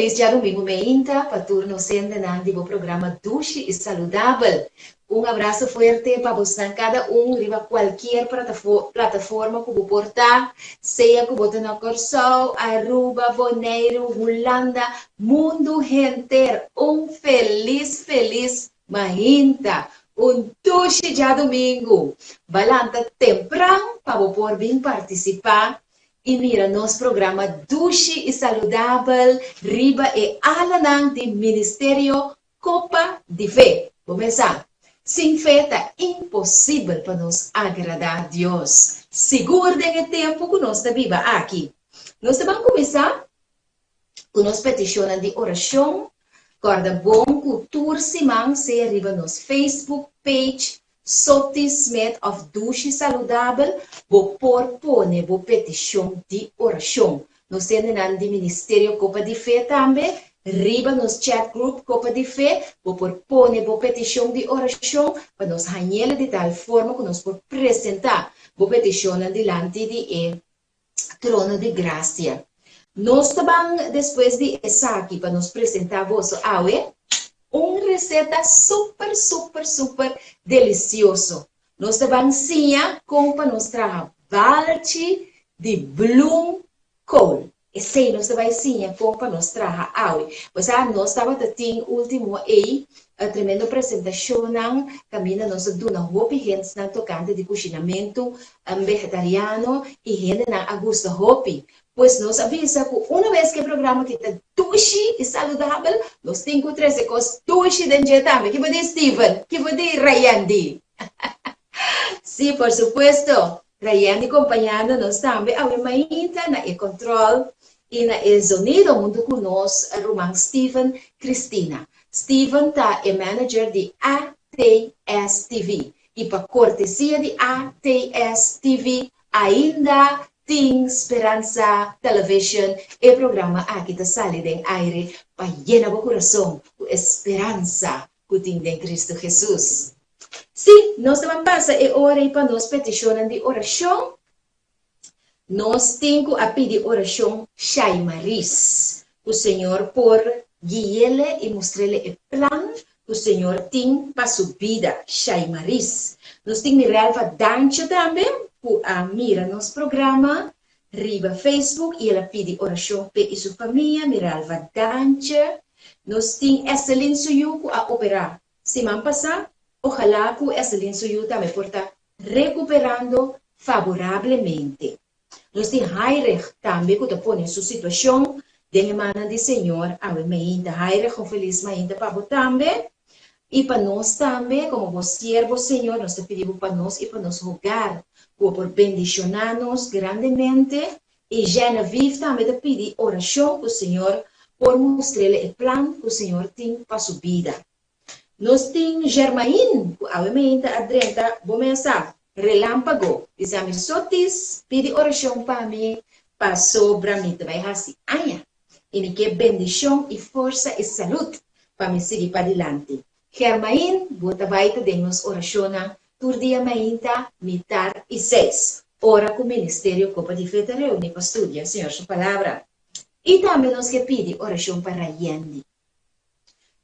felis djadumingu meinta pa tur nos hendenan di bo programa Dushi i Saludabel. Un abraso fuerte pa bosnan kada un riba kualkier plataforma ku bo por ta, sea ku bo ta na Kòrsou, Aruba, Boneiru, Hulanda, mundu henter. Un felis felis mainta, un dushi djadumingu. Balanta tempran pa bo por bin partisipá i mira nos programa dushi i saludabel riba e alanan di Ministerio Kopa di Fe. Bo mesa, sin fe ta imposibel pa nos agradá Dios, sigur den e tempu ku nos ta biba aki. Nos ta ban kuminsá ku nos petishonnan di orashon. Kòrda bon ku tur siman sea riba nos Facebook page Soti Smith of Dushi Saludabel, bo por pone bo petishon di orashon. Nos hendenan di Ministerio Kopa di Fe tambe, riba nos chat group Kopa di Fe, bo por pone bo petishon di orashon pa nos hañ'el di tal forma ku nos por presentá bo petishonnan dilanti di e trono di grasia. Nos ta ban despues di esaki pa nos presentá boso awe un reseta super super super delisioso. Nos ta ban siña kon pa nos traha balchi di bloem kool. Esei nos ta bai siña kon pa nos traha awe. Bo sa nos tabata tin ultimo ei tremendo presentashonnan kaminda nos a duna hopi hensnan tokante di kushinamentu vegetariano i hendenan a gusta hopi. Pues nos a bisa ku una bes ku e programa aki ta dushi i saludabel, nos tin ku trese kos dushi den dje tambe. Ki bo di Steven? Ki bo di Rayendi? Sí, por supuesto. Rayendi kompañando nos tambe awe mainta na e kòntròl i na e zonido huntu ku nos ruman Steven Cristina. Steven ta e manager di ATS TV i pa kortesia di ATS TV ainda tin Speransa Television e programa aki ta sali den aire pa yena bo kurason ku e speransa ku tin den Kristu Hesus. Sí, nos ta ban pasa e ora ei pa nos petishonnan di orashon. Nos tin ku a pidi orashon Shaimaris, ku Señor por gui'ele i mustr'ele e plan ku Señor tin pa su bida. Shaimaris. Nos tin Mirelva Dancho tambe ku a mira nos programa riba Facebook i el a pidi orashon p'e i su famia. Mirelva Danche. Nos tin Esselin su yu ku a operá siman pasá. Ojalá ku Esselin su yu tambe por ta rekuperando faborablemente. Nos tin Hairich tambe ku ta pone su situashon den e mannan di Señor awe mainta. Hairich, un felis mainta pa bo tambe i pa nos tambe. Komo bo siervo, Señor, nos ta pidi bo pa nos i pa nos hogar, ku bo por bendishoná nos grandemente I Genevieve tambe ta pidi orashon ku Señor por mustr'el e plan ku Señor tin pa su bida. Nos tin Germain ku awe meinta a drenta bo mesa relampago bisa mi sotis pidi orashon pa mi pasobra mi ta bai hasi aña i mi ke bendishon i forsa i salud pa mi sigui padilanti. Germain, bo ta bai ta den nos orashonnan tur dia mainta, mitar i seis, ora ku Ministerio Kopa di Fe ta reuní pa studia Señor su Palabra. I tambe nos ke pidi orashon pa Rayendi,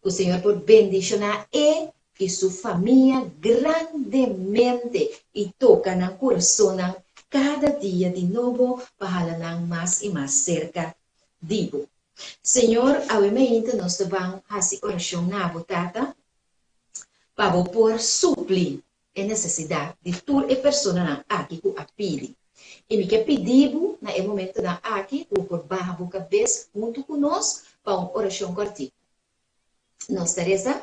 ku Señor por bendishoná e i su famia grandemente i toka nan kurasonnan kada dia di nobo pa hala nan mas i mas serka di bo. Señor, awe mainta nos ta ban hasi orashon na bo, Tata, pa bo por supli e nesesidat di tur e personanan aki ku a pidi. I mi ke pidi bo na e momentonan aki ku bo por baha bo kabes huntu ku nos pa un orashon kòrtiku. Nos ta resa,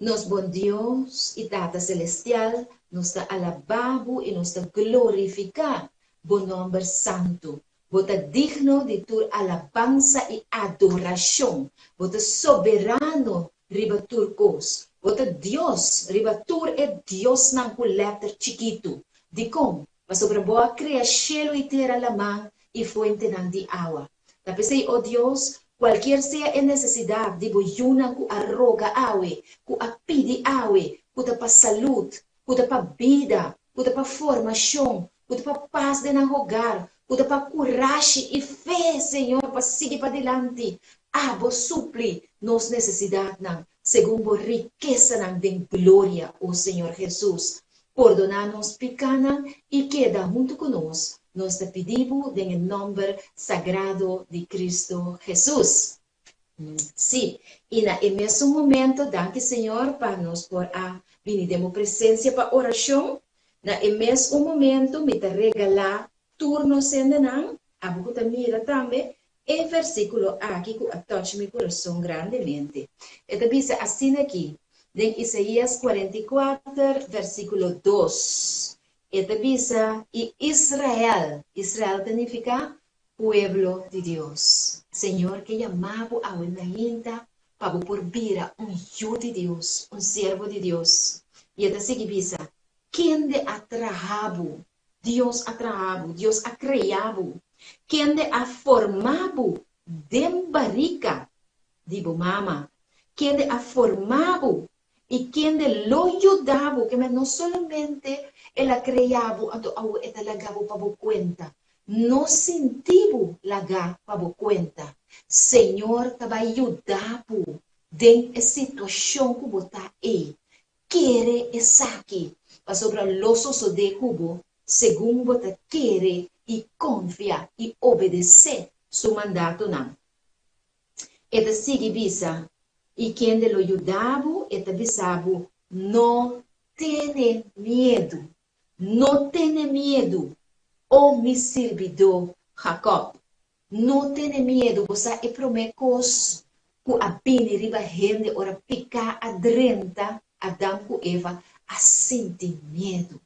Nos bon Dios i Tata Selestial, nos ta alabá bo i nos ta glorifiká bo nòmber santu. Bo ta digno di tur alabansa i adorashon. Bo ta soberano riba tur kos. Bo ta Dios riba tur e diosnan ku lèter chikitu. Dikon? Pasobra bo a krea shelu i tera, laman i fuentenan di awa. Ta p'esei, o Dios, kualkier sea e nesesidat di bo yunan ku a roga awe, ku a pidi awe, ku ta pa salud, ku ta pa bida, ku ta pa formashon, ku ta pa pas den nan hogar, ku ta pa kurashi i fe, Señor, pa sigui padilanti. Abo supli nos nesesidatnan segun bo rikesanan den gloria, o Señor Hesus. Pordoná nos pikánan i keda huntu ku nos, nos ta pidi bo den e nòmber sagrado di Kristu Hesus. Sí, i na e mesun momento, danki Señor pa nos por a bini den bo presensia pa orashon. Na e mes un momento mi ta regalá tur nos hendenan, abo ku ta mira tambe, e versíkulo aki ku a touch mi kurason grandemente. E ta bisa asina aki, den Isaías 44, versíkulo 2. E ta bisa, I Israel, Israel ta nifiká Pueblo di Dios. Señor ke yama bo awe mainta pa bo por bira un yu di Dios, un siervo di Dios. I e ta sigui bisa, Kende a traha bo? Dios a traha bo, Dios a krea bo. Kende a forma bo den barika di bo mama? Kende a forma bo i kende lo yuda bo, ke men no solamente el a krea bo anto awor e ta laga bo pa bo kuenta. No sinti bo laga pa bo kuenta. Señor ta bai yuda bo den e situashon ku bo ta ei. Kere esaki, pasobra lo sosodé ku bo segun bo ta kere i konfia i obedesé su mandatonan. E ta sigui bisa, I kende lo yuda bo, e ta bisa bo, No tene miedu, no tene miedu, o mi sirbidó Jakòb. No tene miedu, bo sa e promé kos ku a bini riba hende ora piká a drenta Adam ku Eva a sinti miedu.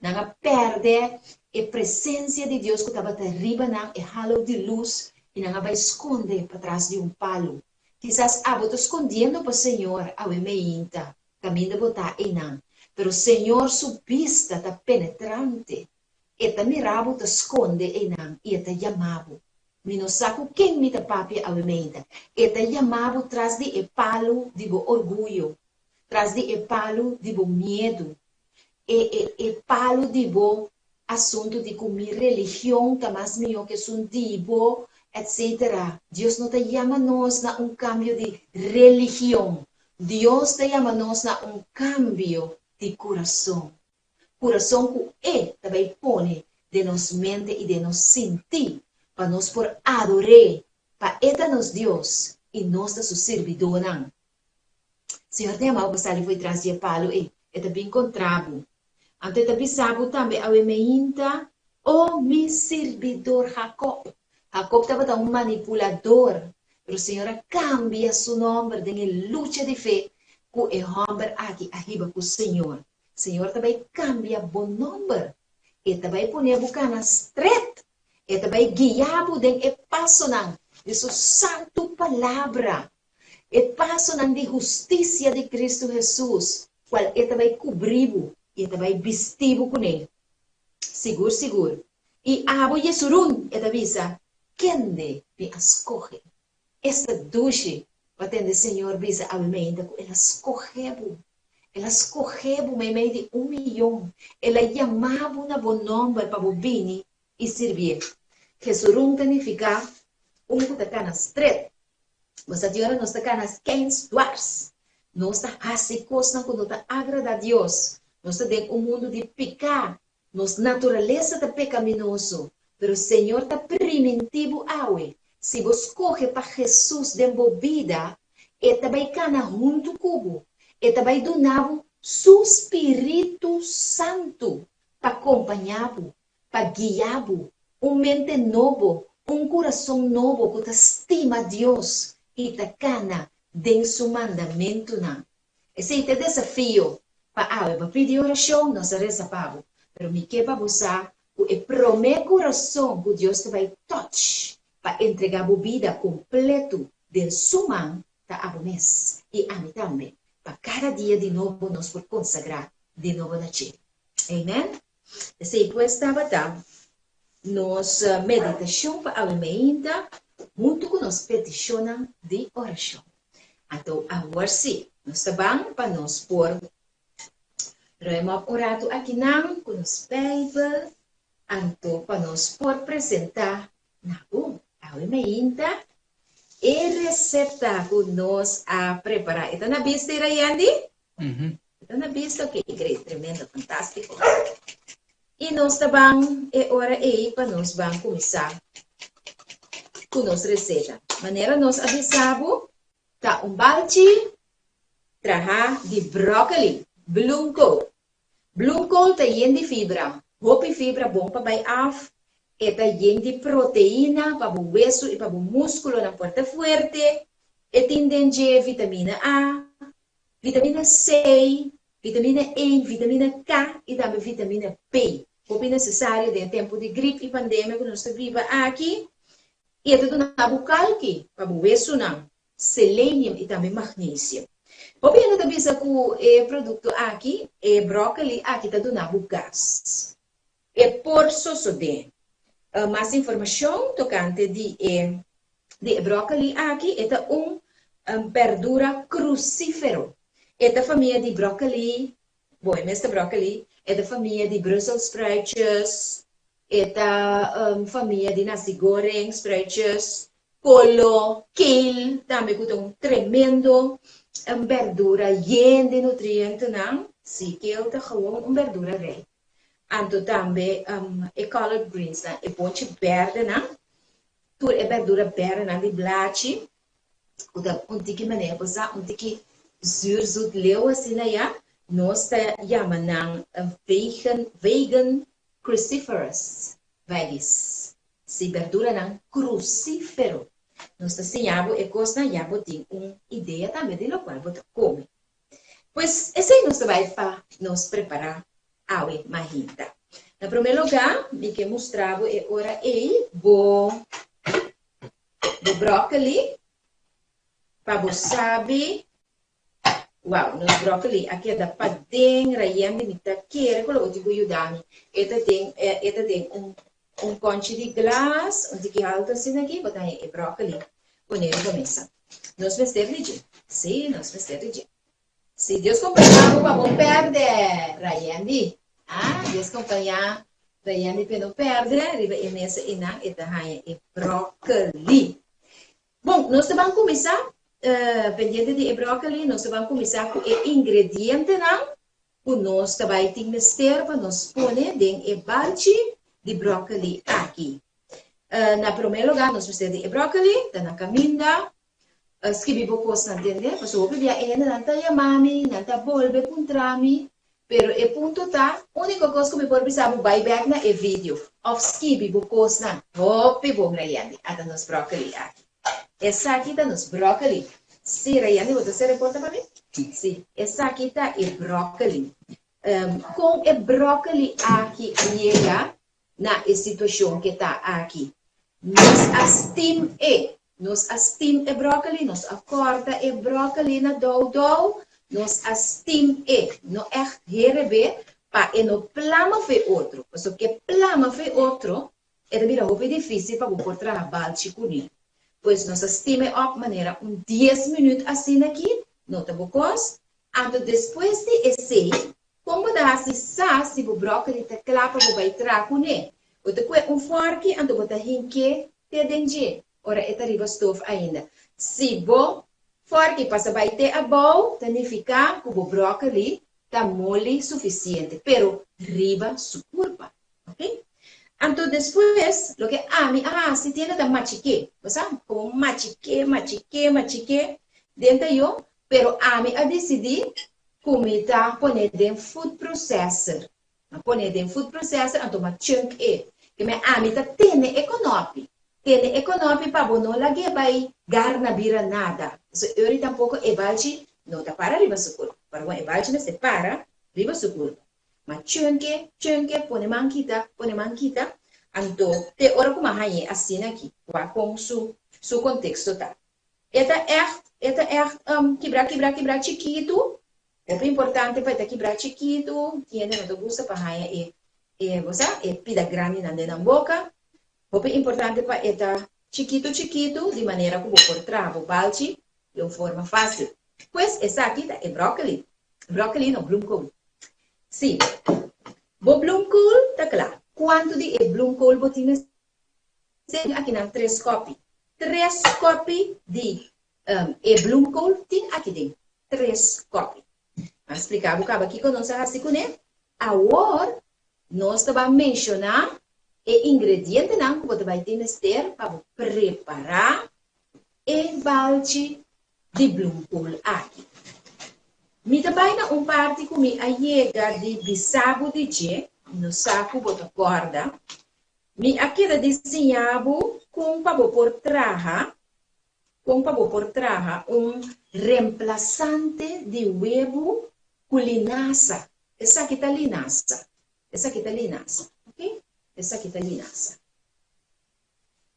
Nan a pèrdè e presensia di Dios ku tabata riba nan, e halo di lus, i nan a bai skonde patras di un palu. Kisas abo ta skondiendo pa Señor awe meinta, kaminda bo ta einan. Pero Señor su bista ta penetrante. E ta mira bo ta skonde einan i e ta yama bo. Mi no sa ku ken mi ta papia awe meinta. E ta yama bo tras di e palu di bo orguyo, tras di e palu di bo miedu, e e e palu di bo asuntu di ku mi religion ta mas mihó ku esun di bo, etcetera. Dios no ta yama nos na un kambio di religion. Dios ta yama nos na un kambio di kurason. Kurason ku E ta bai pone den nos mente i den nos sintí pa nos por ador'É, pa E ta nos Dios i nos ta Su sirbidónan. Señor ta yama bo pa sali fo'i tras di e palu ei. E ta bin kontra bo. Anto e ta bisa bo tambe awe meinta, O mi sirbidor Jakob. Jakob tabata un manipulador, pero Señor a kambia su nòmber den e lucha di fe ku e hòmber aki a hiba ku Señor. Señor ta bai kambia bo nòmber. E ta bai pone bo kana stret. E ta bai guia bo den e pasonan di su santu palabra. E pasonan di hustisia di Kristu Hesus, kual E ta bai kubrí bo i E ta bai bistí bo kuné. Sigur, sigur. I abo Jesurun, E ta bisa, kende mi a skohe. Esta dushi pa tende Señor bisa awe meinta ku El a skohe bo. El a skohe bo meimei di un miyon. El a yama bo na bo nòmber pa bo bini i sirbié. Jesurun ta nifiká un ku ta kana stret. Bo sa di ora nos ta kana skeins dwars. Nos ta hasi kosnan ku no ta agradá Dios. Nos ta den un mundu di piká. Nos naturalesa ta pekaminoso. Pero Señor ta primintí bo awe, si bo skohe pa Hesus den bo bida, E ta bai kana huntu ku bo. E ta bai duna bo Su Spiritu Santu pa kompañá bo, pa guia bo, un mente nobo, un kurason nobo ku ta stima Dios i ta kana den su mandamentunan. Esei ta e desafio pa awe. Bo pidi orashon, nos a resa pa bo. Pero mi ke pa bo sa ku e promé kurason ku Dios ta bai touch pa entregá bo bida kompletu den su man ta abo mes i ami tambe, pa kada dia di nobo nos por konsagrá di nobo na dje. Amen. Esei pues tabata nos meditashon pa awe meinta huntu ku nos petishonnan di orashon. Anto awor sí, nos ta ban pa nos por ruim op un ratu akinan ku nos Beibel, anto pa nos por presentá na bo awe meinta. E resepta ku nos a prepará. E ta na bista, Irayendi? E ta na bista? Ok, great, tremendo, fantástiko. I nos ta ban e ora ei pa nos ban kuminsá ku nos reseta. Manera nos a bisa bo, ta un balchi trahá di bròkoli, bloemkool. Bloemkool ta yen di fibra, hopi fibra bon pa bai af, e ta yen di proteina pa bo wesu i pa bo múskulonan por ta fuerte, e tin den dje vitamina A, vitamina C, vitamina E, vitamina K i tambe vitamina P, hopi nesesario den e tempu di grip i pandemia ku nos ta biba aki, i e ta duna bo kalki pa bo wesunan. selenium i tambe magnesium. Hopi hende ta bisa ku e produkto aki, e broccoli aki ta duna bo gas. E por sosodé. Mas informashon tokante di e di e broccoli aki, e ta un berdura crucífero. E ta famia di broccoli, bo e mes ta broccoli, e ta famia di Brusselspruitjes, e ta famia di nasi goreng, spruitjes, Kolo, kale, tambe ku ta un tremendo berdura yen di nutrientenan. Sí, kale ta gewoon un berdura rei. Anto tambe e collard greensnan, e bonchi bèrdenan, tur e berdura bèrdenan di blachi, ku ta un tiki manera bo sa, un tiki zuur zoet leu asina ya, nos ta yama nan vegan, vegan cruciferous veggies. Si berduranan crucífero. Nos ta siña bo e cosnan ya bo tin un idea tambe di locual bo ta come. Pues esey nos ta bay pa nos prepara awe mahinta. Na prome lugar mi ke mustra bo e ora ey bo bo broccoli pa bo sabi. Wow, nos broccoli a keda paden, Rayembi, mi ta kere ku lo bo tin ku yuda mi. E ta den, e ta den un un konchi di glas, un tiki haltu asina aki, bo ta haña e broccoli pone riba mesa. Nos mester di dje. Sí, nos mester di dje. Si Dios kompañá bo pa bo pèrdè, Rayembi. Ah, Dios kompañá Rayembi p'e no pèrdè, riba e mesa einan e ta haña e broccoli. Bon, nos ta ban kuminsá, pendiente di e broccoli, nos ta ban kuminsá ku e ingredientenan ku nos ta bai tin mester pa nos pone den e balchi di broccoli aki. Na promé lugá nos mester di e broccoli, ta na kaminda, skibi bo kosnan tende, pasobra hopi bia e hendenan ta yama mi, nan ta bolbe puntra mi, Pero e punto ta, unico cos cu mi por bisa bo bay bek na e video of skibi bo cosnan hopi bon Rayendi. Ata nos broccoli aki. Esaki ta nos broccoli. Si Rayendi bo ta cera e porta pa mi? Si. Esaki ta e broccoli. Con e broccoli aki a yega na e situacion ke ta aki. Nos a steam e. Nos a steam e broccoli, nos a corta e broccoli na dou dou, nos a steam e, no echt herebé, pa e no plama fe otro. Pasobra ke plama fe otro, e ta bira hopi dificil pa bo por traha balchi cune. Pues nos a steam e op manera un dies minuut asina aki, no ta bo cos. Anto despues di esey, Kon bo ta hasi sa si bo bròkoli ta kla pa bo bai traha kuné? Bo ta kue un fòrki anto bo ta hink'é te den dje ora e ta riba stof ainda. Si bo fòrki pasa bai te abou ta nifiká ku bo bròkoli ta moli sufisiente, pero riba su kurpa. Ok? Anto despues loke ami a hasi tiene ta machik'é. Bo sa? Komo machik'é, machik'é, machik'é den ta yo, pero ami a disidí Ku mi ta pone den food processor. Mi a pone den food processor anto mi a chunk e. Ke mi ami ta tene e konopi. Tene e konopi pa bo no lag'é bai garna bira nada. Pasobra e ori tampoko e balchi no ta para riba su kurpa. Para bon e balchi mester para riba su kurpa. Mi a chunk e, chunk e, pone man kita, pone man kita. Anto te ora ku mi a hañ'é asina aki. Wak kon su su konteksto ta. E ta ègt, e ta ègt kibrá, kibrá, kibrá chikitu. Hopi importante pa e ta kibrá chikitu. Tin hende no ta gusta pa haña e, e, bo sa, e pida grandinan den nan boka. Hopi importante pa e ta chikitu, chikitu, di manera ku bo por traha bo balchi di un forma fásil. Pues esaki ta e bròkoli. Bròkoli no, bloemkool. Sí, bo bloemkool ta kla. Kuantu di e bloemkool bo tin mester? Akinan tres kòpi. Tres kòpi di e bloemkool tin aki den. Tres kòpi. A splika bo kaba kiko nos a hasi kuné. Awor nos ta ban menshoná e ingredientenan ku bo ta bai tin mester pa bo prepará e balchi di bloemkool aki. Mi ta bai na un parti ku mi a yega di bisa bo di dje, mi no sa ku bo ta kòrda. Mi a keda di siña bo kon pa bo por traha, kon pa bo por traha un remplasante di webu ku linasa. Esaki ta linasa. Esaki ta linasa, ok? Esaki ta linasa.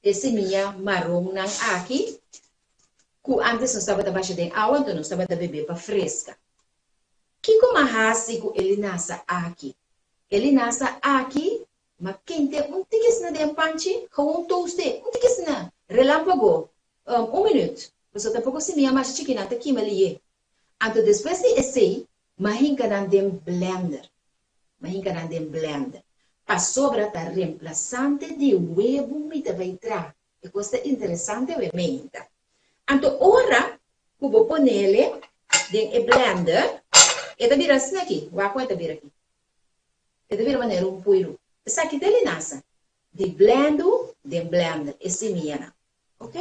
E simia maronnan aki, ku antes nos tabata basha den awa, anto nos tabata bebé pa freska. Kiko m'a hasi ku e linasa aki? E linasa aki m'a kente un tiki asina den panchi, gewoon toast'é, un tiki asina, relámpago, un minüt, pasobra tampoko simia masha chiki nan ta kima lié. Anto despues di esei, m'a hinka nan den blender. M'a hinka nan den blender. Pasobra ta remplasante di webu mi ta bai traha. E kos ta interesante awe meinta. Anto ora ku bo ponele den e blender, e ta bira asina aki. Wak kon e ta bira aki. E ta bira manera un puiru. Esaki ta e linasa di blendu den blender, e simianan. Ok.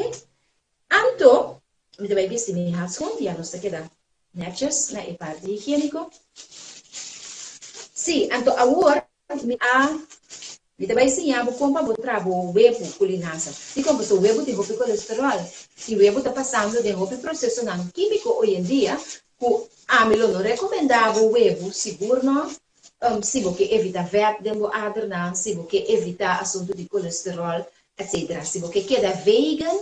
Anto, mi ta bai bisti mi handschoen, ya nos ta keda netjes na e parti higiéniko. Sí, anto awor mi a mi ta bai siña bo kon pa bo traha bo webu ku linasa. Dikon? Pasobra webu tin hopi kolesteròl i webu ta pasando den hopi prosesonan kímiko hoy en dia ku ami lo no rekomendá bo webu, sigur no, si bo ke evitá vèt den bo adernan, si bo ke evitá asuntu di kolesteròl, etcetera. Si bo ke keda vegan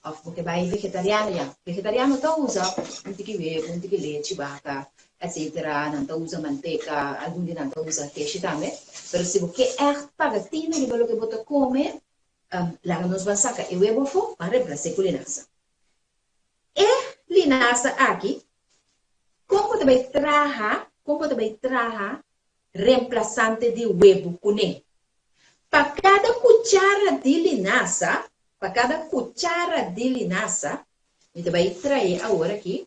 of bo ke bai vegetariano, ya, vegetariano ta usa un tiki webu, un tiki lechi baka, etcetera, nan ta usa manteka, algun di nan ta usa keshi tambe. Pero si bo ke ègt paga tinu riba loke bo ta kome, laga nos ban saka e webu afó, ban remplas'é ku linasa. E linasa aki, kon bo ta bai traha, kon bo ta bai traha remplasante di webu kuné? Pa kada kuchara di linasa, pa kada kuchara di linasa, mi ta bai trae awor aki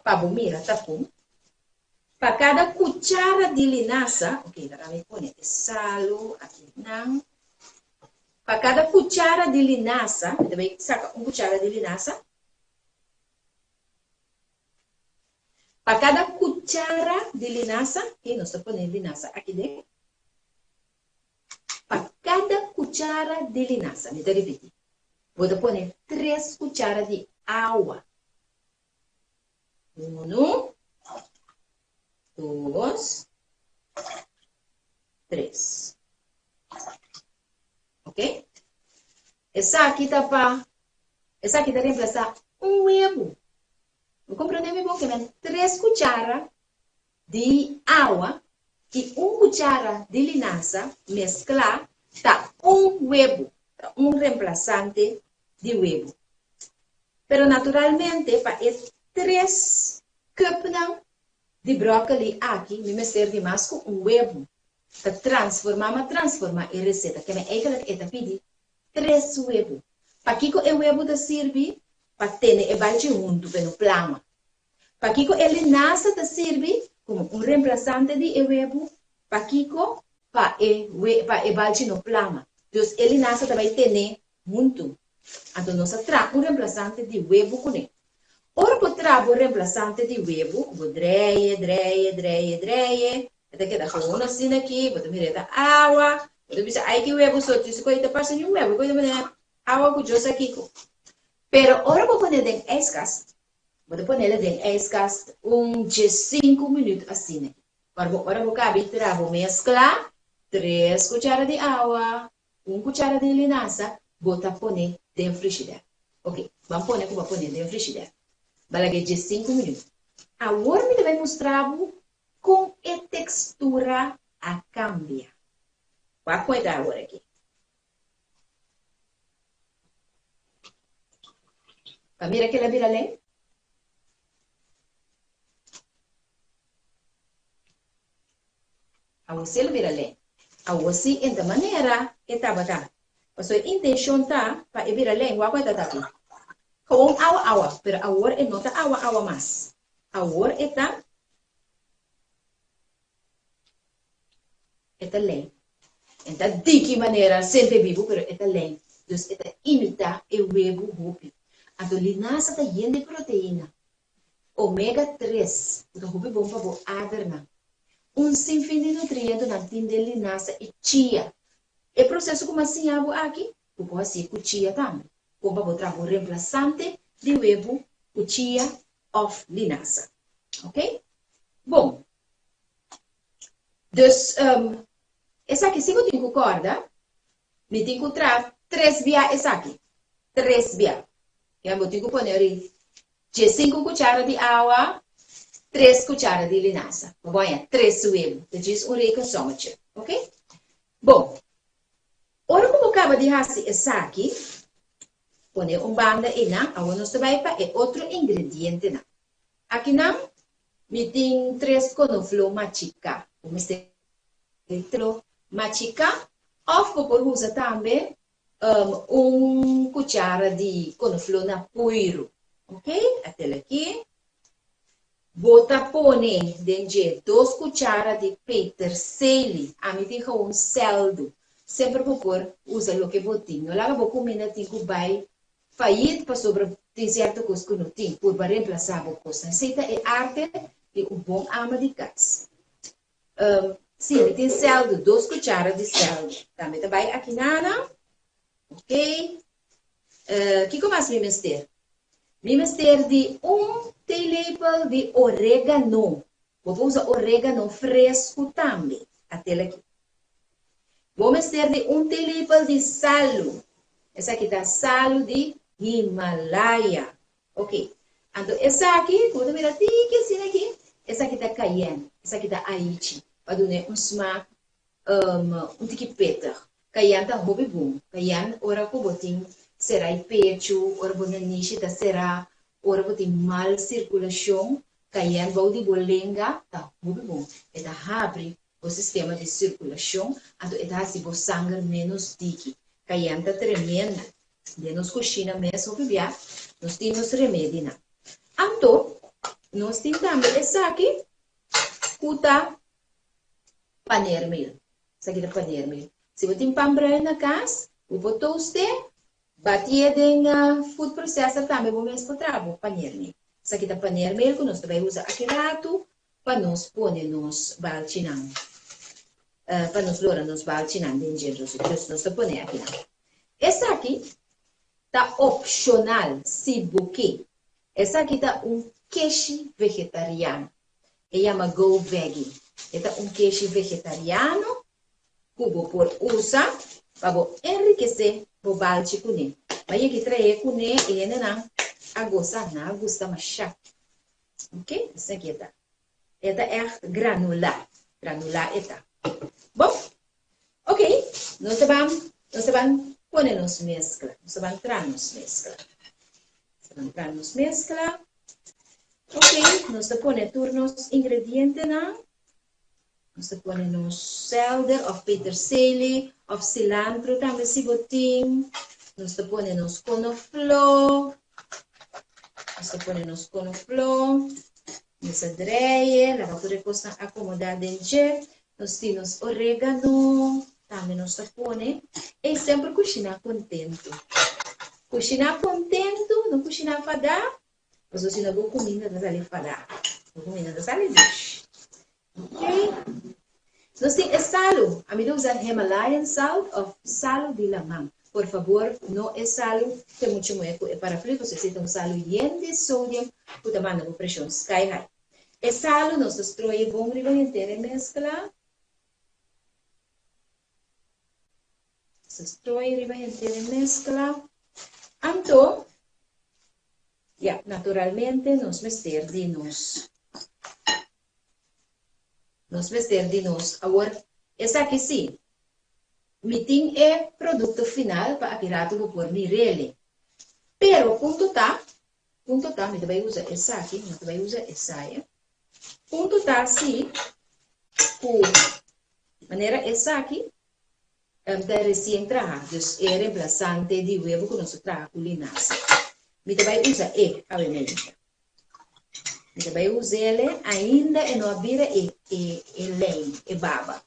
pa bo mira ta kon. Pa kada kuchara di linasa, ok, laga mi pone e salu aki nan. Pa kada kuchara di linasa, mi ta bai saka un kuchara di linasa. Pa kada kuchara di linasa, ok, nos ta pone linasa aki den. Pa kada kuchara di linasa, mi ta ripiti, bo ta pone tres kuchara di awa. Unu, dos, tres. Ok? Esaki ta pa, esaki ta reemplasa un webu. Bo comprende mi bon? Ke men tres cuchara di awa i un cuchara di linasa mezcla ta un webu, ta un reemplasante di webu. Pero naturalmente pa e tres cupnan di broccoli aki mi mester di mas cu un webu. Ta transforma ma transforma e receta. Keme eigenlijk e ta pidi tres webu. Pakico e webu ta sirbi? Pa tene e balchi huntu p'e no plama. Pakico e linasa ta sirbi? Como un reemplasante di e webu. Pakico? Pa e pa e balchi no plama. Dus e linasa ta bay tene huntu. Anto nos a traha un remplasante di webu kuné. Ora bo traha bo remplasante di webu, bo dreie, dreie, dreie, dreie, e ta keda gewoon asina aki, bo ta mira e ta awa, bo ta bisa ai ki webu so, si koe ta parse niun webu, koe ta pone awa ku djosa kiko. Pero ora bo pone den ijskast, bo ta ponele den ijskast un diesinku minuut asina aki. Ora bo ora bo kabi traha bo meskla, tres kuchara di awa, Un cuchara di linasa bo ta pone den frishider. Ok, ban pone cu bo a pone den frishider. Ba lag'é diesinku minuut. Awor mi ta bai mustra bo con e textura a cambia. Wak con e ta awor aki. Ba mira kila bira len? Awor si el bira lei. Awor si en ta manera e tabata. Pasobra e intenshon ta pa e bira lei. Wak ku e ta taki. Gewoon awa awa, pero awor e no ta awa awa mas. Awor e ta e ta lei. E ta diki manera sente bibu, pero e ta lei. Dus e ta imitá e webu hopi. Anto linasa ta yen di proteina. Omega tres, ku ta hopi bon pa bo adernan. Un sinfin di nutrientonan tin den linasa i chia. E proseso ku mi a siña bo aki, bo por hasié ku chia tambe. Kon pa bo traha un remplasante di webu ku chia òf linasa. Ok? Bon. Dus, esaki si bo tin ku kòrda, mi tin ku traha tres bia esaki. Tres bia. Ya bo tin ku pone ori diesinku kuchara di awa, tres kuchara di linasa. Bo haña tres webu. Ta djis un rekensommetje. Ok? Bon. Ora ku bo kaba di hasi esaki, pone un banda einan. Awor nos ta bai pa e otro ingredientenan. Akinan mi tin tres konofló machiká. Bo mester tro machiká òf bo por usa tambe un kuchara di konofló na puiru. Ok, atel aki. Bo ta pone den dje dos kuchara di peterseli. Ami tin gewoon sèldu. Semper bo por usa loke bo tin. No laga bo kuminda tin ku bai fayit pasobra tin sierto kos ku no tin. Purba remplasá bo kosnan. Esei ta e arte di un bon ama di kas. Sí, mi tin sèldu, dos kuchara di sèldu. Tambe ta bai akinana. Ok. Kiko mas mi mester? Mi mester di un theelepel di oregano. Bo por usa oregano fresku tambe. Atel aki. Bo mester di un theelepel di salu. Esaki ta salu di Himalaya. Ok. Anto esaki, ku bo ta mira tiki asina aki, esaki ta cayenne, esaki ta aichi, pa dun'é un smaak un tiki pittig. Cayenne ta hopi bon. Cayenne ora ku bo tin será e pechu, ora bo nanishi ta será, ora bo tin mal sirkulashon, cayenne bou di bo lenga ta hopi bon. E ta habri bo sistema di sirkulashon, anto e ta hasi bo sanger ménos diki. Cayenne ta tremendo. Den nos kushina mes hopi bia nos tin nos remedinan. Anto nos tin tambe esaki ku ta paneermeel. Esaki ta paneermeel. Si bo tin pan bruin na kas, bo por toast'é, batié den food processor tambe bo mes por traha bo paneermeel. Esaki ta paneermeel ku nos ta bai usa aki ratu pa nos pone nos balchinan, pa nos lora nos balchinan den dje. Dus nos ta pone akinan. Esaki ta opshonal si bo ke. Esaki ta un keshi vegetariano. E yama Go Veggie. E ta un keshi vegetariano ku bo por usa pa bo enrikesé bo balchi kuné. Bo a yegi traé kuné e hendenan a gosa, nan a gusta mashá. Ok, esaki e ta. E ta ègt granulá. Granulá e ta. Bon, ok, nos ta ban, nos ta ban pone nos meskla. Nos ta ban traha nos meskla. Nos ta ban traha nos meskla. Ok, nos ta pone tur nos ingredientenan. Nos ta pone nos selder of peterselie of cilantro tambe si bo tin. Nos ta pone nos konofló. Nos ta pone nos konofló. Nos a dreie, laga tur e kosnan akomodá den dje. Nos tin nos oregano, tambe nos ta pone. Ei semper kushiná kontentu. Kushiná kontentu, no kushiná fadá. Pasobra si no bo kuminda ta sali fadá. Bo kuminda ta sali dushi. Ok. Nos tin e salu. Ami ta usa Himalayan salt of salu di laman. Por fabor, no e salu te muchu muhe ku e paraplu, pasobra esei ta un salu yen di sodium ku ta manda bo preshon sky high. E salu nos ta stroi bon riba henter e meskla. Nos ta stroi riba henter e meskla. Anto, ya, naturalmente nos mester di nos Nos mester di nos. Awor, esaki sí, mi tin e produkto final pa aki ratu bo por mir'ele. Pero punto ta, punto ta, mi ta bai usa esaki, mi no ta bai usa esaya. Punto ta sí ku manera esaki. Ta resien traha, dus e remplasante di webu ku nos ta traha ku linasa. Mi ta bai usa e awe meinta. Mi ta bai us'ele, ainda e no a bira e e e lijn, e baba.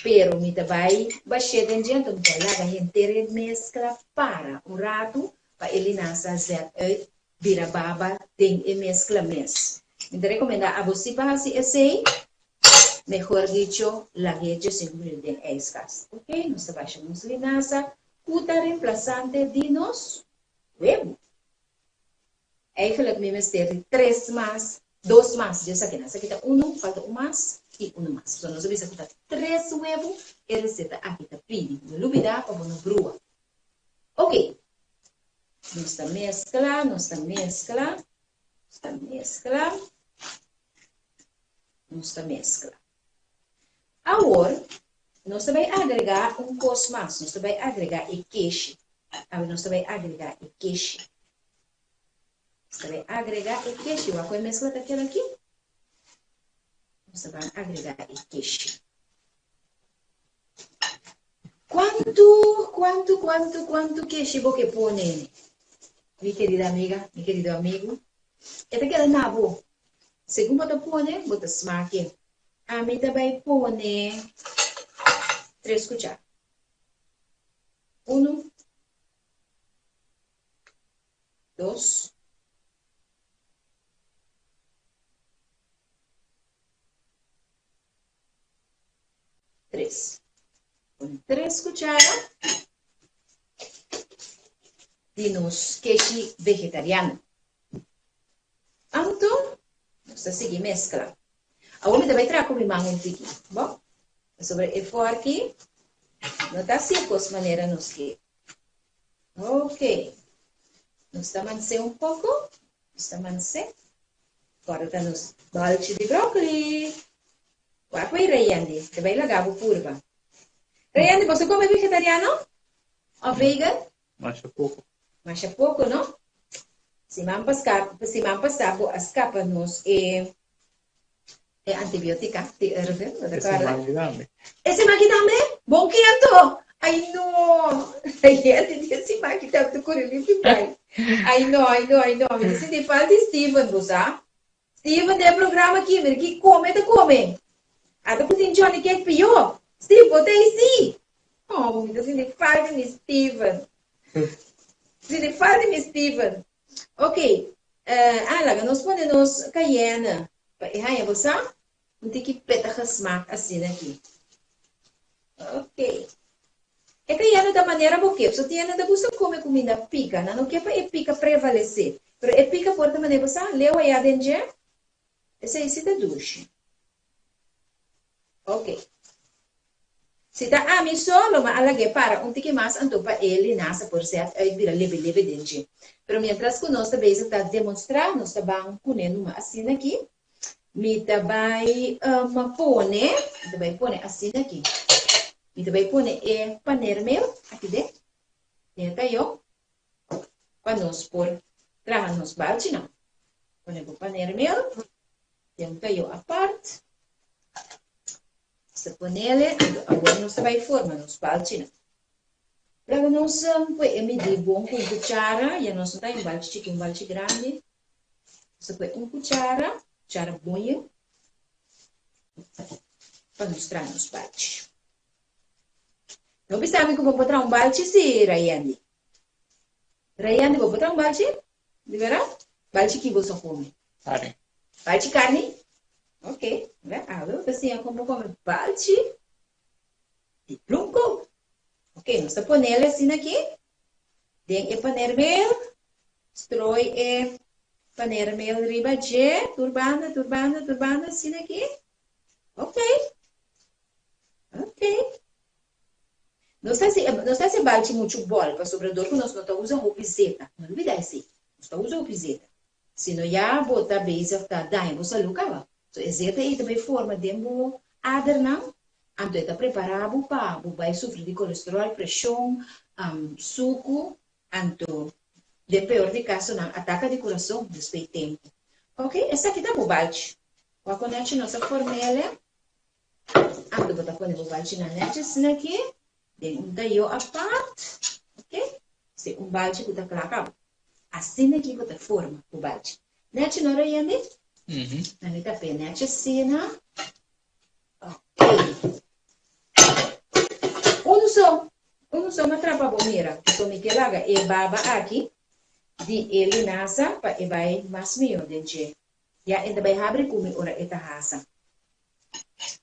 Pero mi ta bai bash'é den dje, anto mi ta laga henter e meskla para un ratu pa e linasa zet uit bira baba den e meskla mes. Mi ta rekomendá abo si pa hasi esei, mehor dicho, lag'é djesinku minuut den ijskast. Ok, nos ta basha nos linasa ku ta remplasante di nos webu. Eigenlijk mi mester di tres mas, dos mas, dje esaki nan. Esaki ta unu, falta un mas i unu mas. So nos a bisa ku ta tres webu e reseta aki ta pidi. No lubidá pa bo no brua. Ok, nos ta meskla, nos ta meskla, nos ta meskla, nos ta meskla. Awor, nos ta bai agregá un kos mas, nos ta bai agregá e keshi. Awor nos ta bai agregá e keshi. Nos ta bai agregá e keshi. Wak ku e meskla ta keda aki. Nos ta bai agregá e keshi. Kuantu, kuantu, kuantu, kuantu keshi bo ke pone, mi kerida amiga, mi kerido amigu? E ta keda na bo. Segun bo ta pone, bo ta smak'e. Ami ta bai pone tres kuchara. Unu, dos, Tres. Pone tres cuchara di nos keshi vegetariano. Anto, nos ta sigui mezcla. Awor mi ta bai traha cu mi man un tiki, bo? Pasobra e forki no ta haci e cos manera nos ke. Ok. Nos ta mans'é un poco. Nos ta mans'é. Ora ta nos balchi di brokoli. Wak bai Rayendi, te bai laga bo purba. Rayendi, bo sa come vegetariano? Of vegan? Masha poco. Masha poco, no? Siman pasca, siman pasa bo a scapa nos e e antibiotica di Irvin, bo ta E corda? siman aki tambe. E siman aki tambe? Bon ki anto! Ai no! Rayendi di e siman aki tambe ta corre limpi bai. Ai no, ai no, ai no. Mi ta sinti falta di Steven, bo sa? Steven den programa aki, mira ki come ta come. Ata ku tin Johnny Cake pió. Steve, bo ta ei sí. Oh, mi ta sinti falta di mi Steven. Sinti falta di mi Steven. Ok, eh, ah, laga nos pone nos cayenne. Pa e haña bo sa, un tiki pittige smaak asina aki. Ok. E cayenne ta manera bo ke. So tin hende ta gusta come cuminda pica. Nan no ke pa e pica prevalece. Pero e pica por ta manera bo sa, leu aya den dje, esei si ta dushi. Ok. Si ta ami so, lo mi a lag'é para un tiki mas anto pa e linasa por zet uit bira lebe lebe den dje. Pero mientras ku nos ta bezig ta demonstrá, nos ta ban kuné numa asina aki. Mi ta bai um, pone, mi ta bai pone asina aki. Mi ta bai pone e panermeel aki den, den e tayo, pa nos por traha nos balchinan. Pone bo panermeel den un tayo apart. Nos ta ponele, anto awor nos ta bai forma nos balchinan. Laga nos um, pue e midi bon ku un kuchara, ya nos no ta un balchi chiki, un balchi grandi. Nos ta pue un kuchara, kuchara bon yen, pa nos traha nos balchi. No bisa mi ku bo por traha un balchi si, Rayendi. Rayendi, bo por traha un balchi? Di vera? Balchi ki bo sa kome? Karni. Balchi karni? Ok. Ve, awe bo ta siña kon bo kome balchi di bloemkool. Ok, nos ta ponele asina aki den e panermeel. Strooi e panermeel riba dje, tur banda, tur banda, tur banda, asina aki. Ok. Ok. Nos ta hasi, nos ta hasi balchi muchu bòl, pasobra dor ku nos no ta usa hopi zeta. No lubidá esei. Nos ta usa hopi zeta. Sino ya bo ta bezig ta daña bo salú kaba. So e zeta ei ta bai forma den bo adernan, anto e ta prepará bo pa bo bai sufri di kolesteròl, preshon, suku, anto den peor di kasonan ataka di kurason despues tempu. Ok, esaki ta bo balchi. Wak ku nechi nos a form'el. Anto bo ta pone bo balchinan nechi asina aki. Den un tayó apart, ok? Si un balchi ku ta kla kaba. Asina ki bo ta forma ku balchi. Nechi no Rayende? Na mi ta pe nechi asina. Ok. Unu so, unu so m'a trapa bo mira. So mi ke laga e baba aki di e linasa pa e bai mas mihó den dje. Ya e ta bai habri ku mi ora e ta hasa.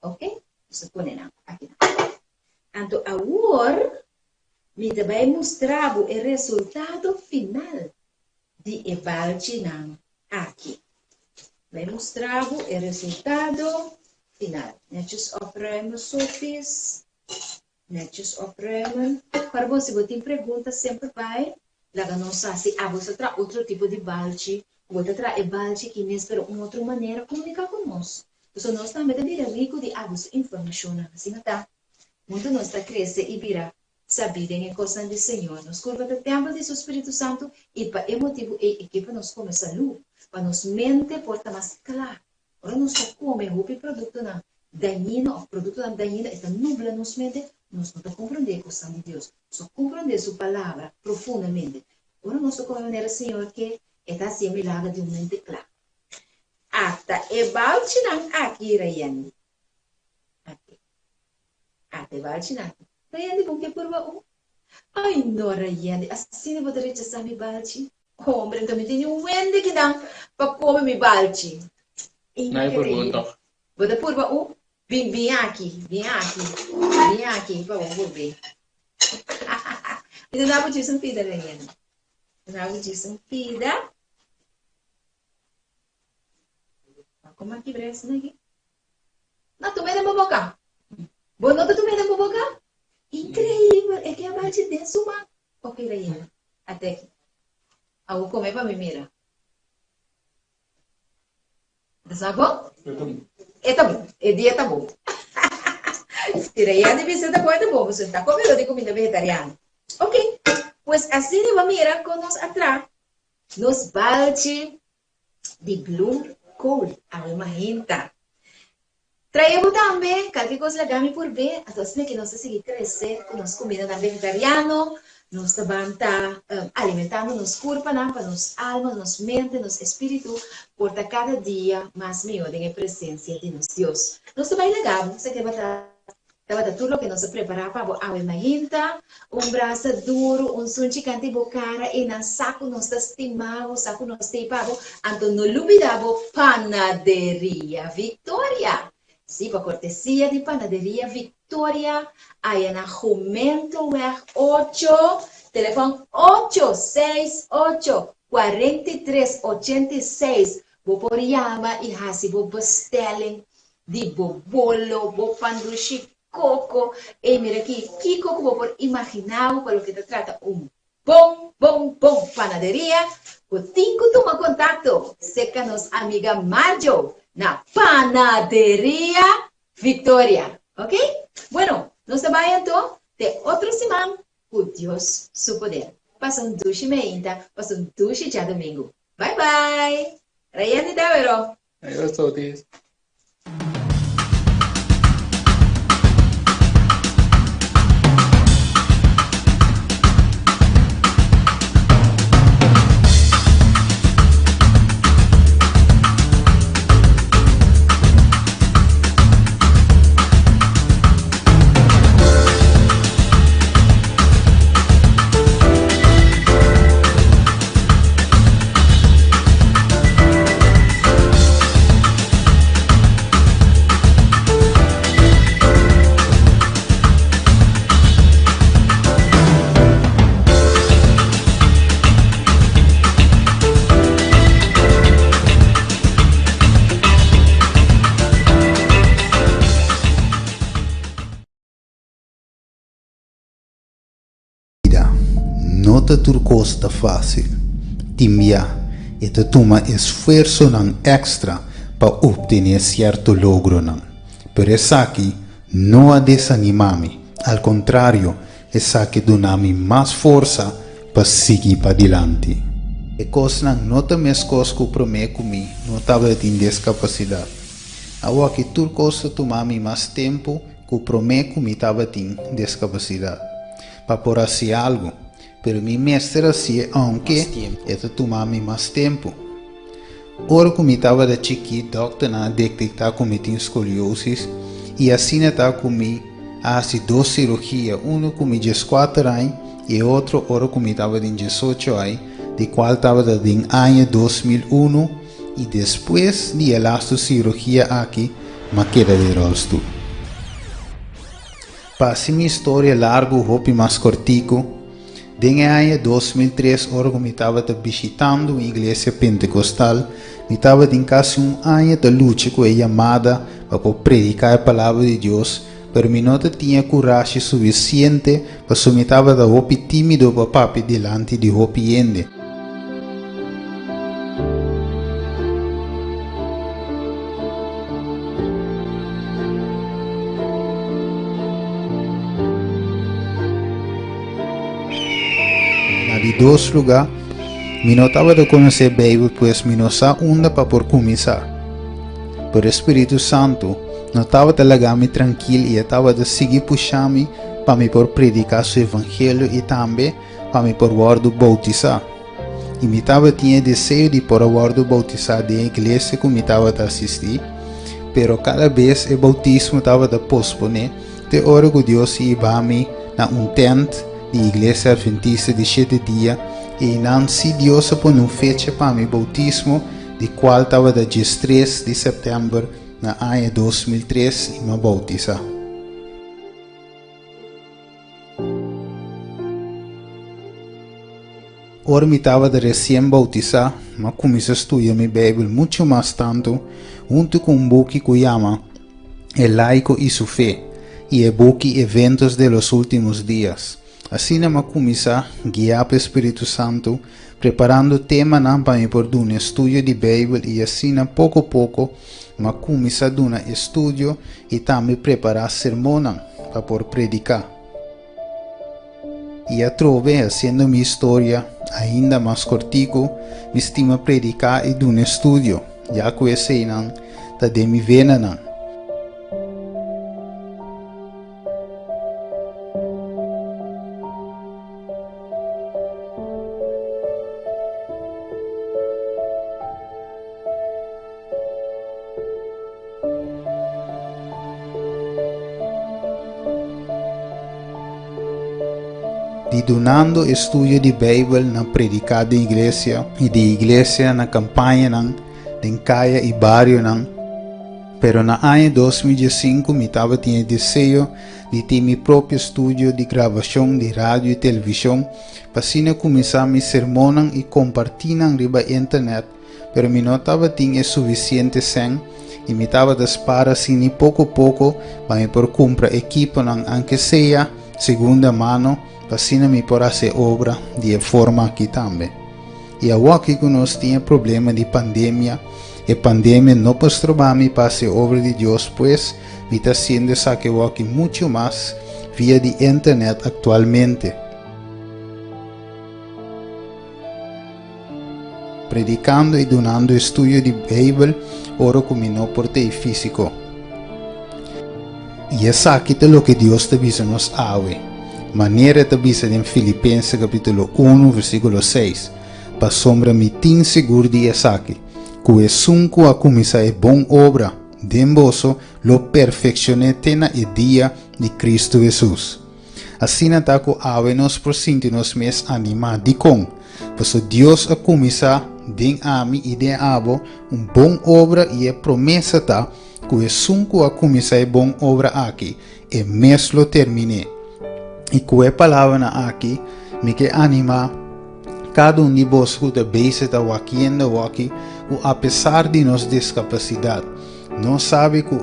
Ok, nos ta pone nan aki nan. Anto awor mi ta bai mustra bo e resultado final di e balchinan aki. Bai mustra bo e resultado final. Netjes opruimen, Sofis. Netjes opruimen. Para bo, si bo tin pregunta semper bai laga nos sa. Si abo sa traha otro tipo di balchi, ku bo ta traha e balchi aki mes pero un otro manera, komunika ku nos. Pasobra nos tambe ta bira riku di abo su informashonnan. Asina ta, huntu nos ta krese i bira sabí den e kosnan di Señor. Nos kurpa ta tèmpel di su Spiritu Santu i pa e motibu ei e ke pa nos kome salú, pa nos mente por ta mas kla. Ora nos ta kome hopi produktonan dañino òf produktonan dañino e ta nubla nos mente, nos no ta komprondé e kosnan di Dios. Nos no komprondé su palabra profundamente. Ora nos ta kome manera Señor ke, e ta hasi e milager di un mente kla. Ata e balchinan aki, Rayandi. Aki. Ata e balchinan aki. Rayandi, bo ke purba un? Ay no, Rayandi, asina bo ta rechasá mi balchi? Hombre, enton mi tin un wende kinan pa come mi balchi. No hay purba un toch. Bo ta purba un? Bin, bin aki, bin aki, bin aki pa bo purbe. Mi ta dabo djis un pida, Reyena. Ta dabo djis un pida. Como a kibra esaki aki? No, tum'e den bo boca. Bo no ta tum'e den bo boca? Increíbel, e ke a balchi den su man. Ok, Reyena. Ate aki. Awo come pa mi mira. Ta sa bon? E ta bon. E dia ta bon. Si Reyena bisa ta bon, e ta bon. Pasobra ta come lo di cuminda vegetariano. Ok. Pues asina bo mira con nos a traha nos balchi di bloemkool. Awe mahinta. Trae bo tambe, kalke kos laga mi por be, anto asina ke nos ta sigui krese ku nos kumindanan vegetariano, nos ta ban ta alimentando nos kurpanan pa nos alma, nos mente, nos espíritu por ta kada dia mas mihó den e presensia di nos Dios. Nos ta bai laga bo, sa ke tabata tabata tur loke nos a prepará pa bo awe mainta, un brasa duru, un sunchi kanti bo kara i nan sa ku nos ta stima bo, sa ku nos t'ei pa bo, anto no lubidá bo Panaderia Victoria! Sí, pa kortesia di Panaderia Victoria, aya na Jumentoweg ocho, telefòn ocho seis ocho, 43 86, bo por yama i hasi bo bestelling di bo bolo, bo pandushi koko, ey mira aki, kiko ku bo por imaginá bo pa loke ta trata un bon, bon, bon panaderia, bo tin ku tuma kontakto serka nos amiga Marjo na Panaderia Victoria. Ok? Bueno, nos ta bai anto te otro siman ku Dios su poder. Pasa un dushi meinta, pasa un dushi djadumingu. Bye bye! Rayandi Tawero! Adios totis. Bida no ta tur kos ta fásil. Tin bia e ta tuma esfuersonan èkstra pa optené sierto logronan. Pero esaki no a desanimá mi, al kontrario, esaki duna mi mas forsa pa sigui padilanti. E kosnan no ta meskos ku promé ku mi no tabatin deskapasidat. Awor aki tur kos ta tuma mi mas tempu. ku promé ku mi tabatin deskapasidat pa por hasi algu, pero mi mester hasié ounke e ta tuma mi mas tempu. Ora ku mi tabata chikí dòkternan a detektá ku mi tin skoliosis i asina ta ku mi a hasi dos sirugia, unu ku mi dieskuater aña i e otro ora ku mi tabatin diesocho aña, di kual tabata den aña 2001 i despues di e lastu sirugia aki m'a keda den ròlstul. Pa hasi mi historia largu hopi mas kòrtiku, den e aña 2003 ora ku mi tabata bishitando un iglesia pentekostal, mi tabatin kasi un aña ta lucha ku e yamada pa por prediká e Palabra di Dios, pero mi no ta tin e kurashi sufisiente pasobra mi tabata hopi tímido pa papia dilanti di hopi hende. Na di dos lugá, mi no tabata konosé Beibel, pues mi no sa unda pa por kuminsá. Pero e spiritu santu no tabata laga mi trankil i e tabata sigui pusha mi pa mi por prediká su evangelio i tambe pa mi por wòrdu boutisá. I mi tabatin e deseo di por a wòrdu boutisá den e iglesia ku mi tabata asistí, pero kada bes e boutismo tabata posponé te ora ku Dios hiba mi na un tènt di Iglesia Adventista di Shete Dia, i einan sí Dios a pone un fecha pa mi boutismo, di kual tabata diestres di sèptèmber na aña 2003, i mi a boutisá. Ora mi tabata resien boutisá, mi a kuminsá studia mi Beibel muchu mas tantu huntu ku un buki ku yama El laico y su fe i e buki Eventos de los últimos días. Asina mi a kuminsá guiá pa e spiritu santu, preparando temanan pa mi por duna estudio di Beibel i asina poko poko mi a kuminsá duna estudio i tambe prepará sermonnan pa por prediká. I atrobe, hasiendo mi historia ainda mas kortiku, mi stima prediká i duna estudio, ya ku eseinan ta den mi venanan. Di dunando estudio di Beibel na prediká den iglesia i di iglesia na kampañanan den kaya i barionan. Pero na aña 2015 mi tabatin e deseo di tin mi propio studio di grabashon di radio i televishon pa asina kuminsá mi sermonnan i kompartí nan riba internet. Pero mi no tabatin e sufisiente sèn i mi tabata spar asini poko poko pa mi por kumpra ekiponan anke sea segunda mano pa asina mi por hasi e obra di e forma aki tambe. I awoki ku nos tin e problema di pandemia, e pandemia no por stroba mi pa hasi e obra di Dios pues mi ta hasiendo esaki awoki muchu mas via di internet aktualmente. Predicando y dunando estudio di Bijbel ora cu mi no por t'ey fisico. Y esaki ta loke Dios ta bisa nos awe, manera e ta bisa den Filipense capitulo uno versiculo seis, Pasobra mi tin sigur di esaki, cu esun cu a cuminsa e bon obra den boso lo perfeccion'e te na e dia di Cristo Jesus. Asina ta ku awe nos por sinti nos mes animá. Dikon? Pasobra Dios a kuminsá den ami i den abo un bon obra i e promesa ta ku esun ku a kuminsá e bon obra aki, e mes lo termin'é. I ku e palabranan aki mi ke animá kada un di boso ku ta bezig ta wakiendo awaki ku apesar di nos diskapasidat, Nos sabi ku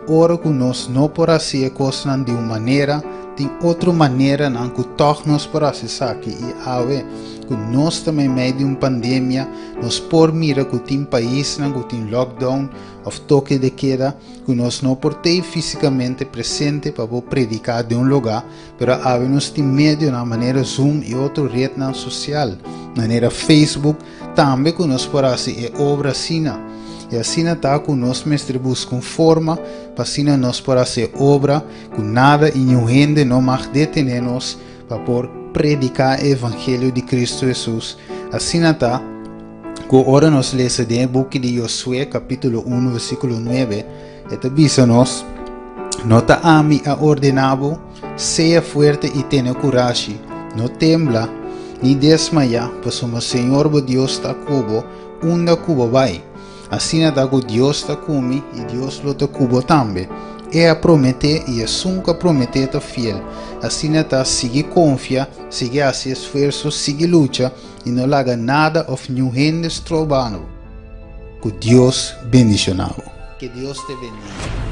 ora ku nos no por hasi e kosnan di un manera, tin otro maneranan ku tòg nos por hasi esaki. I awe ku nos ta meimei di un pandemia, nos por mira ku tin paisnan ku tin lockdown òf toke de keda, ku nos no por tei físikamente presente pa bo prediká den un lugá, pero awe nos tin medionan manera Zoom i otro retnan sosial, manera Facebook, tambe ku nos por hasi e obra asina. I asina ta ku nos mester buska un forma pa asina nos por hasi e obra ku nada i niun hende no mag detené nos pa por prediká e evangelio di Kristu Hesus. Asina ta ku ora nos lesa den e buki di Josué kapítulo unu versíkulo nuebe, e ta bisa nos, No ta ami a ordená bo? Sea fuerte i tene kurashi. No tembla ni desmayá, pasobra Señor bo Dios ta ku bo unda ku bo bai. Asina ta ku Dios ta ku mi i Dios lo ta ku bo tambe. E a prometé i esun ku a prometé ta fiel. Asina ta, sigui konfia, sigui hasi esfuerso, sigui lucha i no laga nada òf niun hende stroba bo. Ku Dios bendishoná bo. Ke Dios te bendiga.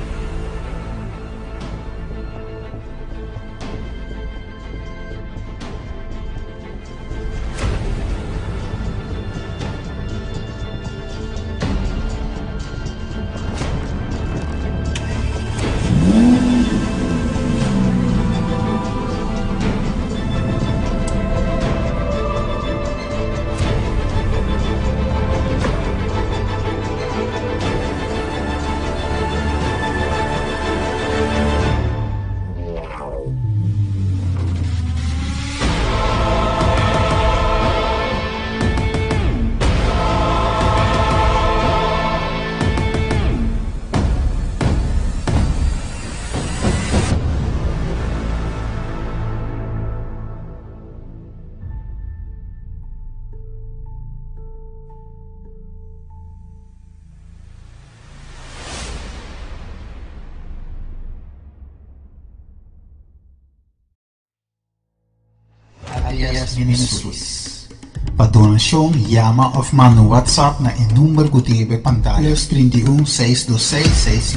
Alias Ministries. Pa donashon yama òf manda un WhatsApp na e number ku tin riba e pantaya, plus 31 626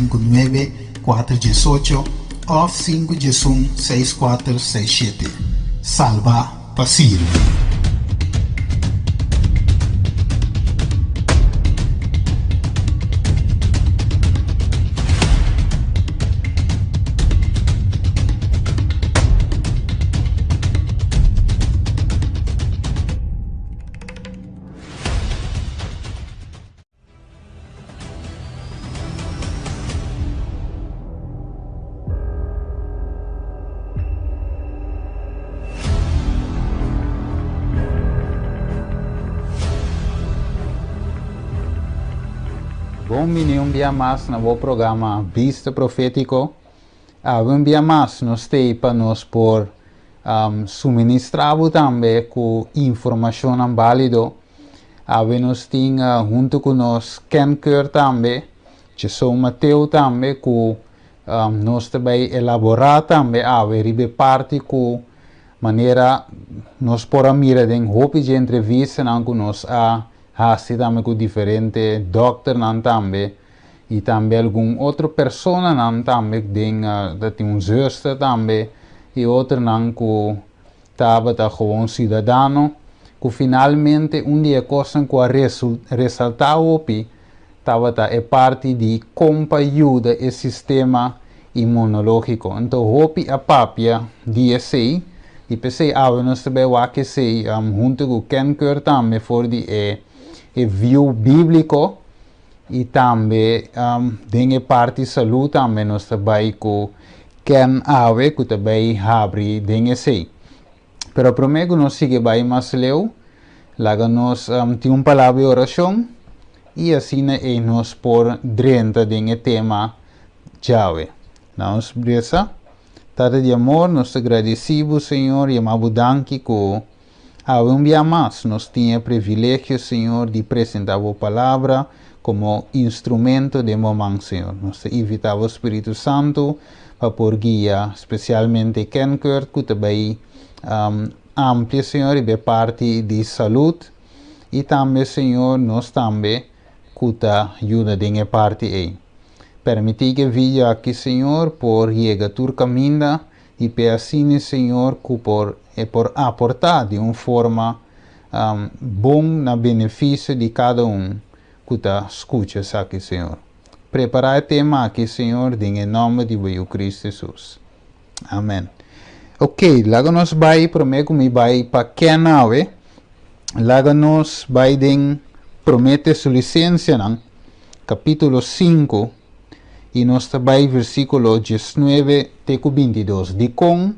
659 418 òf 511 6467. Salba pa sirbi. Bon bini un bia mas na bo programa Bista Profético. Awe un bia mas nos t'ei pa nos por suministra bo tambe ku informashonnan bálido. Awe nos tin huntu ku nos Ken Keur tambe, Jason Mateo tambe ku nos ta bai elaborá tambe awe riba e parti ku manera nos por a mira den hopi dje entrevistanan ku nos a hasi tambe ku diferente dòkternan tambe i tambe algun otro personanan tambe den ta tin un zuster tambe i otronan ku tabata gewoon siudadano ku finalmente un di e kosnan ku a resaltá hopi tabata e parti di kon pa yuda e sistema inmunológiko. Anto hopi a papia di esei i p'esei awe nos ta bai wak esei huntu ku Ken Keur tambe for di e e view bíbliko i tambe den e parti salú tambe nos ta bai ku Ken awe ku ta bai habri den esei. Pero promé ku nos sigui bai mas leu, laga nos tin un palabra di orashon i asina ei nos por drenta den e tema djawe. Nos resa, Tata di amor, nos ta gradisí bo, Señor, yama bo danki ku awe un bia mas nos tin e privilegio, Señor, di presentá bo Palabra komo instrumento den bo man, Señor. Nos ta invitá bo Spiritu Santu pa por guia spesialmente Ken Kurt ku ta bai amplia, Señor, riba e parti di salud i tambe, Señor, nos tambe ku ta yuda den e parti ei. Permití ku e video aki, Señor, por yega tur kaminda i p'e asina, Señor, ku por e por aportá di un forma bon na benefisio di kada un ku ta skucha esaki, Señor. Prepará e tema aki, Señor, den e nòmber di bo Yu Cristo Hesus. Amen. Ok, laga nos bai, promé ku mi bai pa Ken awe, laga nos bai den Promé Tesolisensianan, kapítulo 5 i nos ta bai versíkulo 19 te ku 22. Dikon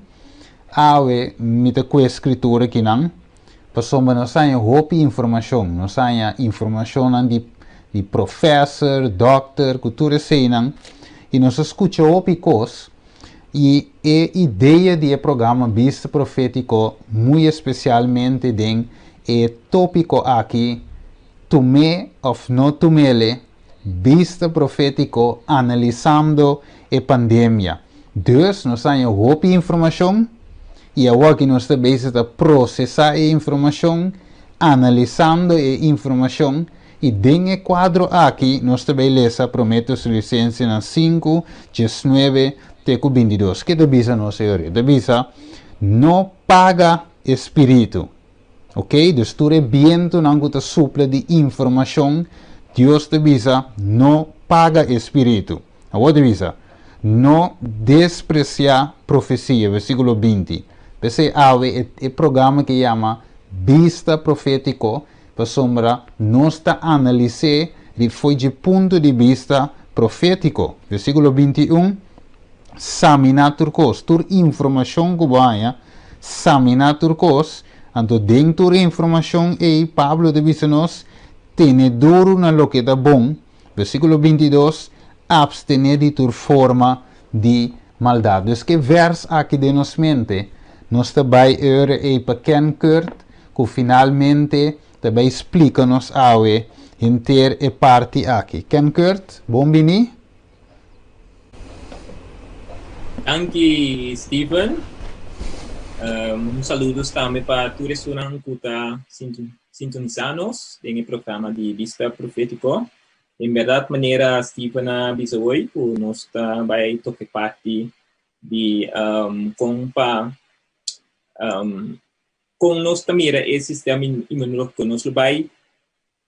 awe mi ta kue skritura akinan? Pasobra nos haña hopi informashon. Nos haña informashonnan di di profèser, dòkter, ku tur eseinan i nos a skucha hopi kos. I e idea di e programa Bista Profétiko, muy espesialmente den e tópiko aki, Tum'é òf no tum'ele, Bista Profétiko analisando e pandemia. Dus nos haña hopi informashon i awor ki nos ta bezig ta prosesá e informashon, analisando e informashon, I den e kuadro aki nos ta bay lesa Promé Tesalonicensenan 5, 19 te ku 22. Ke ta bisa nos e ora? E ta bisa, No paga e spiritu. Ok, dus tur e bientunan ku ta supla di informashon, Dios ta bisa, no paga e spiritu. Awor ta bisa, No despresiá profesia, versíkulo 20. P'esei awe e programa ke yama Bista Profétiko Pasobra nos ta analis'é di fo'i dje punto di bista profétiko. Versíkulo 21, Saminá tur kos, tur informashon ku bo haña, saminá tur kos. Anto den tur e informashon ei, Pablo ta bisa nos, Tene duru na loke ta bon. Versíkulo 22, Apstené di tur forma di maldat. Dus ku e vèrs aki den nos mente, nos ta bai e ora ei pa Ken Kurt, ku finalmente ta bai splika nos awe henter e parti aki. Ken Kurt, bon bini. Danki Steven. Un saludos tambe pa tur esunnan ku ta sintonisa nos den e programa di Bista Profetiko. En berdad manera Steven a bisa hoy ku nos ta bai toke parti di kon pa kon nos ta mira e sistema inmunológiko. Nos lo bai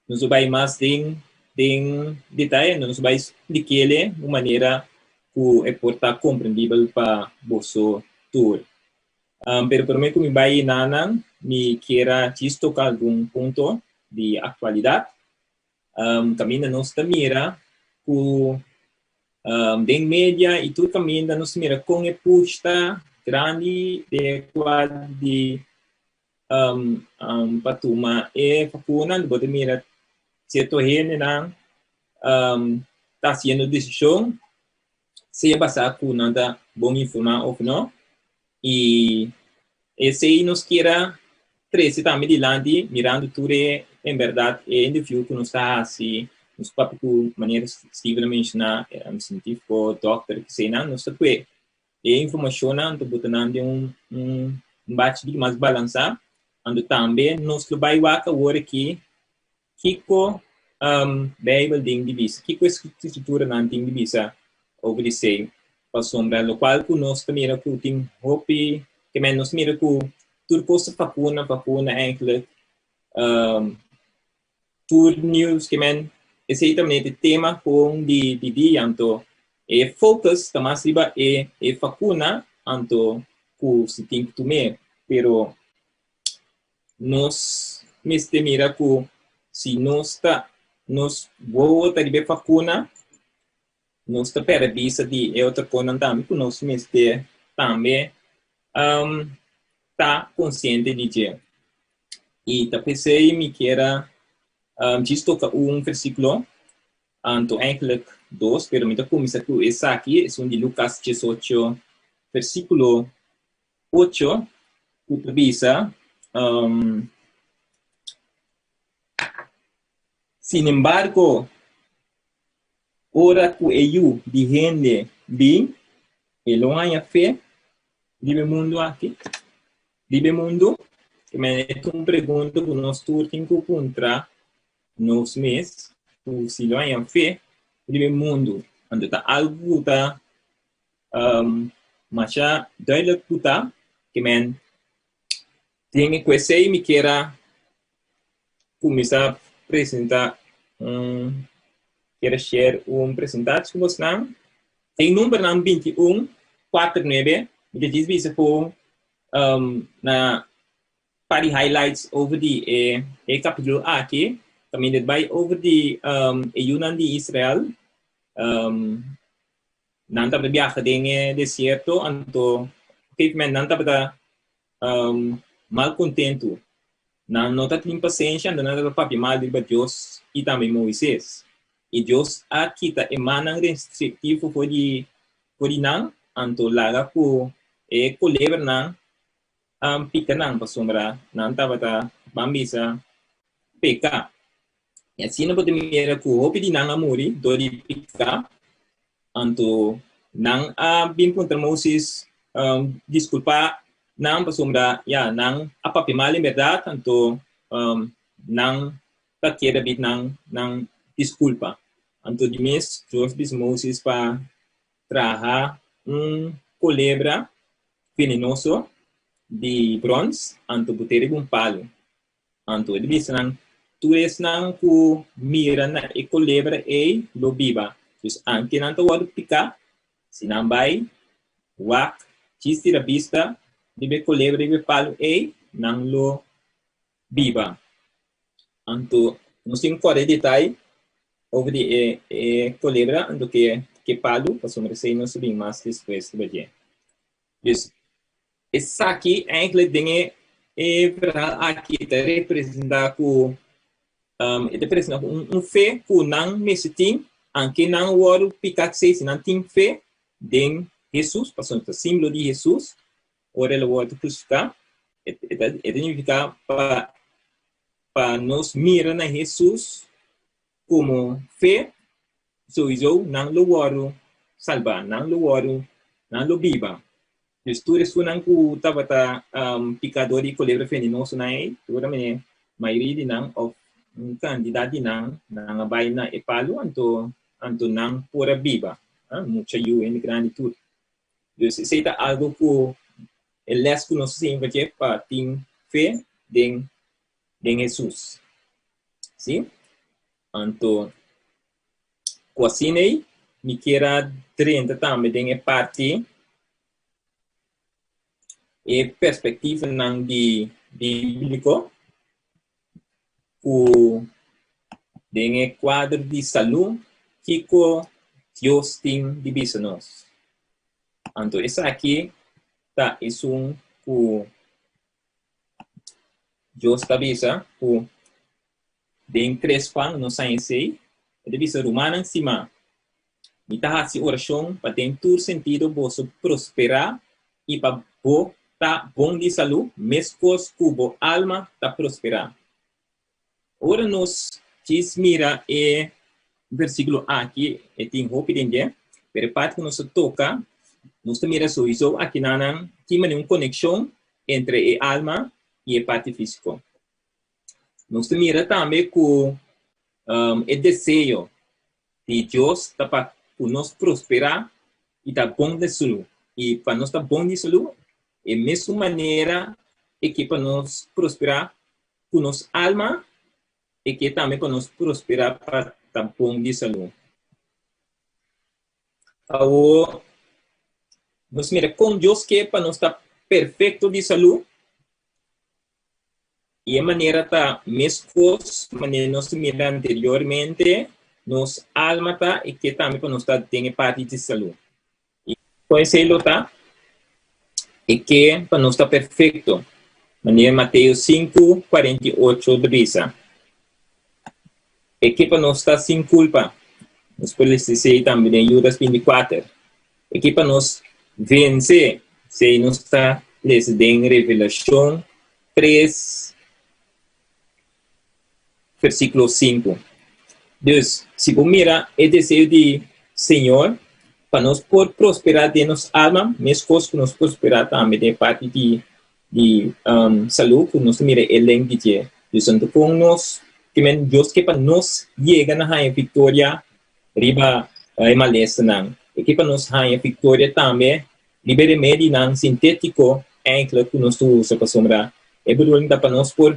nos lo bai mas den den detaye, nos lo bai splik'é un manera ku e por ta komprendibel pa boso tur. Pero promé ku mi bai enanan mi kier a djis toka algun punto di aktualidat. Kaminda nos ta mira ku den media i tur kaminda nos ta mira kon e push ta grandi den e kual di pa tuma e vakuna. Bo ta mira sierto hendenan ta hasiendo desishon sea basá ku nan ta bon informá òf no. I esei nos kier a trese tambe dilanti mirando tur e en berdad e interview ku nos ta hasi, nos papia ku manera Steven a menshoná, sientífiko, dòkter, keseinan, nos ta kue e informashonnan ta bota nan den un un bachi di mas balansá, anto tambe nos lo bai wak awor aki kiko Beibel tin di bisa, kiko e Skrituranan tin di bisa over di esei. Pasobra lokual ku nos ta mira ku tin hopi, ke men nos mira ku tur kos ta vakuna, vakuna eigenlijk, tur news, ke men esei ta mete tema kon di di dia, anto e focus ta mas riba e e vakuna anto ku si tin ku tum'é, pero Nos mester mira ku si nos ta nos wowo ta riba e vakuna, nos ta pèrdè bista di e otro kosnan tambe ku nos mester tambe ta konsiente di dje. I ta p'esei mi kier a djis toka un versíkulo, anto eigenlijk dos, pero mi ta kuminsá ku esaki, esun di Lukas 18 versíkulo 8 ku ta bisa, Sinembargo, ora ku e Yu di hende bin, e lo haña fe riba e mundu aki? Riba e mundu? E ta un pregunta ku nos tur tin ku puntra nos mes, ku si lo haña fe riba e mundu. Anto ta algu ku ta Masha duidelijk ku ta ke men den e kuesei mi kier a kuminsá presentá un kier a share un presentatie ku bosnan. Den numbernan 21, 4, 9 mi ta djis bisa ku na par di highlights over di e e kapitulo aki. Kaminda bai over di e yunan di Israel. Nan tabata biaha den e desierto, anto op gegeven moment nan tabata mal kontentu. Nan no tabatin pasenshi, anto nan tabata papia mal riba Dios i tambe Moises. I Dios a kita e mannan restriktivo for di for di nan, anto laga ku e kolebranan a pika nan, pasobra nan tabata ban bisa peka. I asina bo ta mira ku hopi di nan a muri dor di piká. Anto nan a bin puntra Moses, Diskulpá nan pasobra ya nan a papia mal en bèrdat, anto nan ta keda bit nan nan diskulpa. Anto di mes Dios bisa Moses pa traha un kolebra venenoso di bròns, anto bot'é riba un palu. Anto e bisa nan, Tur esnan ku mira na e kolebra ei lo biba. Dus anke nan ta wòrdu piká, si nan bai wak djis tira bista riba e kolebra riba e palu ei, nan lo biba. Anto nos tin ku kòrda e detaye over di e e kolebra anto ke ke palu, pasobra esei nos ta bin mas despues riba dje. Dus Esaki eigenlijk den e e verhaal aki ta representa ku e ta representa ku un fe ku nan mester tin anke nan wòrdu piká ksei si nan tin fe den Hesus pasobra ta símbolo di Hesus ora el a wòrdu krusifiká e ta e ta nifiká pa pa nos mira na Hesus komo fe souiso nan lo wòrdu salbá nan lo wòrdu nan lo biba. Dus tur esunnan ku tabata pikadó di kolebra venenosonan ei, tur a mene mayoria di nan òf un kantidat di nan, nan a bai na e palu anto anto nan por a biba. Mucha yu, hende grandi tur. Dus esei ta algu ku e lès ku nos a siña pa dje pa tin fe den den Hesus. Si? Anto ku asina ei mi kier a drenta tambe den e parti e perspektivanan di bíbliko ku den e kuadro di salú kiko Dios tin di bisa nos. Anto esaki ta esun ku Dios ta bisa ku Den tres Juan nos haña esei, e ta bisa, Rumannan stimá, mi ta hasi orashon pa den tur sentido boso prosperá i pa bo ta bon di salú meskos ku bo alma ta prosperá. Ora nos djis mira e versíkulo aki, e tin hopi den dje, pero e parti ku nos ta toka, nos ta mira souiso akinanan tin manera un konekshon entre e alma i e parti físiko. Nos ta mira tambe ku e deseo di Dios ta pa ku nos prosperá i ta bon di salú. I pa nos ta bon di salú, e mesun manera e ke pa nos prosperá ku nos alma, e ke tambe pa nos prosperá pa ta bon di salú. Awor, nos mira kon Dios ke pa nos ta perfekto di salú. I e manera ta meskos manera nos ta mira anteriormente, nos alma ta i ke tambe pa nos ta den e parti di salú. I kon esei lo ta? E ke pa nos ta perfekto, manera Mateo 5, 48 ta bisa. E ke pa nos ta sin kulpa. Nos por lesa esei tambe den Judas 24. E ke pa nos vense, esei nos ta lesa den Revelashon 3, versíkulo 5. Dus, si bo mira e deseo di Señor pa nos por prosperá den nos alma, meskos ku nos prosperá tambe den e parti di di salú ku nos ta mira e link di dje. Dus anto kon nos ke men Dios ke pa nos yega na haña viktoria riba e malesanan. E ke pa nos haña viktoria tambe riba e remedinan sintétiko enkele ku nos ta usa pasobra e bedoeling ta pa nos por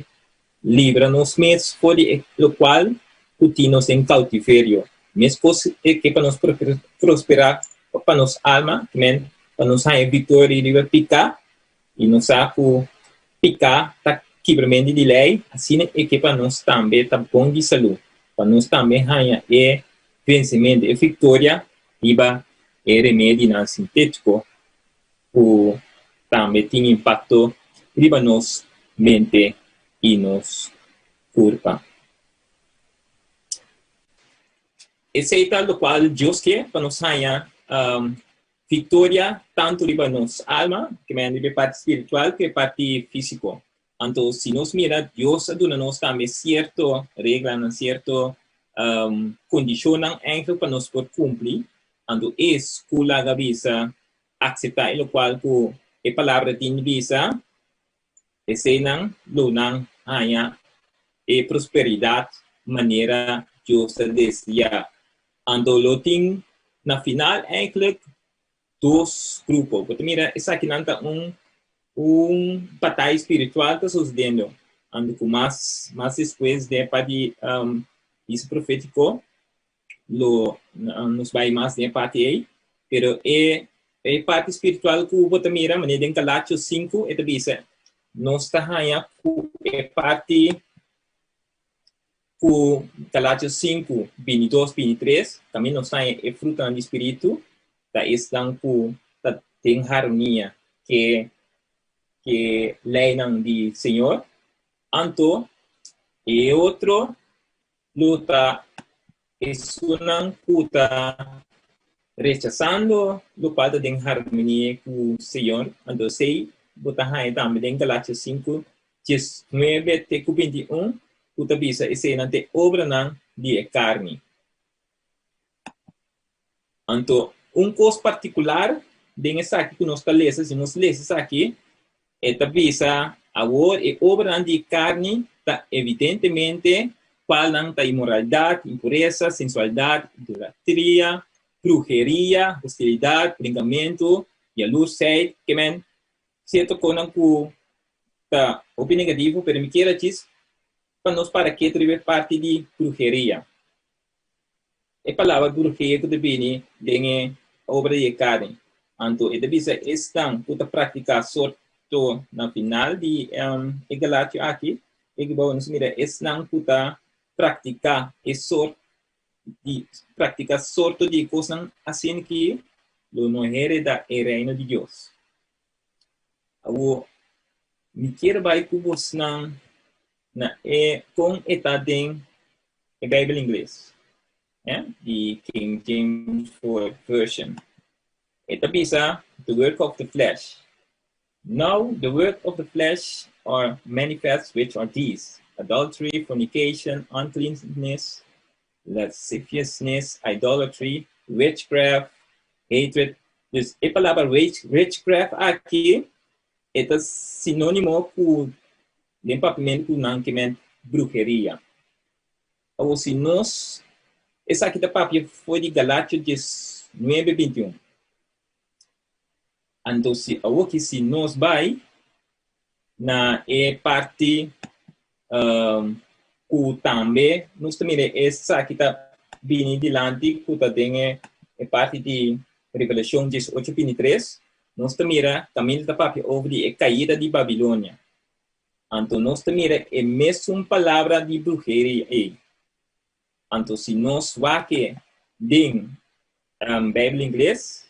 libra nos mes for di e lokual ku tin nos den kautiverio. Meskos e ke pa nos prosperá pa nos alma, ke men pa nos haña viktoria riba piká. I nos sa ku piká ta kibramentu di lei, asina e ke pa nos tambe ta bon di salú, pa nos tambe haña e vensementu, e viktoria riba e remedinan sintétiko ku tambe tin impakto riba nos mente i nos kurpa. Esei ta lokual Dios ke pa nos haña Victoria tantu riba nos alma, ke men riba e parti spiritual ku e parti físiko. Anto si nos mira, Dios a duna nos tambe sierto reglanan, sierto kondishonnan eigenlijk pa nos por kumpli. Anto es ku laga bisa akseptá e lokual ku e palabra tin di bisa, eseinan lo nan haña e prosperidat manera Dios ta deseá. Anto lo tin na final eigenlijk dos grupo. Bo ta mira esakinan ta un un bataya spiritual ta sucediendo. Anto cu mas mas despues den e parti um, aviso profetico lo nos bai mas den e parti ei. Pero e e parti spiritual cu bo ta mira, manera den Galatios 5 e ta bisa, nos ta haña cu e parti Ku Galatios 5, 22, 23, tambe nos haña e frutanan di spiritu ta esnan ku ta den harmonia ke ke leinan di Señor. Anto e otro lo ta esunnan ku ta rechasando lokual ta den harmonia ku Señor. Anto esei bo ta haña tambe den Galatios 5, 19 te ku 21 ku ta bisa eseinan ta e obranan di e karni. Anto, un kos partikular den esaki ku nos ta lesa, si nos lesa esaki, e ta bisa, Awor e obranan di e karni ta evidentemente kualnan ta inmoralidat, impuresa, sensualidat, idolatria, bruheria, hostilidat, brinkamentu, yalursheid, ke men sierto konan ku ta hopi negativo, pero mi kier a djis pa nos para ketu riba e parti di bruheria. E palabra bruheria ku ta bini den e obra di e Karen. Anto e ta bisa esnan ku ta praktiká sorto na final di e Galatio aki, e ku nos mira esnan ku ta praktiká e sort di praktiká sorto di kosnan asina ki lo no hereda e reino di Dios. Awor, mi kier bai ku bosnan na e kon e ta den e Bijbel ingles, eh, di King James Version. E ta bisa, The work of the flesh. Now the work of the flesh are manifest which are these, adultery, fornication, uncleanness, lasciviousness, idolatry, witchcraft, hatred. Dus e palabra witchcraft aki e ta sinónimo ku den papiamentu ku nan ke men bruheria. Awor si nos esaki ta papia for di Galatio 19, 21. Anto si awoki si nos bai na e parti um, ku tambe nos ta mira esaki ta bini dilanti ku ta den e, e parti di Revelashon 18:23, nos ta mira kaminda ta papia over di e kaida di Babilonia. Anto nos ta mira e mesun palabra di bruheria ei. Anto si nos wak den um, Bijbel ingles,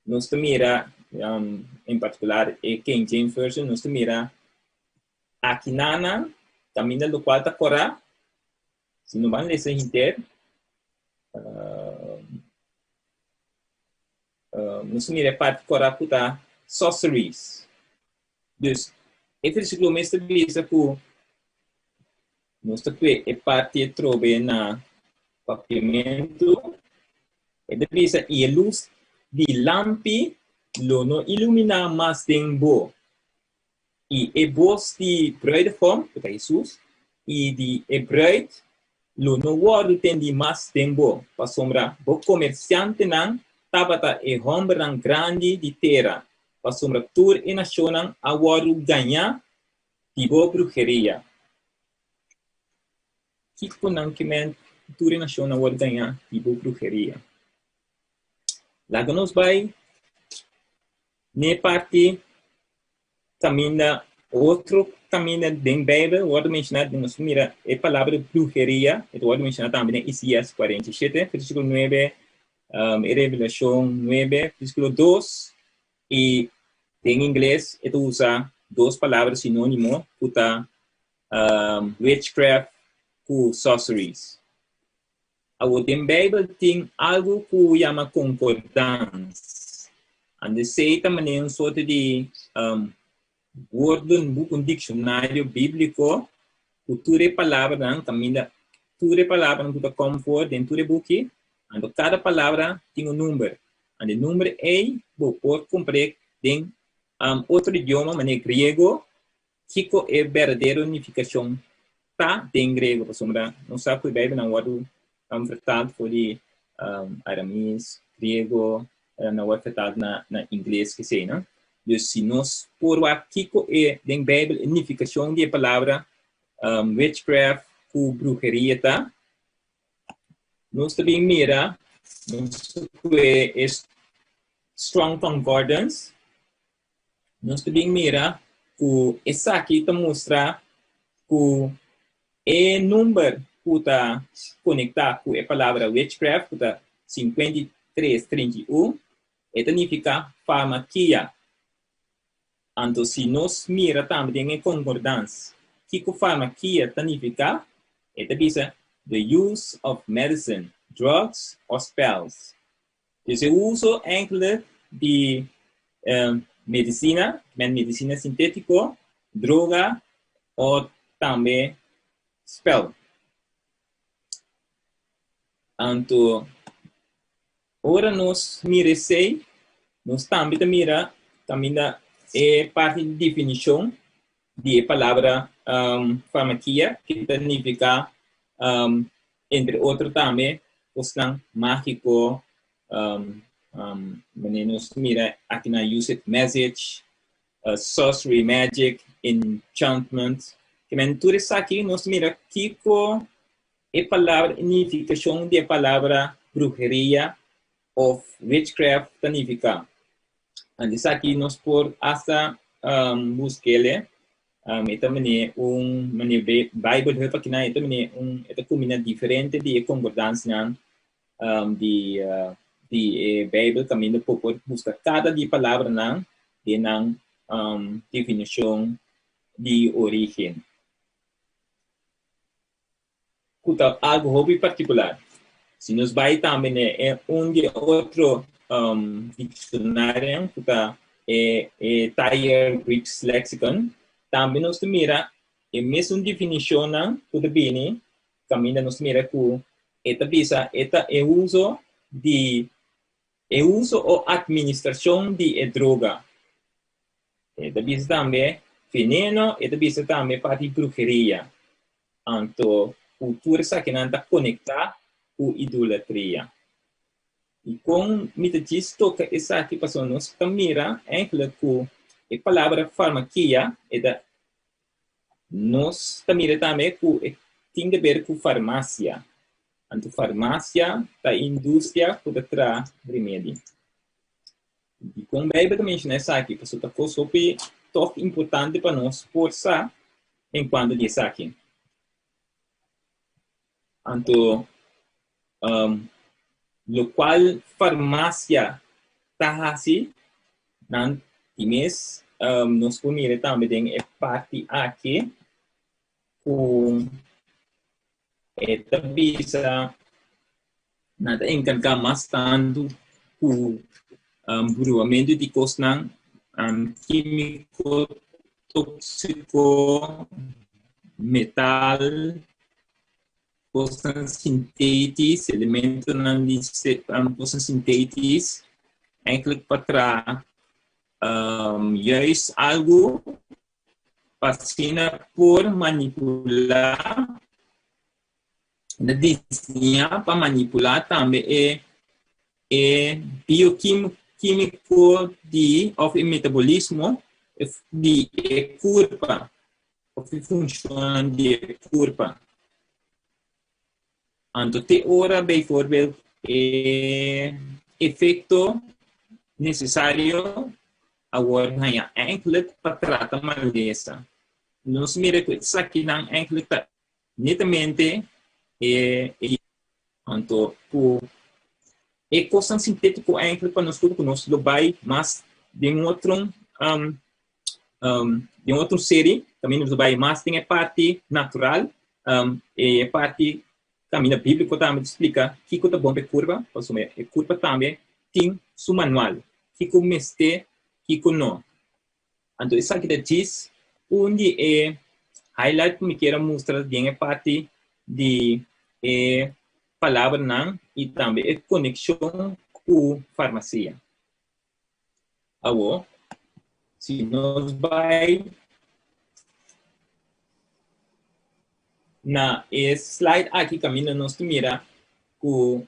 nos ta mira, um, en particular e King James Version, nos ta mira akinana, kaminda lokual ta kora, si no ban lesa hinter, um, um, nos ta mira e parti kora ku ta sorceries. Dus, e versíkulo mes ta bisa ku nos ta kue e parti atrobe na papiamentu. E ta bisa, i e lus di lampi lo no iluminá mas den bo. I e bos di bruidegom, ku ta Hesus, i di e bruid lo no wòrdu tendí mas den bo, pasobra bo komersiantenan tabata e hòmbernan grandi di tera, pasobra tur e nashonnan a wòrdu gañá di bo bruheria. Kiko nan ke men tur e nashonnan a wòrdu gañá di bo bruheria? Laga nos bai n'e parti kaminda. Otro kaminda den Beibel wòrdu menshoná, nos mira e palabra bruheria, e ta wòrdu menshoná tambe den Isaías 47, versíkulo 9, e Revelashon 9, versíkulo 2, i den ingles e ta usa dos palabra sinónimo ku ta witchcraft ku sorceries. Awor, den Beibel tin algu ku yama konkordans. Ant esei ta manera un sorto di woordenboek, un dikshonario bíbliko ku tur e palabranan kaminda tur e palabranan ku ta kòm for den tur e buki, anto kada palabra tin un number. Ant e number ei bo por kumpr'é den otro idioma manera griego Kiko e berdadero nifikashon ta den griego? Pasobra nos sa ku e Beibelnan wòrdu vertaald for di aramees, griego, nan wòrdu vertaald na na ingles kesei, no? Dus si nos por wak kiko e den Beibel e nifikashon di e palabra witchcraft ku bruheria ta, nos ta bin mira nos ku e Strong Concordance. Nos ta bin mira ku esaki ta mustra ku e number ku ta konektá ku e palabra witchcraft, ku ta 5331, e ta nifiká farmakia. Anto si nos mira tambe den e konkordans kiko farmakia ta nifiká, e ta bisa the use of medicine, drugs or spells. Dus e uso enkele di medisina, men medisina sintétiko, droga o tambe spel. Anto ora nos mira esei, nos tambe ta mira kaminda e parti di definishon di e palabra farmakia, ki ta nifiká entre otro tambe kosnan mágiko, manera nos mira aki na use it message, sorcery, magic, enchantment. Ke men tur esaki nos mira kiko e palabra, e nifikashon di e palabra bruheria òf witchcraft ta nifiká. Anto esaki nos por hasta busk'el. E ta manera un manera Bijbel Hub akinan e ta manera un e ta combina diferente di e concordancianan di di e Bijbel caminda por por busca cada di e palabranan den nan definicion di origen. Ku ta algu hopi partikular. Si nos bai tambe na e un di e otro dikshonarionan ku ta e e Thayer Briggs Lexicon, tambe nos ta mira e mesun definishonnan ku ta bini kaminda nos ta mira ku e ta bisa e ta e uso di e uso o atministrashon di e droga. E ta bisa tambe veneno, e ta bisa tambe parti di bruheria. Anto ku tur esakinan ta konektá ku idolatria. I kon mi ta djis toka esaki pasobra nos ta mira eigenlijk ku e palabra farmakia e ta nos ta mira tambe ku e tin de ber ku farmasia. Anto farmasia ta e industria ku ta traha remedi. Dikon Beibel ta menshoná esaki? Pasobra ta kos hopi tòg importante pa nos por sa en kuanto di esaki. Anto, um, lokual farmasia ta hasi, nan di mes, um, nos por mira tambe den e parti aki ku E ta bisa nan ta enkargá mas tantu ku bruamentu di kosnan kímiko, tóksiko, metal, kosnan sintétis, elementonan di kosnan sintétis, eigenlijk pa traha juist algu Pa asina por manipulá, ta diseñá pa manipulá tambe e e biokímiko di òf e metabolismo di e kurpa òf e funshonnan di e kurpa. Anto te ora bijvoorbeeld e efekto nesesario. awor haña eigenlijk pa trata malesa. Nos mira ku esakinan eigenlijk ta netamente e e anto ku e kosnan sintétiko eigenlijk pa nos ku nos lo bai mas den otro um, um, den otro serie kaminda nos lo bai mas den e parti natural um, e parti Kaminda bíbliko tambe ta splika kiko ta bon pa e kurpa, pasobra e kurpa tambe tin su manual, kiko mester, kiko no. Anto esaki ta djis un di e highlight ku mi kier a mustra den e parti di e palabranan i tambe e konekshon ku farmasia. Awor, si nos bai na e slide aki kaminda nos ta mira ku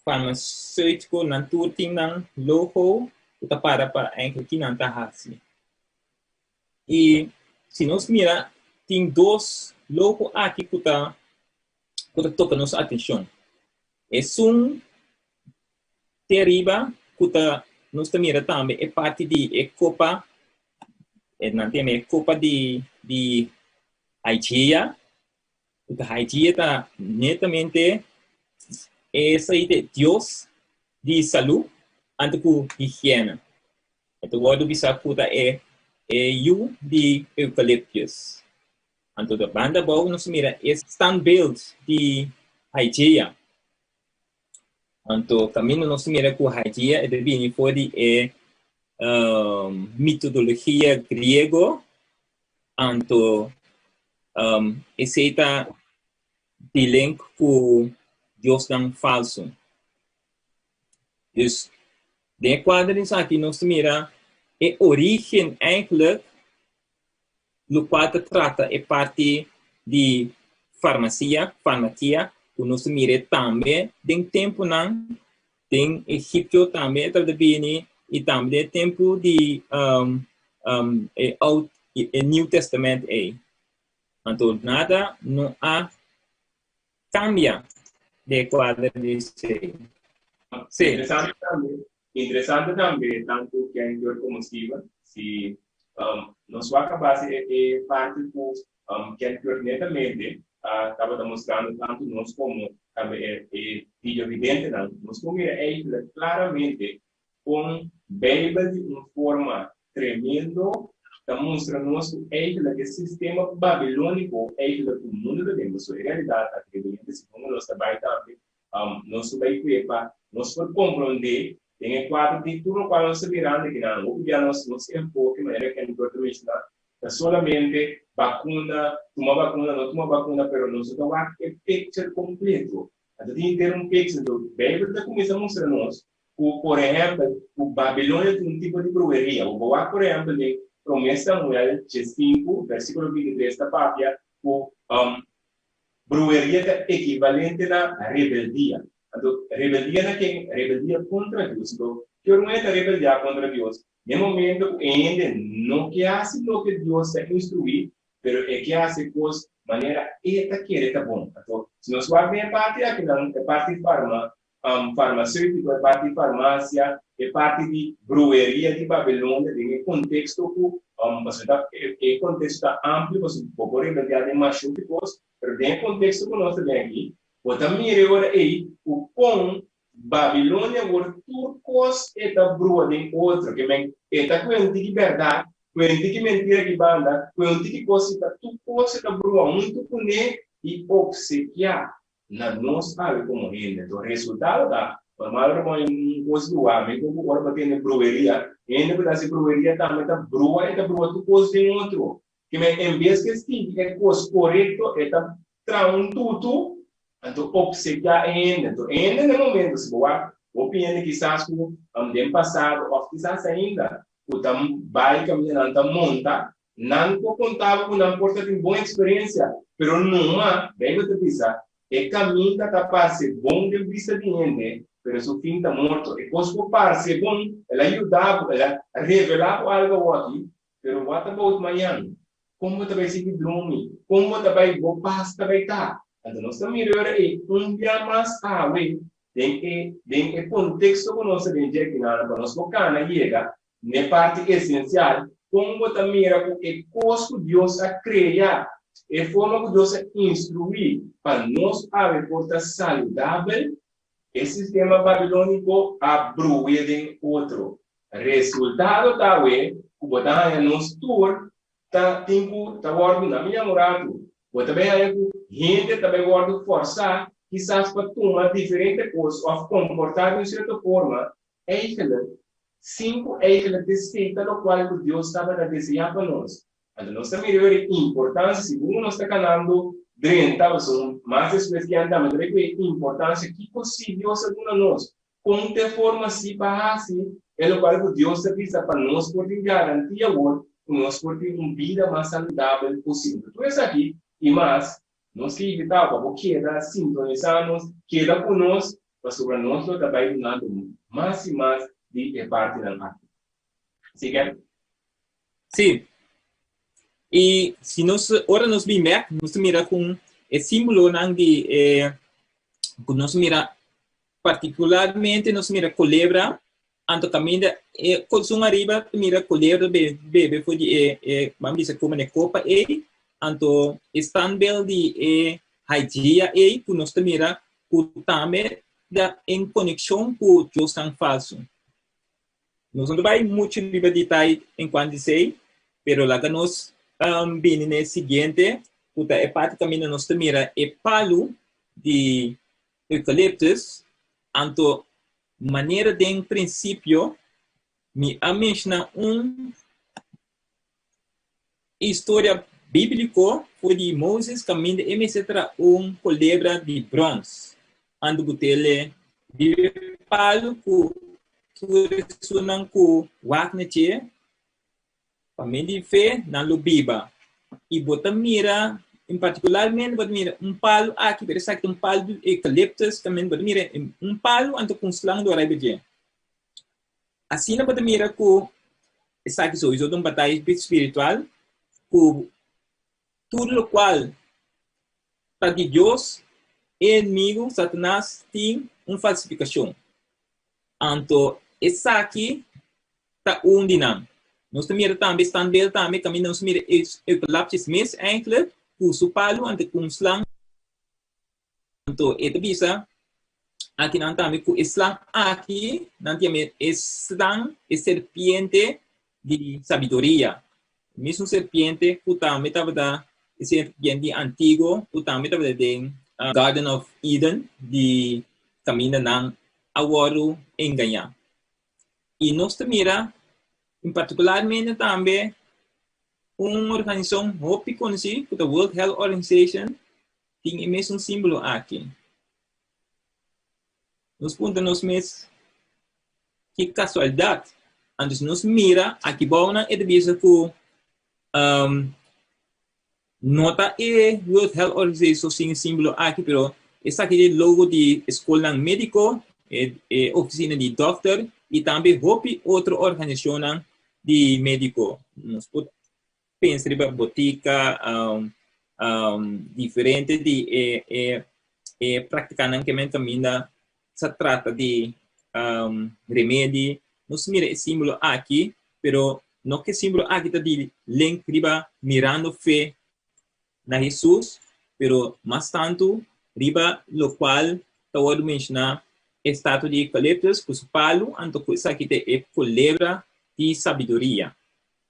farmaceuticonan tur tin nan logo ku ta para pa enkele ki nan ta hasi. I si nos mira tin dos logo aki ku ta ku ta toka nos atenshon. Esun te ariba ku ta nos ta mira tambe e parti di e kopa e nan ta yama e kopa di di Hygeia ku ta Hygeia ta netamente esei ta e dios di salu anto ku higiena. E ta wòrdu bisa ku ta e e yu di eukaliptus. Anto di banda abou nos ta mira e standbeeld di Hygeia. Anto kaminda nos ta mira ku Hygeia e ta bini for di e mitodologia griego, anto esei ta di link ku diosnan falsu. Dus den e kuadro esaki nos ta mira e origen eigenlijk lokual ta trata e parti di farmasia, farmakia, ku nos ta mir'é tambe den tempunan den Egipto tambe e tabata bini i tambe den e tempu di e Oud e Nieuw Testament ei. Anto nada no a kambia den e kuadro di esei. Sí. Interesante tambe, interesante tambe tantu Ken George komo Steven, si nos wak a base e e parti ku Ken George netamente a tabata mustrando tantu nos komo tambe e e videovidentenan, nos por mira eigenlijk klaramente Kon Beibel di un forma tremendo ta mustra nos ku eigenlijk e sistema babilóniko eigenlijk ku mundu ta den. Pasobra e realidat aki riba hende segun ku nos ta bai tambe nos ta bai kue pa nos por komprondé den e kuadro di tur lokual nos ta mirando aki nan. Hopi bia nos nos enfoke manera Ken George ta menshoná ta solamente bakuna, tuma bakuna, no tuma bakuna, pero nos no ta wak e picture kompleto. Anto tin henter un picture. Anto Beibel ta kuminsá mustra nos ku, por ehèmpel, ku Babilonia tin un tipo di brueria. Bo por wak, por ehèmpel, den Promé Samuel diesinku, versíkulo bintitres ta papia ku brueria ta ekivalente na rebeldia. Anto, rebeldia na ken? Rebeldia kontra Dios. Anto, ki ora un hende ta rebeldiá kontra Dios? Na e momento ku e hende no ke hasi loke Dios ta instruí, pero e ke hasi kos manera e ta kere ta bon. Anto, si nos wak den e parti akinan, e parti farma, farmaceutico, e parti di farmacia, e parti di brueria di Babilonia den e contexto cu, pasobra ta e contexto ta amplio pasobra bo por rebeldia den masho di cos, pero den e contexto cu nos ta den aki, bo ta mira e ora ey cu con Babilonia awor tur cos e ta brua den otro, ke men e ta cu e un tiki berdad, cu e un tiki mentira aki banda, cu e un tiki cos si ta tur cos e ta brua hunto cune y obsekia na nos awe komo hende. Enton resultado ta, normal ora bo haña un kos bruá, mi ku ora bo tene brueria, hende ku ta hasi brueria tambe ta brua, e ta brua tur kos den otro. Kimen en bes ke sigui e kos korekto e ta traha un tutu, anto opsekiá e hende. Enton e hende na e momento si bo wak hopi hende kisas ku den pasado òf kisas ainda ku ta bai kaminda nan ta monta, Nan por konta bo ku nan por ta tin bon eksperensia, pero numa, Beibel ta bisa, e kaminda ta parse bon den bista di hende, pero su fin ta morto. E kos por parse bon, el a yuda bo, el a revelá bo algu awoki, pero what about mañan? Kon bo ta bai sigui drumi? Kon bo ta bai, bo pas ta bai ta? Anto nos ta mira e ora ei un bia mas awe den e den e konteksto ku nos ta den dje aki nan, pa nos por kana yega. N'e parti esensial, kon bo ta mira ku e kos ku Dios a krea, e forma ku Dios a instruí pa nos awe por ta saludabel? E sistema babilóniko a bru'é den otro. Resultado ta awe ku bo ta haña nos tur ta tin ku ta wòrdu na mi un ratu. Bo ta bai haña ku hende ta bai wòrdu fòrsá kisas pa tuma diferente kos òf komportá di un sierto forma Eigenlijk, sin ku eigenlijk ta esei ta lokual ku Dios tabata deseá pa nos. Anto nos ta mira e importansia, segun nos ta kanando drenta, pasobra mas despues ki andamos ta bai ku e importansia kiko si Dios a duna nos, kon ta e forma si pa hasi e lokual ku Dios ta bisa pa nos por tin garantia awor ku nos por tin un bida mas saludabel posibel. Tur esaki i mas Nos ke invitá bo pa bo keda sintonisá nos, keda ku nos, pasobra nos lo ta bai dunando mas i mas di e partinan aki. Si, Ken? Sí. I si nos, ora nos bin bek, nos ta mira kon e símbolonan di e, ku nos mira partikularmente nos mira kolebra Anto kaminda e kolson ariba ta mira kolebra bebe for di e e ban bisa kuma ne kopa ei, anto e standbeeld di e Hygeia ei ku nos ta mira ku tambe ta en konekshon ku diosnan falsu. Nos no ta bai muchu riba detaye en kuantu esei, pero laga nos bini na e siguiente ku ta e parti kaminda nos ta mira e palu di eukaliptus, anto Manera den prinsipio mi a menshoná un historia bíbliko for di Moses kaminda e mester traha un kolebra di bròns. Anto ku tele riba e palu ku tur esunnan ku wak na dje Pa medio di fe nan lo biba. I bo ta mira, en partikularmente bo ta mira un palu aki, pero esaki ta un palu di eukaliptus tambe, bo ta mira un palu anto ku un slang dor riba dje. Asina bo ta mira ku esaki souiso ta un bataya spiritual ku tur lokual ta di Dios, e enemigu, Satanas, tin un falsifikashon. Anto esaki ta un di nan. Nos ta mira tambe standbeeld tambe kaminda nos mira e eukalaptus mes eindelijk ku su palu anto ku un slang. Anto e ta bisa akinan tambe ku e slang aki nan ta yama e slang e serpiente di sabiduria. Mesun serpiente ku tambe tabata e serpiente di antiguo ku tambe tabata den Garden of Eden di kaminda nan a wòrdu engañá. I nos ta mira en partikularmente tambe un organisashon hopi konosí ku ta World Health Organization tin e mesun símbolo aki. Nos puntra nos mes ki kasualidat. Anto si nos mira aki bou nan e ta bisa ku um, No ta e World Health Organization so sin e simbolo aki, pero esaki ta e logo di e skolnan mediko, e e ofisina di dòkter i tambe hopi otro organisashonnan di mediko. Nos por pensa riba botika, diferente di e e e praktikanan ke men kaminda sa trata di remedi. Nos mira e simbolo aki, pero no ke simbolo aki ta di link riba mirando fe na Hesus, pero mas tantu riba lokual ta wòrdu menshoná e statua di eukaliptus ku su palu, anto ku esaki ta e kolebra di sabiduria,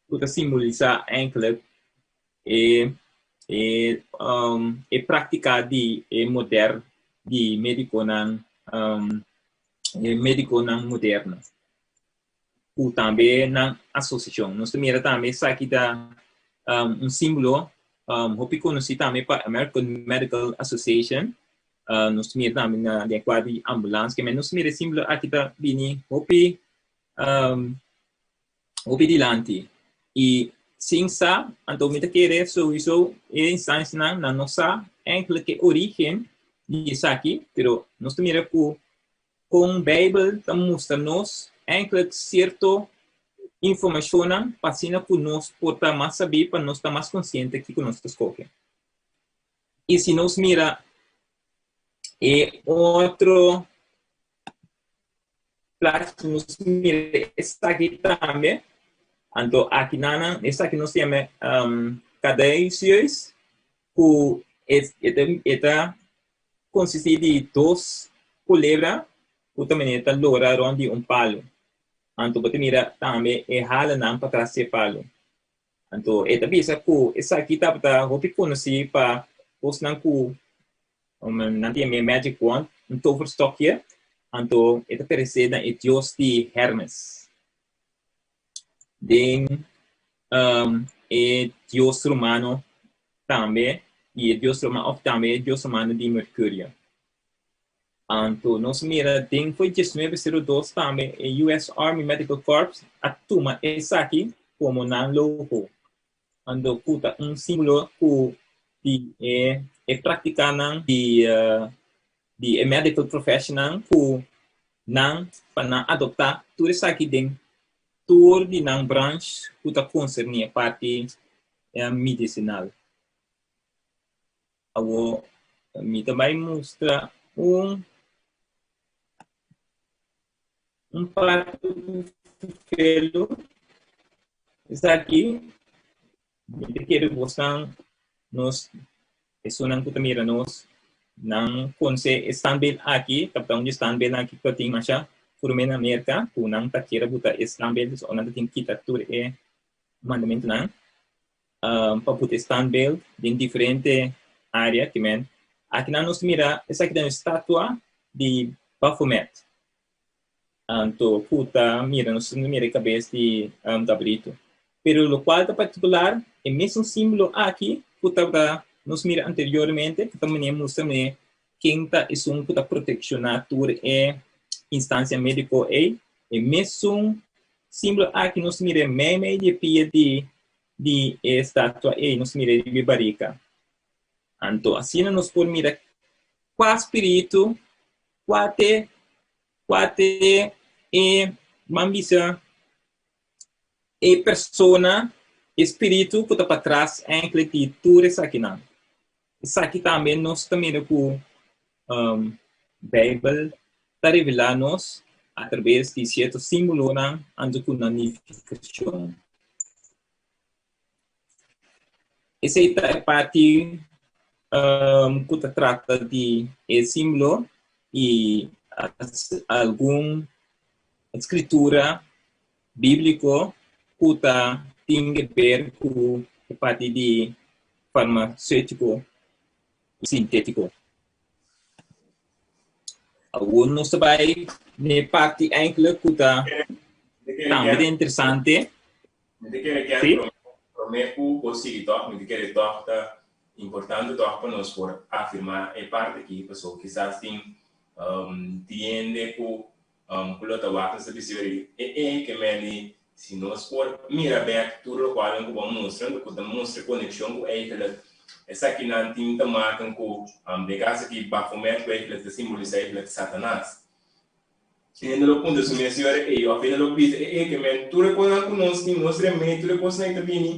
ku ta simbolisá enkele e e e práktika di e moder di médikonan e médikonan moderno. Ku tambe nan asosiashon. Nos ta mira tambe esaki ta un símbolo hopi konosí tambe pa American Medical Association. Nos ta mira tambe na den kuadro di ambulans. Ke men nos ta mira e símbolo aki ta bini hopi hopi dilanti. I sin sa, anto mi ta kere souiso e instansianan nan no sa enkele ke orígen di esaki, pero nos ta mira ku Kon Beibel ta mustra nos enkele sierto informashonnan pa asina ku nos por ta mas sabí, pa nos ta mas konsiente kiko nos ta skohe. I si nos mira e otro. Plachi nos mira esaki tambe. Anto aki nan esaki nos yama caduceus ku e ta konsistí di dos kulebra ku ta manera ta lora rònt di un palu. Anto bo ta mira tambe e halanan patras di e palu. Anto e ta bisa ku esaki tabata hopi konosí pa kosnan ku nan ta yama e magic wand, un toverstokje, anto e ta peresé na e dios di Hermes. Den e dios romano tambe i e dios romano òf tambe e dios romano di Mercurio. Anto nos mira den foi 1902 tambe e US Army Medical Corps a tuma esaki komo nan logo. Anto ku ta un símbolo ku di e e praktikanan di di e medical professionnan ku nan pa nan adoptá tur esaki den tur di nan branch ku ta konserní e parti medisinal. Awor mi ta bai mustra un un parti felo. Esaki mi ta kere bosnan nos esunnan ku ta mira nos nan konse e standbeeld aki tabata un di standbeeldnan aki ku ta tin masha prome na Merka ku nan ta kere buta e standbeeld o nan ta tin kita tur e mandamentunan. Pa put e standbeeld den diferente área ke men. Akinan nos ta mira esaki ta un estatua di Baphomet. Anto ku ta mira nos ta mira e kabes di kabritu. Pero lokual ta partikular e mesun símbolo aki ku tabata nos mira anteriormente ku ta manera mustra manera ken ta esun ku ta protekshoná tur e instansia médiko ei, e mesun símbolo aki nos mira meimei di e pia di di e estatua ei nos mira riba e barika. Anto asina nos por mira kua spiritu, kua te, kua te e man bisa e persona, e spiritu ku ta patras enkele di tur esakinan. Esaki tambe nos ta mira ku um, Bijbel ta revelá nos atraves di sierto símbolonan anto ku nan nifikashon. Esei ta e parti um, ku ta trata di e símbolo i algun skritura bíbliko ku ta tin ke ber ku e parti di farmaseutiko i sintétiko. Awor nos ta bai n'e parti enkele ku ta tambe ta interesante. Mi ta kere kier Sí. prome ku bo sigui tòg, mi ta kere tòg ta importante tòg pa nos por afirmá e parti aki, pasobra kisas tin hende ku ku lo ta wak nos ta bisa yori e e ke meni si nos por mira bek tur lokualnan ku bo a mustra ku ta mustra konekshon ku eigenlijk esakinan tin ta maken ku den kaso aki Baphomet ku eigenlijk ta simbolisá eigenlijk Satanas. Hende lo puntra su mes yori ey òf hende lo bisa e e ke men tur e kosnan ku nos tin nos remei tur e kosnan ta bini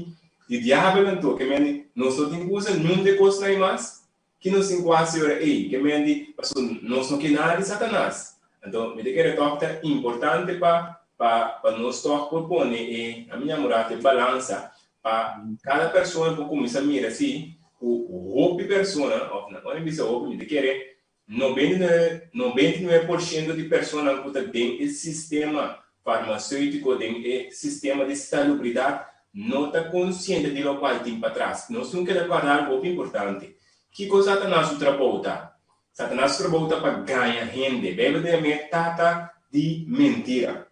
di diabel anto ke meni nos no tin ku usa niun di e kosnan ei mas. Ki nos tin ku hasi ora ei? Ke men di, Pasobra nos no ke nada di Satanas. Anto, mi ta kere tòg ta importante pa pa pa nos tòg por pone e, ami ña murati, e balansa pa kada persona por kuminsá mira si ku hopi persona, òf na ora mi bisa hopi mi ta kere 99, 99 por shento di personanan ku ta den e sistema farmaseutiko, den e sistema di salubridat, no ta konsiente di lokual tin patras. Nos tin keda kòrda algu hopi importante. Kiko Satanas su trabou ta? Satanas su trabou ta pa gaña hende. Beibel ta yam'é tata di mentira.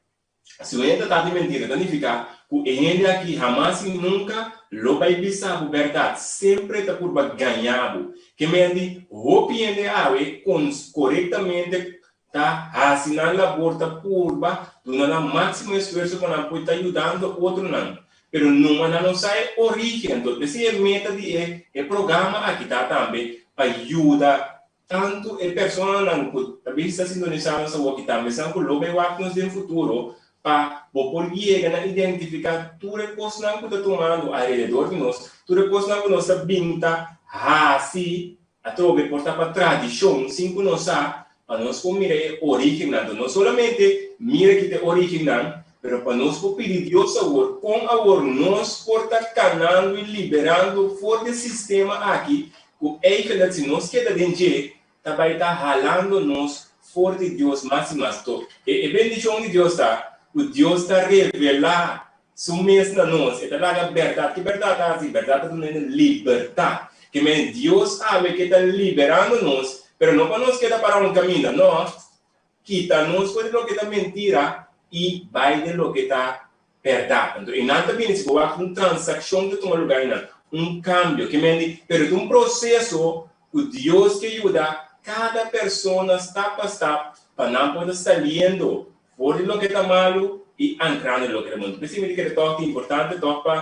Si un hende ta tata di mentira, ta nifiká ku e hende aki hamas i nunka lo bai bisa bo bèrdat. Semper e ta purba gaña bo. Ke men di hopi hende awe korektamente ta hasi nan labor ta purba duna nan máksimo esfuerso pa nan por ta yudando otronan, pero numa nan no sa e orígen. Enton, p'esei e meta di e e programa aki ta tambe pa yuda tantu e personanan ku ta bisa sintonisá nos awoki tambe esnan ku lo bai wak nos den futuro pa bo por yega na identifiká tur e kosnan ku ta tumando alrededor di nos, tur e kosnan ku nos ta bin ta hasi Atrobe por ta pa tradishon sin ku nos sa. Pa nos por mira e orígennan. Anto no solamente mira ki ta e orígennan, pero pa nos por pidi Dios awor kon awor nos por ta kanando i liberando for di e sistema aki ku eigenlijk si nos keda den dje ta bai ta halando nos for di Dios mas i mas. Anto e bendishon di Dios ta ku Dios ta revelá Su mes na nos. E ta laga bèrdat. Ki bèrdat ta hasi? Bèrdat ta duna hende libertat. Ke men Dios awe ke ta liberando nos, pero no pa nos keda pará un kaminda, no. Kita nos for di loke ta mentira i bai den loke ta bèrdat. Anto einan ta bini si bo wak un transakshon ta tuma lugá einan, un kambio. Ke men di, pero ta un proseso ku Dios ke yuda kada persona stap pa stap pa nan por ta saliendo For di loke ta malu i ankrando di loke ta bon. P'esei mi ta kere tòg ta importante tòg pa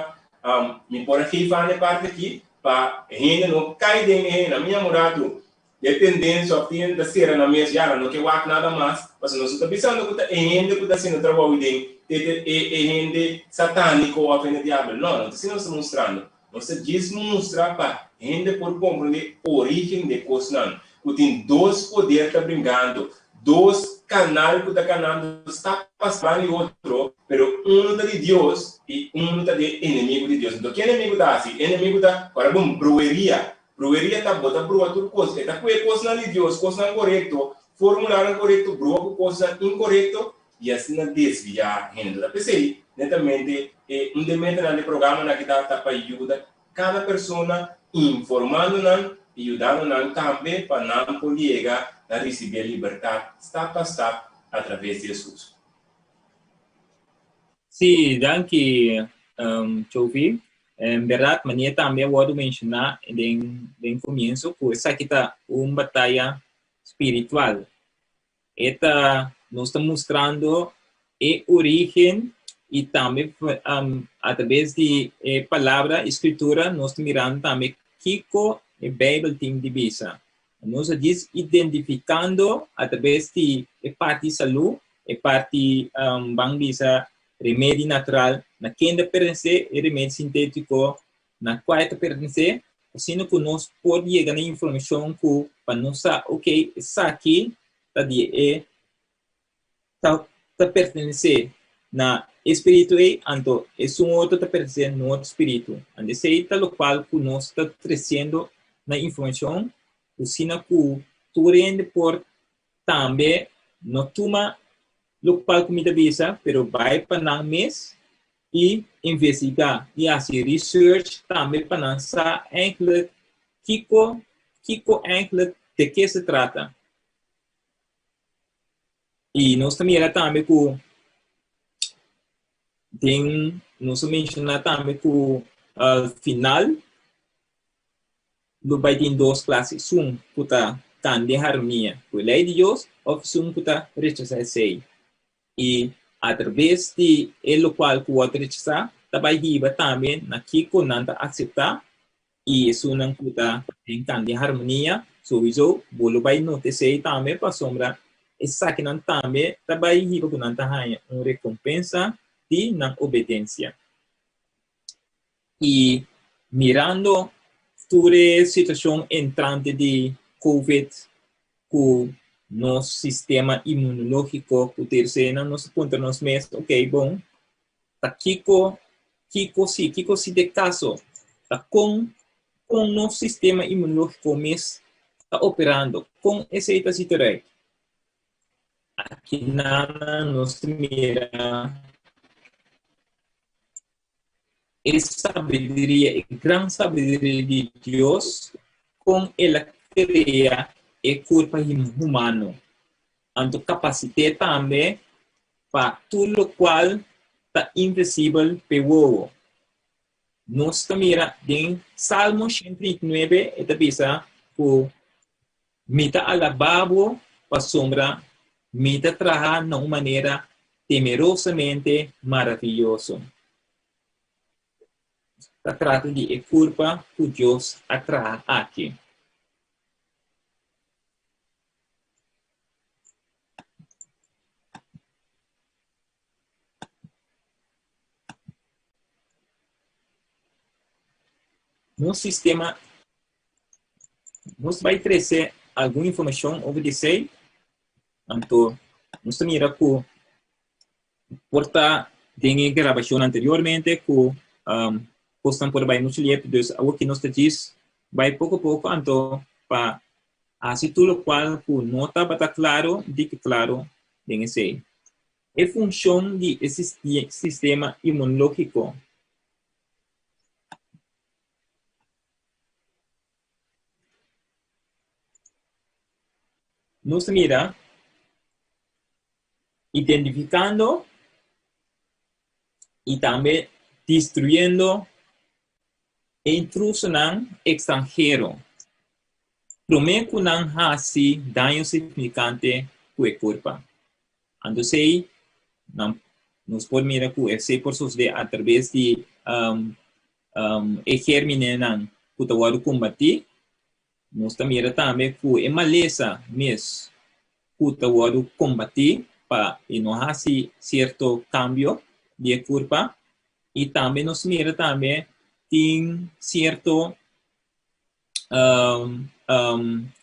mi por a geef aan e parti aki pa hende no kai den e hende. Mi yama un ratu e tendensia òf tin hende ta sera nan mes ya nan no ke wak nada mas pasobra nos no ta bisando ku ta e hende ku ta hasiendo trabou ei den te e hende satániko òf hende diabel. No, no ta asina nos ta mustrando. Nos ta djis mustra pa hende por komprondé orígen di e kosnan, ku tin dos poder ta bringando, dos kanal ku ta kanando stap pa stap di otro, pero unu ta di Dios i unu ta di e enemigu di Dios. Anto, ke enemigu ta hasi? E enemigu ta ora bon brueria. Brueria ta bo ta brua tur kos. E ta kue kosnan di Dios, kosnan korekto, formulanan korekto, brua ku kosnan inkorekto i asina desviá hende. Ta p'esei, netamente, e un di e metanan di e programanan aki ta ta pa yuda kada persona, informando nan i yudando nan tambe pa nan por yega na risibí e libertat stap pa stap atraves di Hesus. Sí, danki, Chovi. En berdad, manera tambe a wòrdu menshoná den den komienso ku esaki ta un bataya spiritual. E ta nos ta mustrando e origen y tambe a través di e palabra y scritura nos ta mirando tambe kico e Bijbel tin di bisa. Nos a djis identificando a través di e parti salud, e parti ban bisa remedi natural na ken ta pertenece e remedi sintetico na kua e ta pertenesé, asina ku nos por yega na informashon ku pa nos sa, ok, esaki ta di e ta ta pertenesé na e spiritu ei, anto esun otro ta pertenesé na otro spiritu. Anto esei ta lokual ku nos ta tresiendo na informashon, asina ku tur hende por tambe no tuma lokual ku mi ta bisa, pero bai pa nan mes i investigá i hasi research tambe pa nan sa eigenlijk kiko kiko eigenlijk de ke se trata. I nos ta mira tambe ku den nos a menshoná tambe ku al final lo bai tin dos klase, esun ku ta kanda den harmonia ku e lei di Dios òf esun ku ta rechasá esei. I atraves di e lokual ku wòrdu rechasá ta bai hiba tambe na kiko nan ta akseptá i esunnan ku ta den kambia harmonia souiso bo lo bai nota esei tambe pasobra esakinan tambe ta bai hiba ku nan ta haña un rekompensa di nan obedensia. I mirando tur e situashon entrante di Covid ku nos sistema inmunológiko ku tersernan nos ta puntra nos mes, ok bon, ta kiko kiko si, kiko si ta e kaso? Ta kon kon nos sistema inmunológiko mes ta operando? Kon esei ta sita rei? Akinan nos ta mira E sabiduria, e gran sabiduria di Dios, kon el a krea e kurpa humano. Anto kapasit'é tambe pa tur lokual ta invisibel p'e wowo. Nos ta mira den Salmo 139 e ta bisa ku Mi ta alabá bo pasobra mi ta traha na un manera temerosamente maraviyoso. Ta trata di e kurpa ku Dios a traha aki. Nos sistema Nos bai trese algun informashon over di esei. Anto, nos ta mira ku por ta den e grabashon anteriormente ku um, kosnan por bai muchu liep, dus awor ki nos ta djis bai poko poko anto pa hasi tur lokual ku no tabata klaro di ke klaro den esei. E funshon di e sistema imunológiko. Nos ta mira identificando y tambe destruyendo e intrusonan extranhero prome cu nan haci daño significante cu e curpa. Anto esey nan nos por mira cu esey por sosode a traves di e germinenan cu ta wordo combati. Nos ta mira tambe ku e malesa mes ku ta wòrdu kombatí pa e no hasi sierto kambio di e kurpa i tambe nos mira tambe tin sierto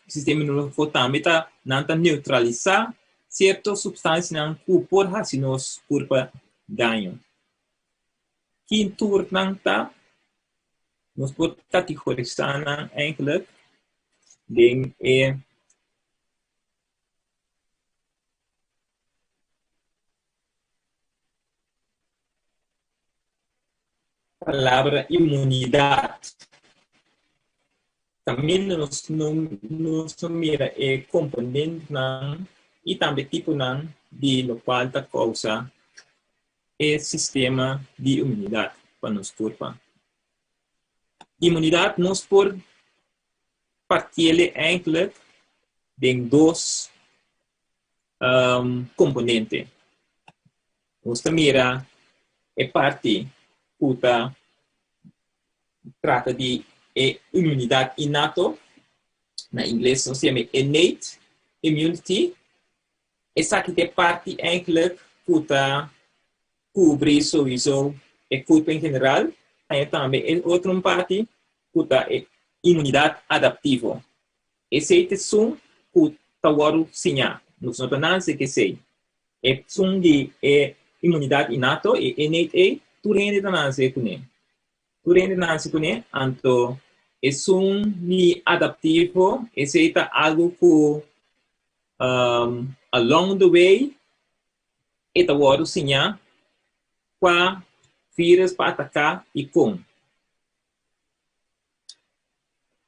sistema inmunológiko tambe ta nan ta neutralisá sierto supstansianan ku por hasi nos kurpa daño. Ki tur nan ta? Nos por kategorisá nan eigenlijk den e palabra inmunidat. Kaminda nos no nos ta mira e komponentenan i tambe tiponan di lokual ta kousa e sistema di inmunidat pa nos kurpa. Inmunidat nos por partiele eigenlijk den dos um, komponente. Nos ta mira e parti ku ta trata di e inmunidat innato, na ingles nos yama innate immunity. Esaki ta e parti eigenlijk ku ta kubri souiso e kurpa en general, haña tambe e otro un parti ku ta e inmunidat adaptivo. Esei ta esun ku ta wòrdu siñá. Nos no ta nase ku esei. Esun di e inmunidat innato, e innate ei, tur hende ta nase kuné. Tur hende nase kuné, anto esun di adaptivo, esei ta algu ku along the way e ta wòrdu siñá kua virus pa ataká i kon.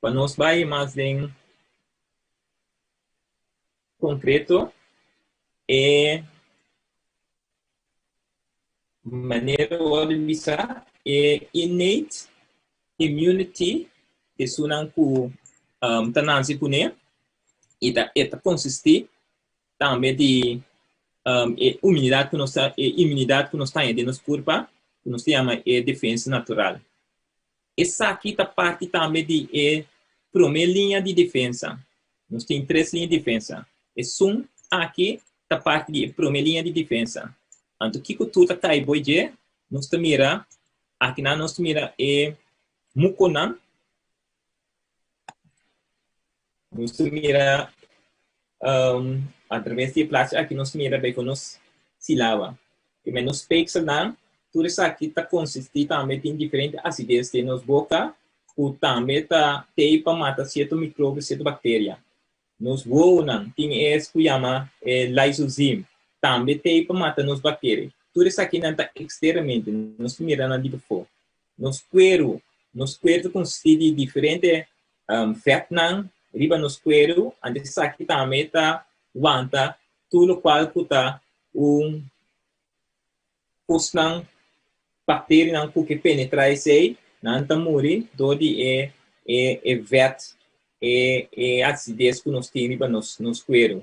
Pa nos bai mas den konkreto e manera wòrdu bisa e innate immunity esunnan ku ta nase kuné i ta e ta konsistí tambe di e imunidat ku nos ta e imunidat ku nos taña den nos kurpa ku nos ta yama e defensa natural. Esaki ta parti tambe di e promé liña di defensa. Nos tin tres liña di defensa. Esun aki ta parti di e promé liña di defensa. Anto kiko tur ta kai boi dje? Nos ta mira, akinan nos ta mira e mukonan. Nos ta mira atraves di e plachi aki nos ta mira bay ku nos silaba. Primer nos speekselnan, tur esaki ta konsistí tambe tin diferente asides den nos boka ku tambe ta tei pa mata sierto mikrobio, sierto bakteria. Nos wowonan tin es ku yama e lysozym, tambe tei pa mata nos bakteria. Tur esakinan ta eksternamente, nos ta mira nan di pafó. Nos kueru, nos kueru ta konsistí di diferente vètnan riba nos kueru, anto esaki tambe ta wanta tur lokual ku ta un kosnan, bakterianan ku ke penetrá esei, nan ta muri dor di e e vèt, e e asides ku nos tin riba nos nos kueru.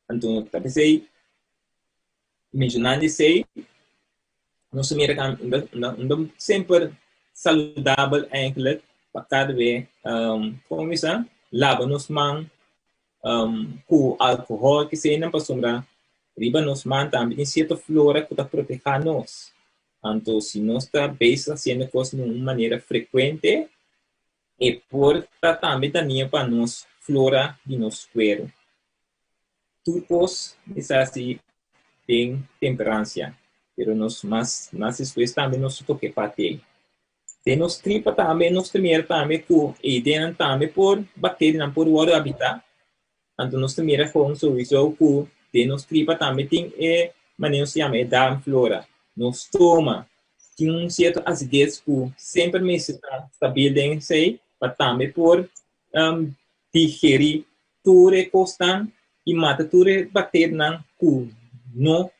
Anto ta p'esei menshonando esei nos ta mira unda semper saludabel eigenlijk pa kada be komo bisa laba nos man ku alkohòl kisenan pasobra riba nos man tambe tin sierto flora ku ta protehá nos. Anto si nos ta bezig hasiendo kos na un manera frekuente e por ta tambe daño pa nos flora di nos kueru. Tur kos mester hasi den temperansia, pero nos mas mas despues tambe nos ta toka e parti ei. Den nos tripa tambe nos ta mira tambe ku e ideanan tambe por bakterianan por wòrdu habitá. Anto nos ta mira kon souiso ku den nos tripa tambe tin e manera nos ta yama e darmflora. Nos stoma tin un sierto asides ku semper mester ta stabil den esei pa tambe por digerí tur e kosnan i mata tur e bakterianan ku no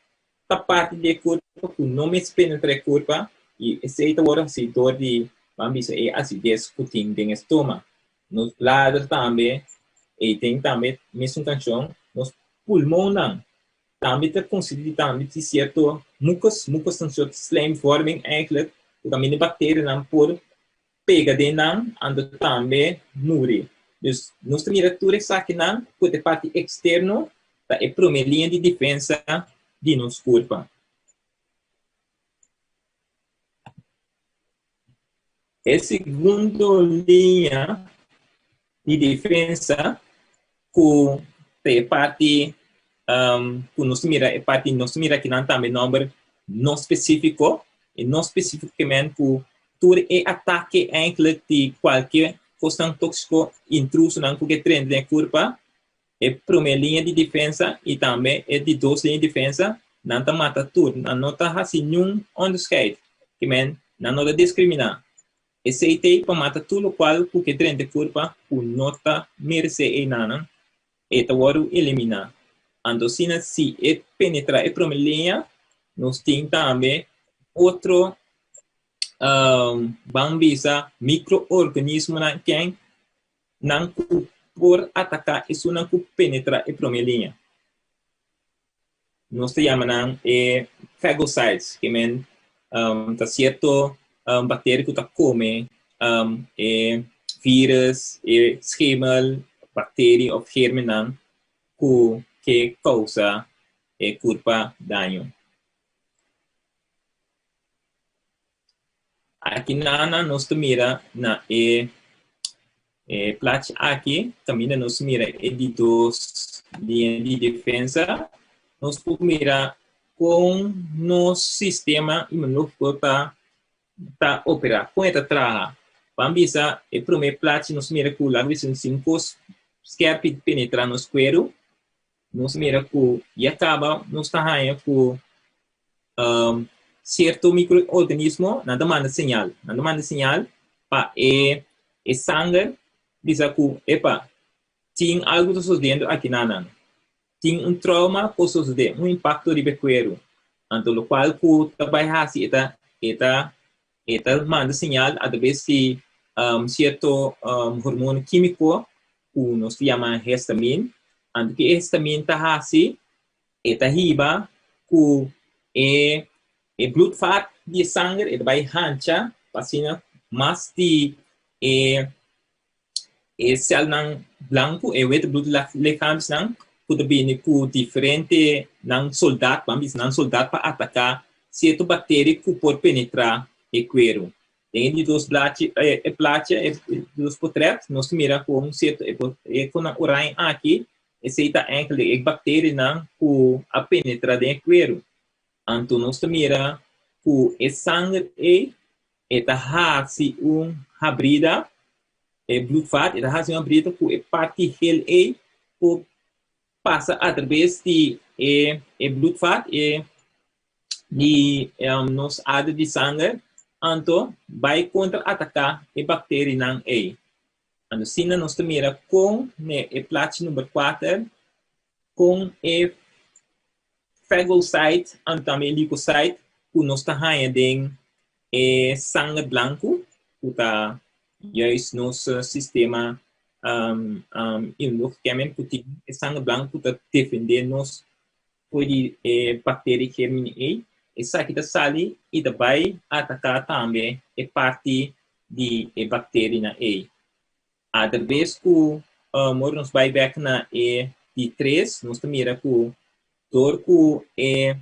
ta parti di e kurpa, ku no mester penetrá e kurpa, i esei ta wòrdu hasí dor di, ban bisa, e asides ku tin den e stoma. Nos blader tambe, ei tin tambe mesun kanshon. Nos pulmonnan tambe ta konsistí tambe di sierto mucus, mucus ta un sort slijmvorming eigenlijk, ku kaminda bakterianan por pega den nan anto tambe muri. Dus nos ta mira tur esakinan ku ta e parti eksterno ta e prome liña di defensa di nos kurpa. E segundo liña di defensa ku ta e parti ku nos ta mira e parti nos ta mira akinan tambe nòmber no spesífiko e no spesífiko ke men ku tur e atake eindelijk di kualke kosnan tóksiko intrusonan ku ke trenta den e kurpa e promé liña di defensa i tambe e di dos liña di defensa nan ta mata tur nan no ta hasi niun onderscheid ke men nan no ta diskriminá. Esei t'ei pa mata tur lokual ku ke drenta e kurpa ku no ta meresé einanan, e ta wòrdu eliminá. Anto asina si e penetrá e promé liña, nos tin tambe otro ban bisa mikroorganismonan ken nan ku por ataká esunnan ku penetrá e promé liña. Nos ta yama nan e phagocytes, ke men ta sierto bakteria ku ta kome e virus, e schemel, bakteria òf germennan ku ke kousa e kurpa daño. Aki nana nos ta mira na e e plachi aki kaminda nos mira e di dos liña di defensa. Nos por mira kon nos sistema inmunológiko ta ta operá, kon e ta traha. Ban bisa e promé plachi nos mira ku laga bisa un sin kos skèrpi penetrá nos kueru. Nos mira ku ya kaba nos ta haña ku sierto mikroorganismo nan ta manda señal, nan ta manda señal pa e e sanger bisa ku epa tin algu ta sosodiendo aki na nan, tin un trauma ku a sosodé, un impakto riba e kueru, anto lokual ku ta bai hasi e ta e ta e ta manda señal atraves di sierto hormon kímiko ku nos ta yama hestamin, anto ke e hestamin ta hasi e ta hiba ku e e bloedvaat di e sanger e ta bai hancha pa asina mas di e e sèlnan blanku, e wit bloedlichaamsnan ku ta bini ku diferente nan soldat, ban bisa nan soldat pa ataká sierto bakteria ku por penetrá e kueru. Den e di dos blachi, e plachi, e di dos potrèt, nos ta mira ku un sierto e ku nan oranje aki, esei ta enkele e bakterianan ku a penetrá den e kueru. Anto nos ta mira ku e sanger ei e ta hasi un habrida, e bloedvat, e ta hasi un habrida ku e parti gel ei por pasa atraves di e e bloedvat, e di nos ader di sanger, anto bai kontra ataká e bakterianan ei. Anto asina nos ta mira kon ne e plachi number kuater kon e phagocyte anto tambe e leukocyte ku nos ta haña den e sanger blanku ku ta juist nos sistema inmunológikamente ku tin e sanger blanku ku ta defendé nos for di e bakteria germini ei. Esaki ta sali i ta bai ataká tambe e parti di e bakterianan ei. Atrabes ku ora nos bai bek na e di tres, nos ta mira ku dor ku e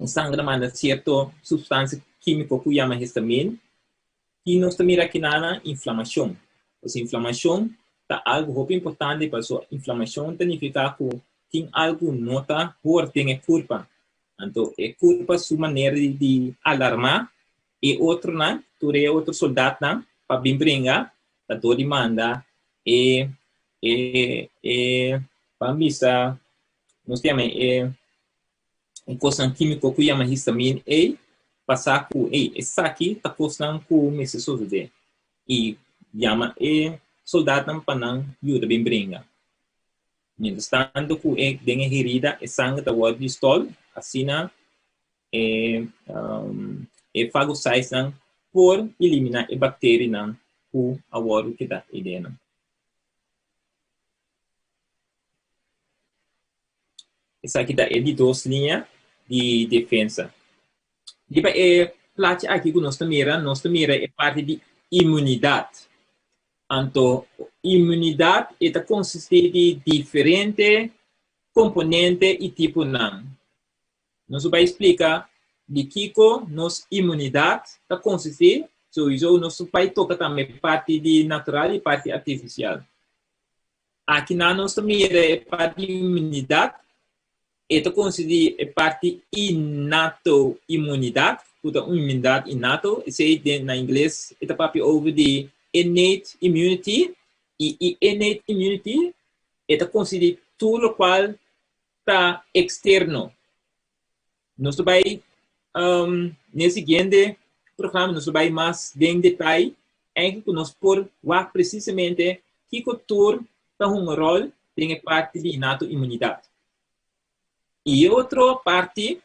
sanger ta manda sierto supstansia kímiko ku yama histamin, ki nos ta mira akinan inflamashon. Pues inflamashon ta algu hopi importante pasobra inflamashon ta nifiká ku. tin algu no ta hoor den e kurpa. Anto e kurpa su manera di alarmá e otronan, tur e otro soldatnan pa bin bringa, ta dor di manda e e e ban bisa nos ta yama e un kosnan kímiko ku yama histamine ei pa sa ku ei esaki ta kosnan ku mester sosodé i yama e soldatnan pa nan yuda bin bringa. Mientras tanto ku e den e herida e sanger ta wòrdu di stòl, asina e um, e phagocytesnan por eliminá e bakterianan ku a wòrdu keda eidenan. Esaki ta e di dos liña di defensa. Riba e plachi aki ku nos ta mira, nos ta mira e parti di imunidat. Anto, imunidat e ta konsistí di diferente komponente i tiponan. Nos bai splika di kiko nos imunidat ta konsistí, souiso nos bai toka tambe parti di natural i parti artifisial. Aki nan nos ta mira e parti di imunidat, e ta konsistí e parti innato imunidat, ku ta un imunidat innato, esei den na ingles e ta papia over di innate immunity, i e innate immunity e ta konsistí tur lokual ta eksterno. Nos ta bai um, ne siguiente programa nos ta bai mas den detaye eigenlijk ku nos por wak precisamente kiko tur ta hunga rol den e parti di innato inmunidat. I e otro parti,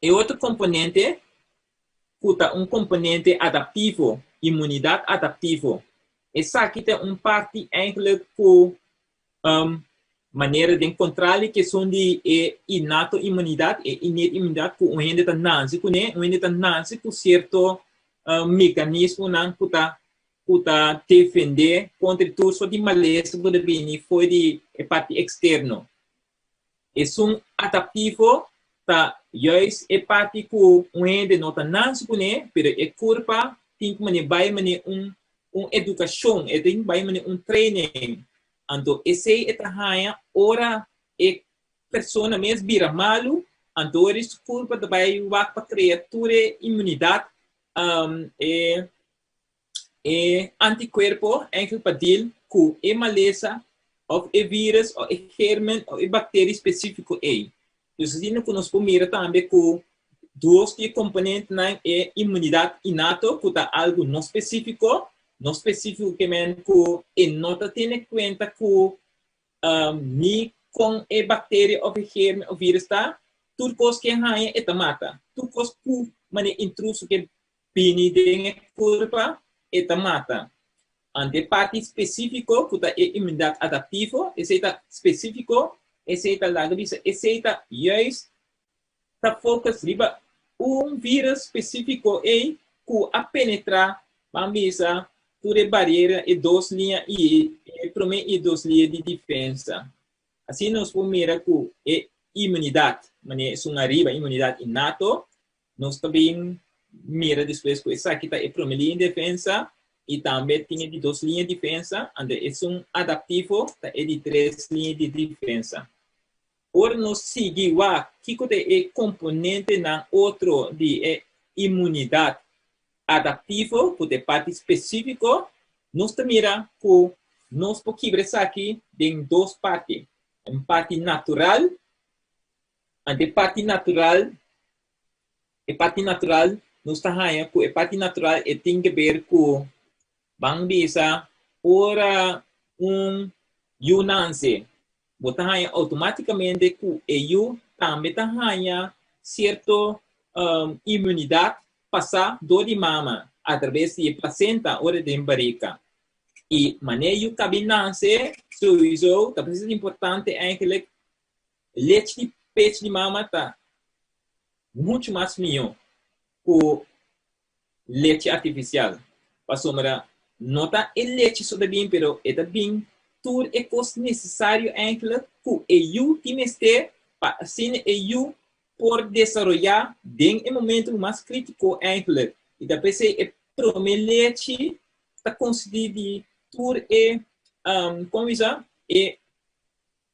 e otro komponente ku ta un komponente adaptivo, inmunidat adaptivo. Esaki ta un parti eigenlijk ku um, manera den contrali ke son di e innato inmunidad, e innate inmunidad ku un hende ta nanse kuné, un hende ta nanse ku sierto um, mekanismonan ku ta ku ta defendé kontra tur sort di malesa ku ta bini for di e parti eksterno. Esun adaptivo ta juist e parti ku un hende no ta nanse kuné, pero e kurpa tin ku manera bai manera un un edukashon, e tin bai manera un training. Anto esei e ta haña ora e persona mes bira malu, anto ora su kurpa ta bai wak pa krea tur e inmunidat, um, e e antikuerpo eigenlijk pa deal ku e malesa of e virus of e germen of e bacteria spesífiko ei. Dus asina ku nos por mira tambe ku dos di e komponentenan e inmunidat innato ku ta algu no spesífiko, no spesífiko ke men ku e no ta tene kuenta ku um, ni kon e bacteria of e germen of virus ta, tur kos ke haña e ta mata. Tur kos ku manera intruso ke bini den e kurpa, e ta mata. Ante e parti spesífiko ku ta e inmunidat adaptivo, esei ta spesífiko, esei ta laga bisa, esei ta juist ta focus riba un virus spesífiko ei ku a penetrá, ban bisa, tur e bariera, e dos liña i e promé i e dos liña di defensa. Asina nos por mira ku e inmunidat, manera esun ariba, inmunidat innato, Nos ta bin mira despues ku esaki ta e prome liña di defensa i tambe tin e di dos liña di defensa, anto esun adaptivo ta e di tres liña di defensa. Ora nos sigui wak kiko ta e komponentenan otro di e inmunidat adaptivo, ku ta e parti spesífiko, nos ta mira ku nos por kibra esaki den dos parti, un parti natural Anto e parti natural, e parti natural, nos ta haña ku e parti natural e tin ke ber ku, ban bisa, ora un yu nanse, bo ta haña outomátikamente ku e yu tambe ta haña sierto um, inmunidat pasá dor di mama atraves di e plasenta ora e den barika. I manera yu kabi nanse, souiso ta presis importante eigenlijk Lechi di pechi di mama ta muchu mas mihó ku lechi artifisial, pasobra no ta e lechi so ta bin, pero e ta bin tur e kos nesesario enkele ku e yu tin mester pa asina e yu por desaroyá den e momento mas krítiko enkele. I ta p'esei e promé lechi ta konsistí di tur e, komo bisa, e.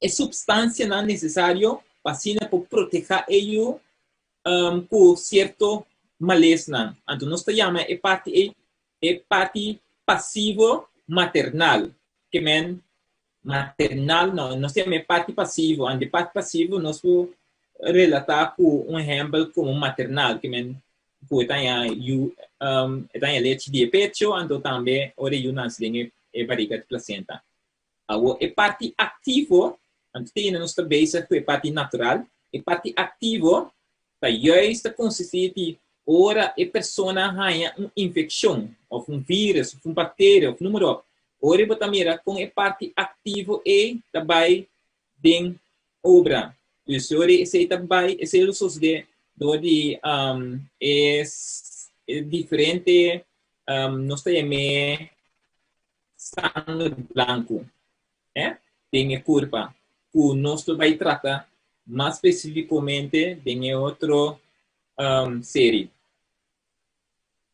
E supstansianan nesesario pa asina por protehá e yu ku sierto malesnan. Anto nos ta yama e parti ei e parti pasivo maternal. Ke men maternal no, nos ta yama e parti pasivo. Anto e parti pasivo nos por relatá ku un ehèmpel komo maternal, ke men ku e ta haña yu, e ta haña lechi di e pecho, anto tambe ora e yu nase den e bariga di plasenta. Awor e parti aktivo, anto te ainda nos ta bezig ku e parti natural, e parti aktivo ta juist ta konsistí di ora e persona haña un infekshon òf un vírus òf un bakteria òf noem maar op, ora bo ta mira kon e parti aktivo ei ta bai den obra. Dus ora esei ta bai, esei lo sosodé dor di e diferente, nos ta yam'é sanger blanku eh den e kurpa ku nos lo bai trata mas spesífikamente den e otro seri.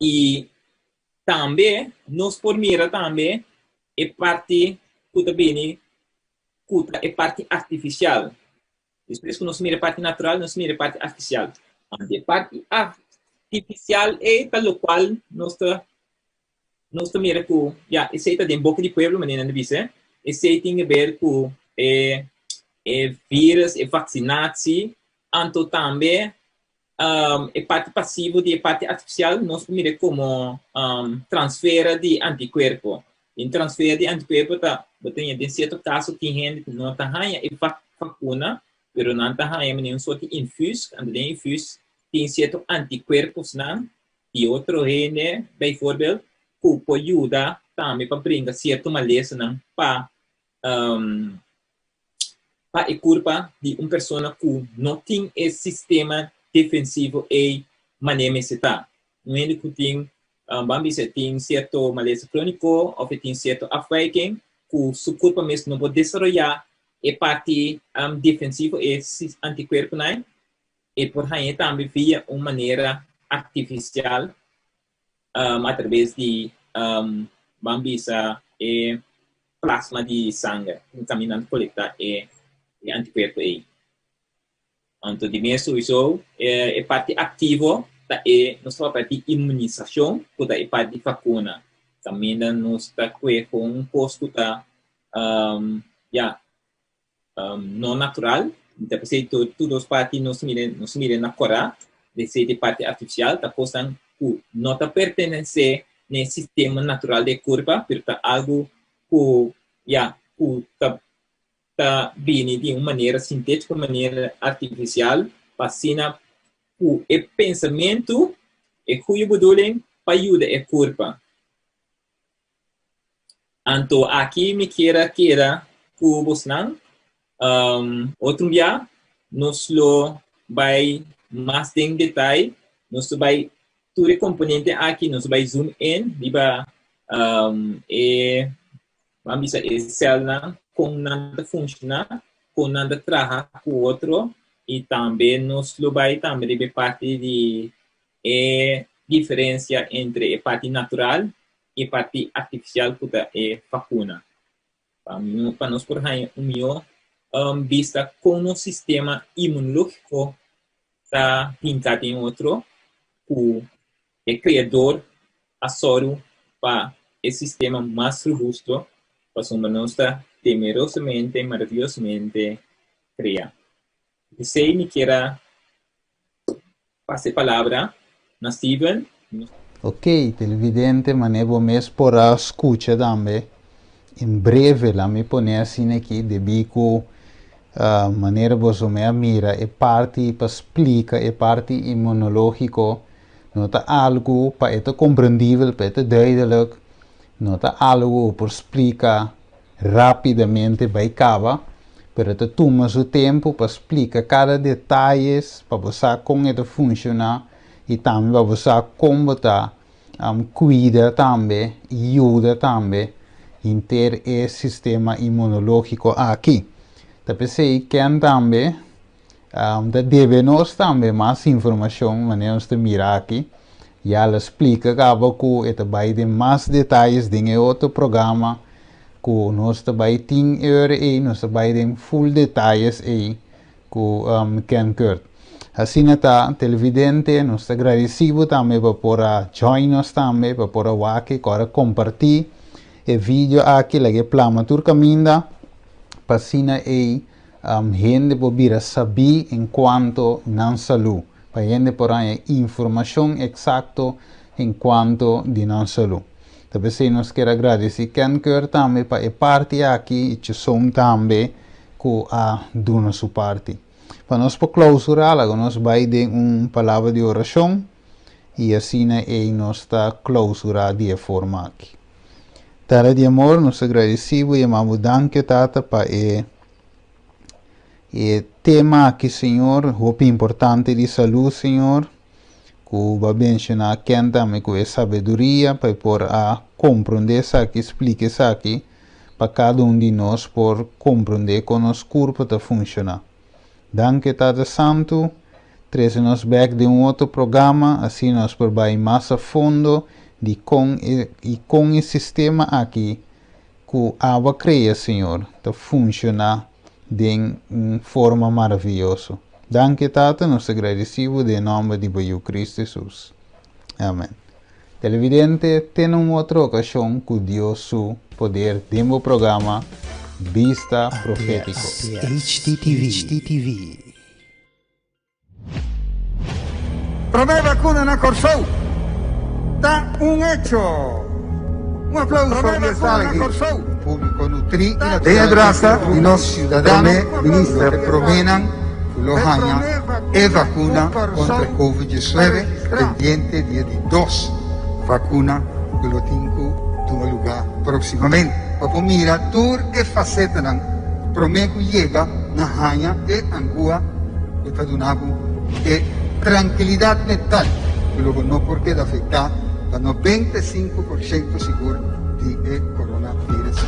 I tambe nos por mira tambe e parti ku ta bini ku ta e parti artifisial. Despues ku nos mira e parti natural, nos mira e parti artifisial. Anto e parti artifisial ei ta lokual nos ta nos ta mira ku ya esei ta den boka di pueblo manera nan ta bisa esei tin ke ber ku e e virus e vaksinatsi anto tambe um, e parti pasivo di e parti artifisial nos por mira komo um, transfera di antikuerpo den transfera di antikuerpo ta bo tin den sierto kaso tin hende ku no ta haña e vakuna pero nan ta haña manera un sorti infus anto den infus tin sierto antikuerposnan i otro hende, bijvoorbeeld, ku por yuda tambe pa bringa sierto malesanan pa um, pa e kurpa di un persona ku no tin e sistema defensivo ei manera mester ta. Un hende ku tin, um, ban bisa, tin sierto malesa króniko òf e tin sierto afwijking ku su kurpa mes no por desaroyá e parti um, defensivo, e antikuerponan, E por hañ'é tambe via un manera artifisial atraves di ban bisa e plasma di sanger ku kaminda nan ta kolektá e antikuerpo ei. Anto di mes souiso e parti aktivo ta e nos ta papia di inmunisashon ku ta e parti di vakuna kaminda nos ta kue ku un kos ku ta ya no natural. Ta p'esei tur tur dos parti nos mira nos mira na kòrá, esei ta e parti artifisial, ta kosnan ku no ta pertenesé na e sistema natural di e kurpa, pero ta algu ku ya ku ta ta bini di un manera sintétiko, manera artifisial, pa asina ku e pensamentu, e goeie bedoeling pa yuda e kurpa. Anto aki mi kier a keda ku bosnan. Otro bia nos lo bai mas den detaye. Nos lo bai tur e komponente aki, nos lo bai zoom in riba e, ban bisa e sèlnan, kon nan ta funshoná, kon nan ta traha ku otro i tambe nos lo bai tambe riba e parti di e diferencia entre e parti natural y e parti artificial cu ta e vacuna. Pa pa nos por haña un mihó bista con nos sistema inmunologico ta hinca den otro cu e creador a soru pa e sistema mas robusto pasobra nos ta temerosamente, maravillosamente crea. P'esei mi kier a pasa e palabra na Steven. Ok, televidente, mane bo mes por a scucha tambe. En breve, la mi pone asina aki, debí cu manera boso me a mira e parti pa splica e parti inmunologico no ta algo pa e ta comprendibel, pa e ta duidelijk, no ta algo cu por splica Rápidamente bai kaba, pero ta tuma su tempu pa splika kada detayes pa bo sa kon e ta funshoná i tambe pa bo sa kon bo ta kuida tambe i yuda tambe henter e sistema inmunológiko aki. Ta p'esei Ken tambe ta debe nos tambe mas informashon manera nos ta mira aki. Ya el a splika kaba ku e ta bai den mas detayes den e otro programa. ku nos ta bai tin e ora ei, nos ta bai den full detayes ei ku Ken Kurt. Asina ta, televidente, nos ta gradisí bo tambe pa por a join nos tambe, pa por a wak i kòrda kompartí e video aki, laga e plama tur kaminda, pa asina ei hende por bira sabí en kuanto nan salú, pa hende por haña informashon eksakto en kuanto di nan salú. Ta p'esei nos kier a gradisí Ken Kurt tambe pa e parti aki i Chesson tambe ku a duna su parti. Pa nos por klausurá, laga nos bai den un palabra di orashon i asina ei nos ta klausurá di e forma aki. Tata di amor, nos ta gradisí bo i yama bo danki, Tata, pa e e tema aki, Señor, hopi importante di salú, Señor, ku bo a menshoná ken tambe ku e sabiduria pa e por a komprondé esaki, splika esaki, pa kada un di nos por komprondé kon nos kurpa ta funshoná. Danki Tata Santu, trese nos bèk den un otro programa, asina nos por bai mas a fondo di kon e i kon e sistema aki ku abo a krea, Señor, ta funshoná den un forma maravioso. Danki Tata, nos ta gradisí bo den nòmber di bo Yu Kristu Hesus. Amen. Televidente, te na un otro okashon ku Dios su poder den bo programa Bista Profétiko. HTTV. Promé vakuna na Kòrsou ta un echo! Un aplauso di e sala aki. Públiko nutrí i naturalmente. Den e brasa di nos Promé Minister proménan ku lo haña e vakuna kontra e Covid 19 pendiente di e di dos vakuna ku lo tin ku tuma lugá próksimamente. Pa por mira tur e fasetanan promé ku yega na haña e angua ku ta duna bo e trankilidat mental ku lo bo no por keda afektá pa 95% sigur di e coronavirus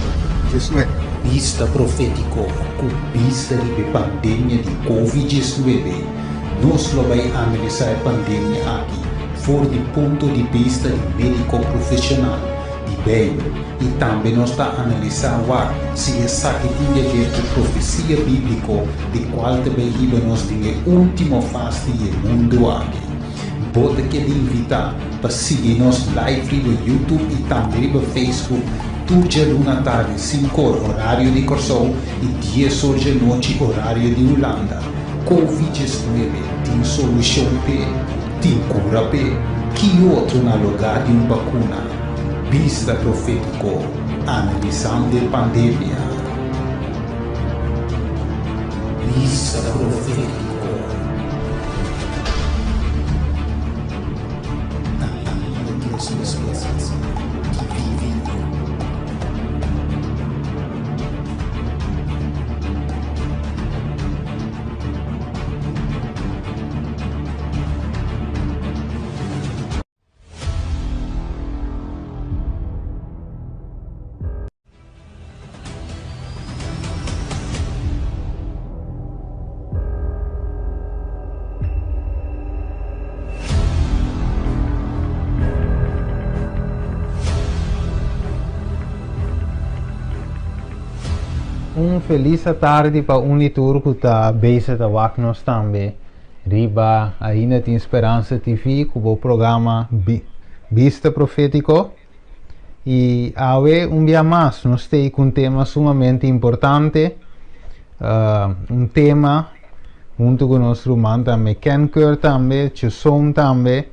19. Bista profétiko ku bista riba e pandemia di Covid 19, nos lo bai analisá e pandemia aki for di punto di bista di médiko profeshonal, di Beibel, i tambe nos ta analisá wak si esaki tin di haber ku profesia bíbliko di kual ta bai hiba nos den e último fase di e mundu aki. Bo ta keda invitá pa sigui nos live riba YouTube i tambe riba Facebook tur djaluna tardi sinku or orario di Kòrsou i dies or djanochi orario di Hulanda. Covid 19 tin solushon p'e? Tin kura p'e? Ki otro na lugá di un bakuna? Bista profétiko analisando e pandemia. Bista profétiko. Ainda Dios nos esperansa di vivi. Un felis atardi pa un di tur ku ta bezig ta wak nos tambe riba Ainda Tin Speransa TV ku bo programa Bista Profétiko. I awe un bia mas nos tei ku un tema sumamente importante, un tema huntu ku nos ruman tambe Ken Keur tambe, Chuson tambe,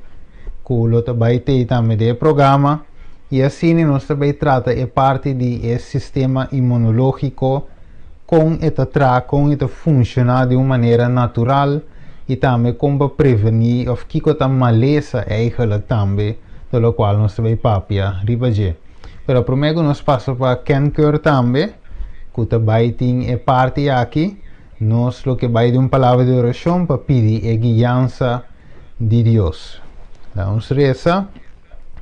ku lo ta bai tei tambe den e programa. I asina nos ta bai trata e parti di e sistema inmunológiko, kon e ta traha, kon e ta funshoná di un manera natural i tambe kon pa prevení òf kiko ta malesa eigenlijk tambe. Ta lokual nos ta bay papia riba dje. Pero prome ku nos pasa pa Ken Keur tambe, ku ta bay tin e parti aki, nos lo ke bay di un palabra di orashon pa pidi e guiansa di Dios. Laga nos resa.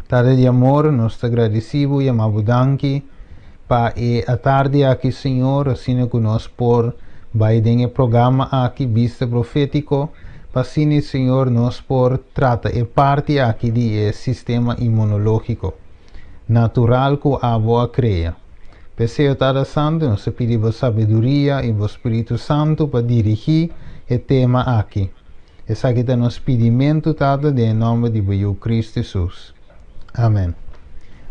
Tata di amor, nos ta gradisi bo, yama bo danki pa e atardi aki, Señor, asina ku nos por bai den e programa aki, Bista Profétiko, pa asina, Señor, nos por trata e parti aki di e sistema inmunológiko natural ku Abo a krea. P'esei, o Tata Santu, nos ta pidi bo sabiduria i bo Spiritu Santu pa dirigí e tema aki. Esaki ta nos pidimentu, Tata, den e nòmber di bo Yu Kristu Hesus. Amèn.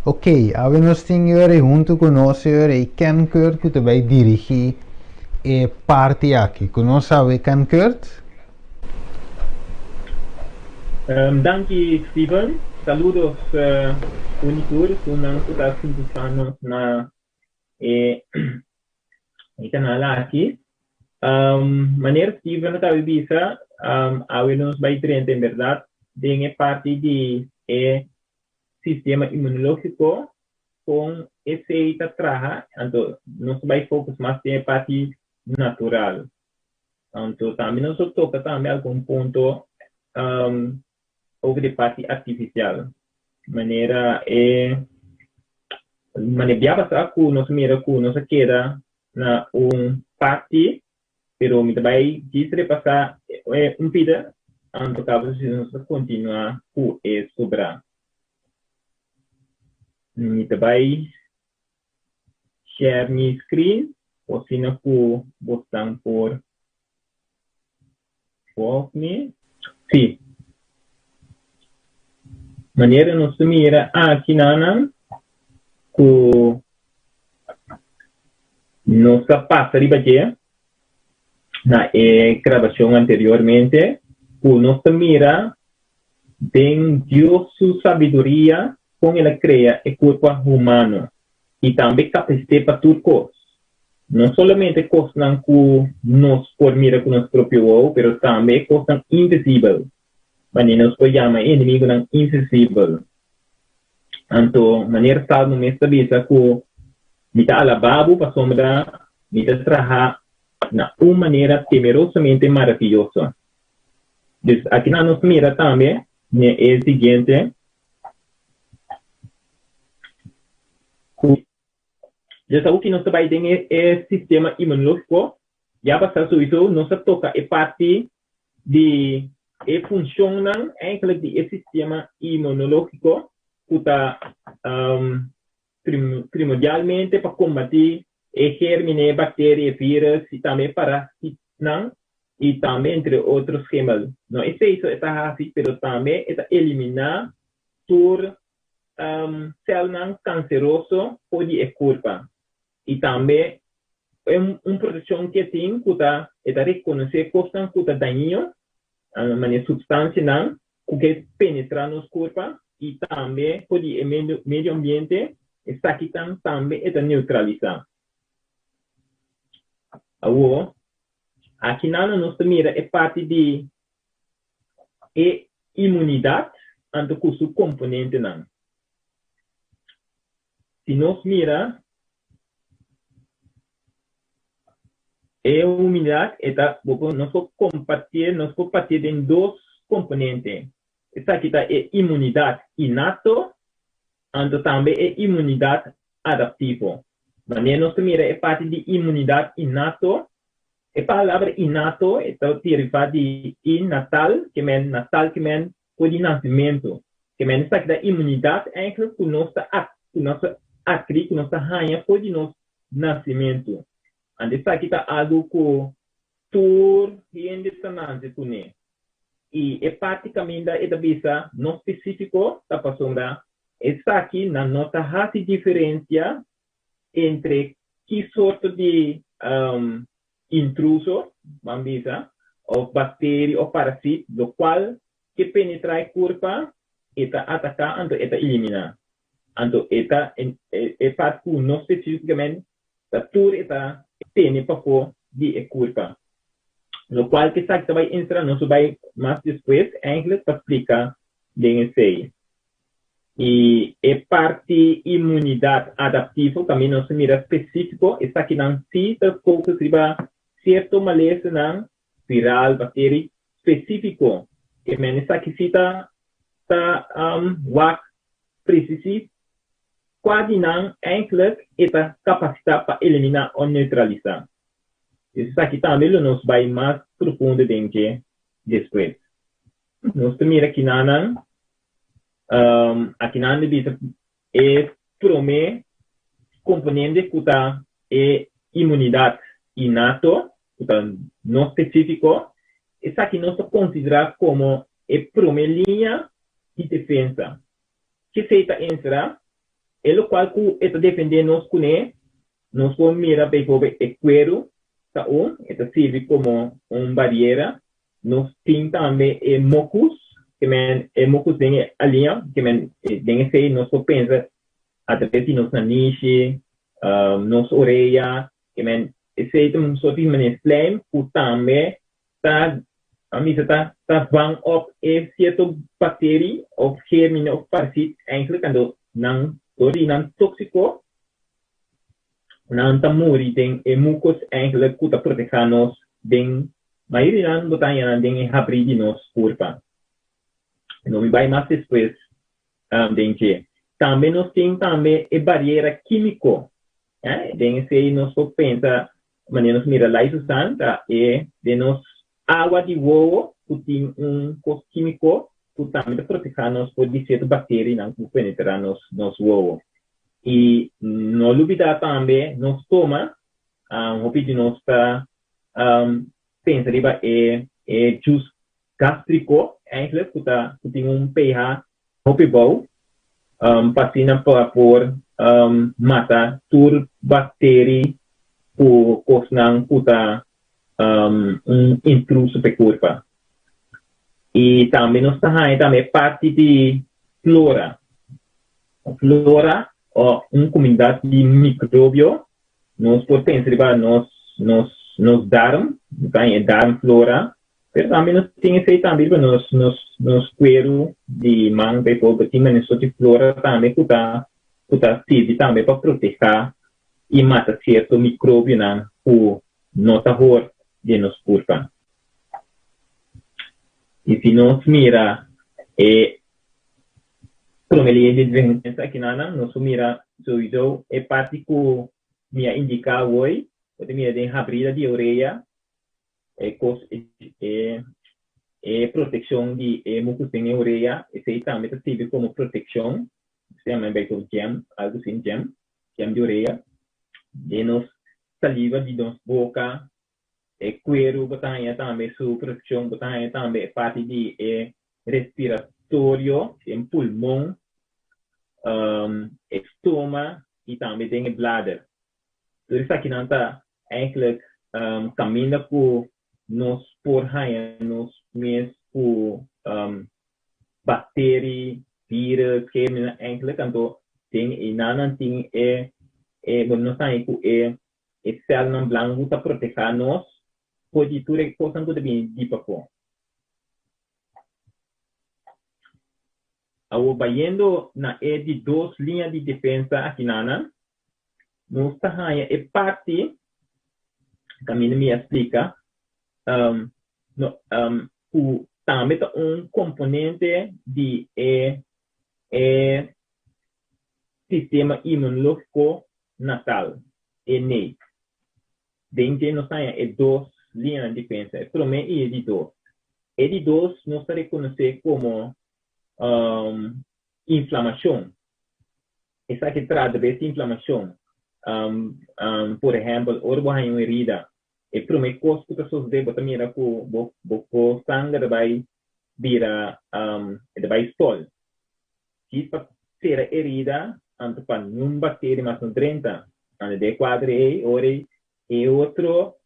Ok, awe nos tin e ora ei huntu ku nos e ora ei Ken Kurt ku ta bai dirigí e parti aki. Ku nos awe Ken Kurt? Danki Steven. Saludos uni tur esunnan ku ta sintonisa nos na e kanal aki. Manera Steven a kaba di bisa, awe nos bai drenta en bèrdat den e parti di e sistema inmunológiko, kon esei ta traha, anto nos ta bai focus mas den e parti natural. Anto tambe nos lo toka tambe algun punto over di parti artifisial, manera e manera bia pasá ku nos a mira ku nos a keda na un parti, pero mi ta bai djis repasá un pida, anto kaba si nos ta kontinuá ku e sobrá. Mi ta bai Share mi screen asina ku bosnan por volg mi. Sí. Manera nos ta mira aki nanan ku nos a pasa riba dje na e grabashon anteriormente ku nos ta mira den Dios su sabiduria kon el a krea e kurpa humano i tambe kapasit'é pa tur kos, no solamente kosnan ku nos por mira ku nos propio wowo, pero tambe e kosnan invisibel, manera nos por yama e enemigunan invisibel. Anto, manera Salmo mes ta bisa ku mi ta alabá bo pasobra mi ta traha na un manera temerosamente maraviyoso. Dus, akinan nos mira tambe ne e siguiente. Ku Dios awo ki nos ta bai den e sistema inmunológiko, ya basá souiso nos a toka e parti di e funshonnan eigenlijk di e sistema inmunológiko ku ta primordialmente pa kombatí e gérmine, bakteria, e vírus i tambe e parasitnan i tambe entre otro schimmel. No esei so e ta hasi pero tambe e ta eliminá tur sèlnan kanseroso for di e kurpa i tambe un protekshon ku e tin ku ta e ta rekonosé kosnan ku ta dañino, manera supstansianan ku ke penetrá nos kurpa i tambe for di e medio ambiente esakitan tambe e ta neutralisá. Awor, akinan nos ta mira e parti di e inmunidat anto ku su komponentenan. Si nos mira e inmunidat e ta bo por nos por kompartié nos por partié den dos komponente. Esaki ta e inmunidat innato anto tambe e inmunidat adaptivo. Manera nos ta mira e parti di inmunidat innato E palabra innato e ta deriva di in natal, ke men natal ke men for di nasimentu. Ke men esaki ta inmunidat eigenlijk ku nos ta ku nos ta adkirí, ku nos ta haña for di nos nasimentu. Anto esaki ta algu ku tur hende ta nase kuné. I e parti kaminda e ta bisa no spesífiko ta pasobra esaki nan no ta hasi diferensia entre ki sorto di intruso, ban bisa, of bacterie of parasit, locual ke penetra e curpa, e ta ataca anto e ta elimina. Anto e ta e part cu no specificamente ta tur e ta tene pafo di e curpa. Locual cu esaki ta bay entra nos lo bay mas despues eigenlijk pa splica den esey. I e parti inmunidat adaptivo kaminda nos ta mira spesífiko esakinan sí ta focus riba sierto malesanan viral, bakteri spesífiko. Ke men esaki sí ta ta wak presisí kua di nan eindelijk e ta kapasitá pa eliminá o neutralisá. Esaki tambe lo nos bai mas profundo den dje despues. Nos ta mira kinanan, akinan di bisa e promé komponente ku ta e imunidat innato, ku ta no spesífiko, esaki nos ta konsiderá komo e promé liña di defensa. Kesei ta enserá e lokual ku e ta defendé nos kuné, nos por mira bijvoorbeeld e kueru ta un, e ta sirbi komo un bariera, nos tin tambe e mokus, ke men e mokus den e aliña, ke men den esei nos por pensa atraves di nos nanishi, nos orea, ke men esei ta un sorti di manera slijm ku tambe ta a misa ta ta vang op e cierto bacterie of germine of parasiet eigenlijk ando nan door di nan toxico nan ta muri den e mucus eigenlijk cu ta proteha nos den mayoria nan bo ta haña nan den e habri di nos curpa. No mi bay mas despues den dje. Tambe nos tin tambe e bariera quimico den esey nos por pensa Manera nos mira Lysosan ta e den nos awa di wowo ku tin un kos kímiko ku tambe ta protehá nos for di sierto bakterianan ku penetrá nos nos wowo. I no lubidá tambe nos stoma, hopi di nos ta pensa riba e e jus gástriko eigenlijk ku ta ku tin un pH hopi bou pa asina pa por mata tur bakteri ku kosnan ku ta un intruso pa e kurpa. I tambe nos ta haña tambe parti di flora. Flora o un komunidat di mikrobio nos por pensa riba nos nos nos darm, nos ta haña e darmflora. Pero tambe nos tin esei tambe riba nos nos nos kueru di man bijvoorbeeld tin manera soort di flora tambe ku ta ku ta sirbi tambe pa protehá i mata sierto mikrobionan ku no ta hor den nos kurpa. I si nos mira e prome liña di defensa akinanan nos por mira souiso e parti ku mi a indiká awor, bo ta mira den habrida di orea E kos e e protekshon di e mukus den e orea, esei tambe ta sirbi komo protekshon, se yama en bijvoorbeeld jam, algu sin jam, jam di orea. Den nos saliva di nos boka, e kueru bo ta haña tambe su protekshon, bo ta haña tambe e parti di e respiratorio, den pulmon, e stoma i tambe den e blader. Tur esakinan ta eigenlijk kaminda ku nos por haña nos mes ku bakteri, virus, germennan eigenlijk anto den e nan tin e e bueno nos haña ku e e sèlnan blanku ta protehá nos for di tur e kosnan ku ta bini di pafó. Awor bayendo na e di dos liña di defensa akinanan, nos ta haña e parti kaminda mi a splika ku tambe ta un komponente di e e sistema inmunológiko nasal, e nate. Den dje nos haña e dos liñanan di defensa, e promé i e di dos. E di dos nos ta rekonosé komo inflamashon. Esaki trata bes di inflamashon. Por ehèmpel, ora bo haña un herida, e promé kos ku ta sosodé bo ta mira ku bo bo sanger ta bai bira, e ta bai stòl. Djis pa sera e herida, anto pa niun bakteria mas no drenta. Anto den e kuadro ei, ora ei e otro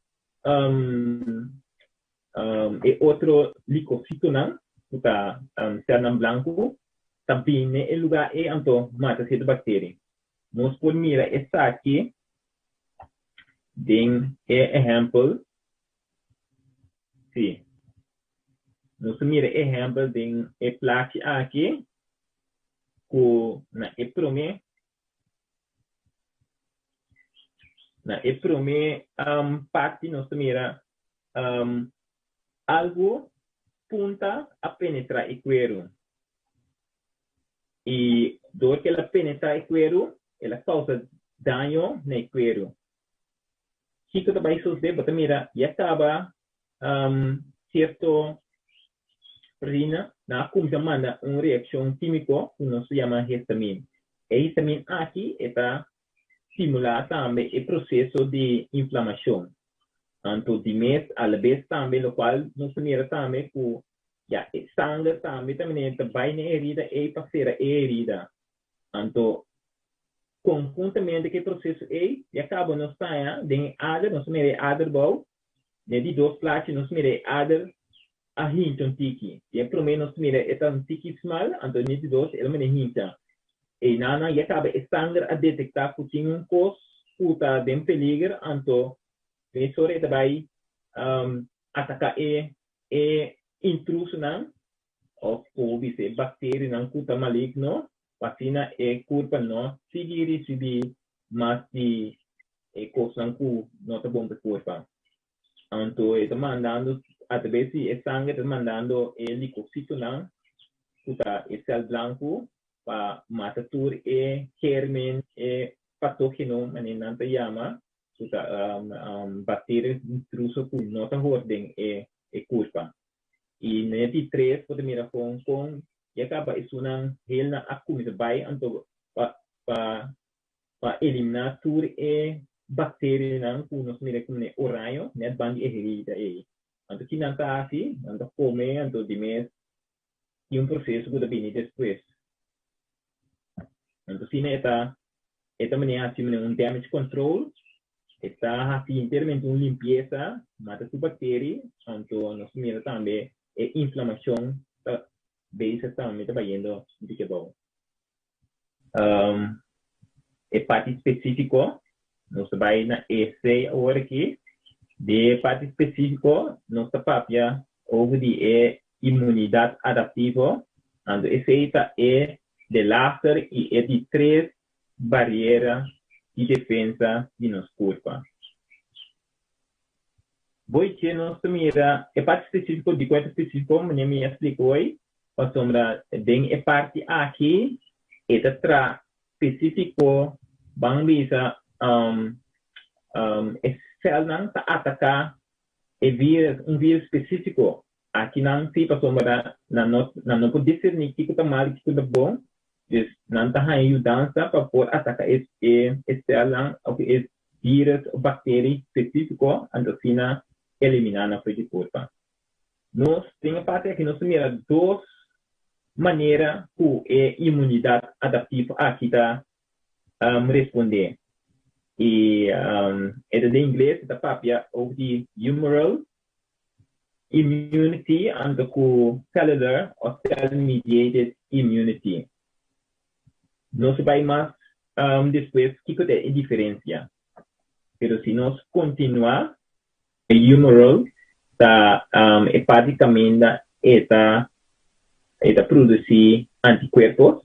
E otro licocitonan, cu ta celnan blanco, ta bini na e lugar ey anto mata cierto bacteria. Nos por mira esaki den e ehempel, si, nos por mira e ehempel den e plachi aki cu na e prome Na e promé parti nos ta mira algu punta a penetrá e kueru. I dor ku el a penetrá e kueru, el a kousa daño na e kueru. Kiko ta bai sosodé? Bo ta mira ya kaba sierto proteina nan a kuminsá manda un reakshon kímiko ku nos ta yama histamin. E histamin aki e ta stimulá tambe e proseso di inflamashon. Anto di mes alabes tambe lokual nos ta mira tambe ku ya e sanger tambe ta manera ta bai na e herida ei pa sera e herida. Anto konhuntamente ku e proseso ei ya kaba nos ta haña den e ader, nos ta mira e ader bou, den e di dos plachi nos mira e ader a hincha un tiki. Den e promé nos mira e ta un tiki smal, anto den e di dos el a mira hincha. Einanan ya kaba e sanger a detektá ku tin un kos ku ta den peliger, anto mesora e ta bai ataká e e intrusonan òf ku bisa e bakterianan ku ta maligno, pa asina e kurpa no sigui risibí mas di e kosnan ku no ta bon pa e kurpa. Anto e ta mandando atrabes di e sanger ta mandando e likositonan ku ta e sèl blanku pa mata tur e germen, e patógeno manera nan ta yama, ku ta bakteria intruso ku no ta hor den e e kurpa. I na e di tres bo ta mira kon kon ya kaba esunnan helnan a kuminsá bai anto pa pa pa eliminá tur e bakterianan ku nos mira komo e oraño nèt ban di e herida ei. Anto ki nan ta hasi? Nan ta kome anto di mes tin un proseso ku ta bini despues. Anto asina e ta e ta manera hasi manera un damage control, e ta hasi enteramente un limpiesa, mata tur bakteri, anto nos mira tambe e inflamashon ta bezig tambe ta bayendo un tiki abou. E parti spesífiko, nos ta bai na esei awor aki. Di e parti spesífiko nos ta papia over di e inmunidat adaptivo, anto esei ta e delaster i e di tres bariera di defensa di nos kurpa. Boy ke nos ta mira e parti spesífiko di kuenta spesífiko manera mi a splika hoy, pasobra den e parti aki e ta tra spesífiko ban bisa e sèlnan ta ataká e vírus, un vírus spesífiko. Akinan sí pasobra nan no nan no por diserní kiko ta mal i kiko ta bon, dus nan ta haña yudansa pa por ataká e e sèlnan òf e vírus òf bakteri spesífiko anto asina eliminá nan for di kurpa. Nos den e parti aki nos ta mira dos manera ku e inmunidat adaptivo aki ta respondé. I e ta den ingles e ta papia over di humoral immunity anto ku cellular òf cell mediated immunity. Nos bai mas despues kiko ta e diferensia. Pero si nos kontinuá, e humoral ta e parti kaminda e ta e ta produsí antikuerpos,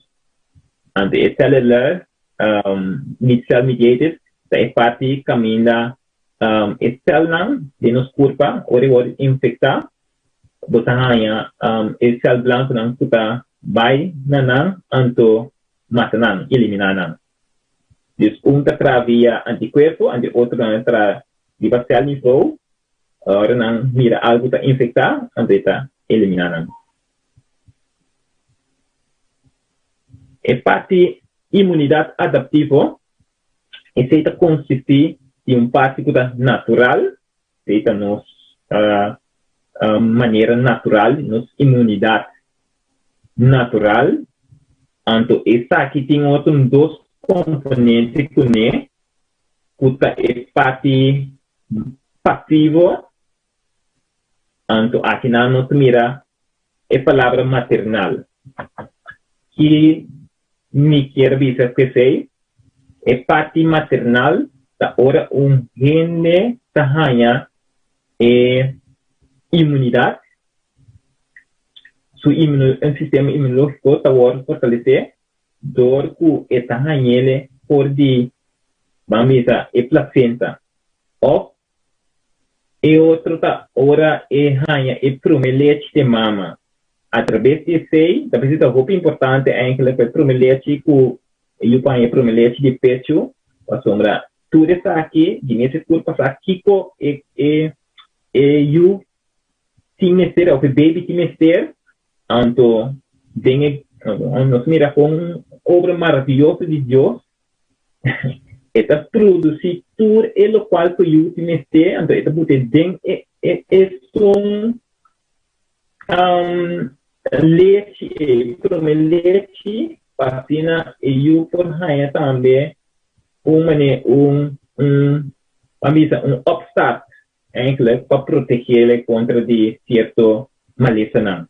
anto e cellular cell mediated ta e parti kaminda e sèlnan den nos kurpa ora e wòrdu infektá bo ta haña e sèl blankunan ku ta bai na nan anto mata nan, eliminá nan. Dus un ta traha via antikuerpo anto e otronan ta traha riba sèl nivou ora nan mira algu ta infektá anto e ta eliminá nan. E parti imunidat adaptivo Esei ta konsistí di un parti ku ta natural, esei ta nos manera natural, nos inmunidat natural. Anto esaki tin otro dos komponente kuné, ku ta e parti pasivo, anto akinan nos ta mira e palabra maternal. Ki mi kier bisa ku esei? E parti maternal ta ora un hende ta haña e inmunidat, su sistema inmunológiko ta wòrdu fortalesé dor ku e ta hañ'ele for di, ban bisa, e plasenta òf E otro ta ora e haña e prome lechi di e mama. Atrabes di esei, ta bisa ta hopi importante eigenlijk pa e prome lechi ku e yu por haña e prome lechi di e pechu, pasobra tur esaki di mester kurpa sa kiko e e e yu tin mester òf e baby tin mester, anto den e nos mira kon un obra maraviyoso di Dios. E ta produsí tur e lokual ku yu tin mester, anto e ta bute den e e esun lechi ei, promé lechi, pa asina e yu por haña tambe un manera un un ban bisa un opstart eigenlijk pa protegele kontra di sierto malesanan.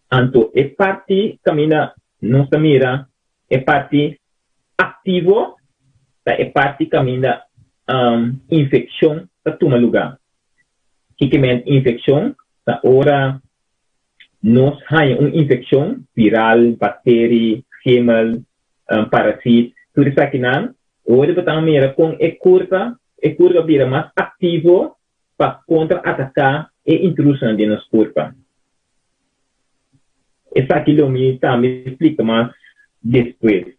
Anto e parti kaminda nos ta mira e parti aktivo ta e parti kaminda infekshon ta tuma lugá. Kiko men infekshon? Ta ora nos haña un infekshon viral, bakteri, schimmel, parasit, tur esakinan, ora bo ta mira kon e kurpa e kurpa bira mas aktivo pa kontra ataká e intrusonan den nos kurpa. Esaki lo mi tambe splika mas despues.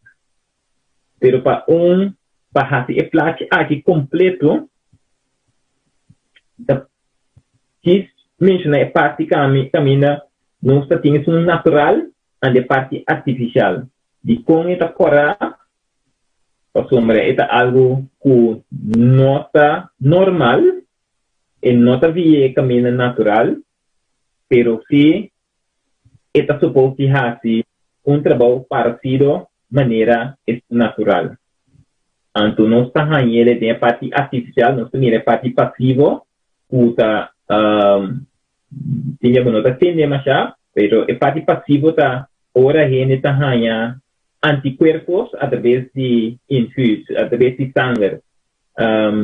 Pero pa un pa hasi e plachi aki kompleto ta kis menshoná e parti kaminda nos ta tin esun natural and e parti artifisial. Dikon e ta kòrá? Pasobra e ta algu ku no ta normal, e no ta via e kaminda natural, pero si e ta supos di hasi un trabou paresido manera esun natural. Anto nos ta hañ'el den e parti artifisial, nos ta mira e parti pasivo ku ta tin ku no ta tende mashá, pero e parti pasivo ta ora hende ta haña antikuerpos atraves di infuus, atraves di sanger,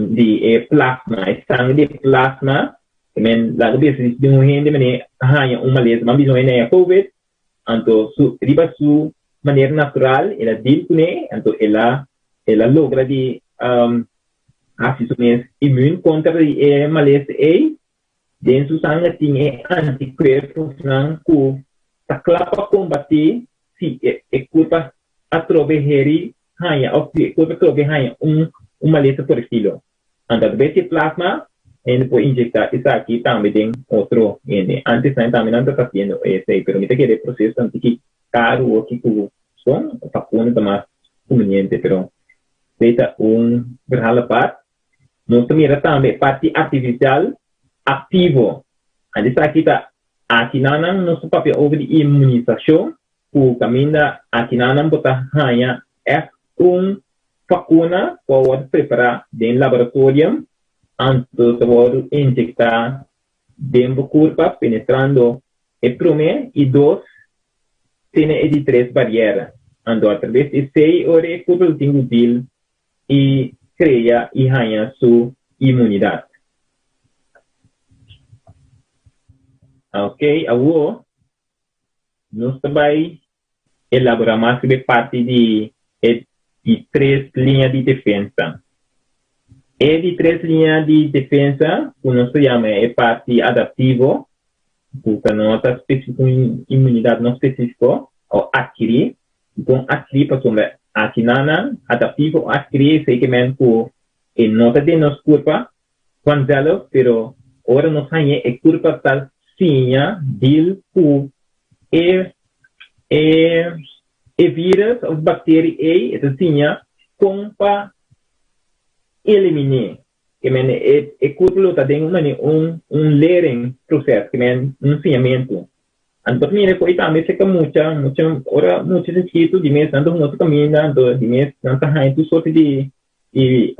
di e plasma, e sanger di e plasma, ke men laga bisa di un hende mene haña un malesa, ban bisa un hende haña covid, anto su riba su manera natural el a deal kuné, anto el a el a logra di hasi su mes immuun kontra di e malesa ei, Den su sanger tin e antikuerposnan ku ta kla pa kombatí si e kurpa atrobe heri haña òf si e kurpa atrobe haña un un malesa por estilo. Anto atrabes di e plasma hende por inyekta esaki tambe den otro hende. Antes nan tambe nan ta hasiendo esei pero mi ta kere e proseso ta un tiki karu oki ku son vakuna ta mas kumbiniente pero esei ta un verhaal apart. Nos ta mira tambe e parti artifisial aktivo. Anto esaki ta akinanan nos ta papia over di inmunisashon ku kaminda akinanan bo ta haña ègt un vakuna ku a wòrdu prepará den laboratorium anto ta wòrdu injektá den bo kurpa penetrando e promé i dos tene e di tres bariera. Anto atraves di esei ora e kurpa lo tin ku deal i krea i haña su imunidat. Ok, awor nos ta bai elaborá mas riba e parti di e di tres liña di defensa. E di tres liña di defensa ku nos ta yama e parti adaptivo, ku ta no ta spesifiko, un imunidat no spesifiko o adkirí, Bon adkirí pasobra akinanan adaptivo o adkirí esei ke men ku e no ta den nos kurpa vanzelf pero ora nos hañ'é e kurpa ta siña deal ku e e e virus of bakteri ei e ta siña kon pa eliminé ke men e e kurpa lo ta den un manera un un lering proces ke men un siñamentu. Anto ta mira ku ei tambe seka mucha, mucha ora mucha ta chikitu di mes nan ta hunga su kaminda, anto di mes nan ta haña tur sorti di di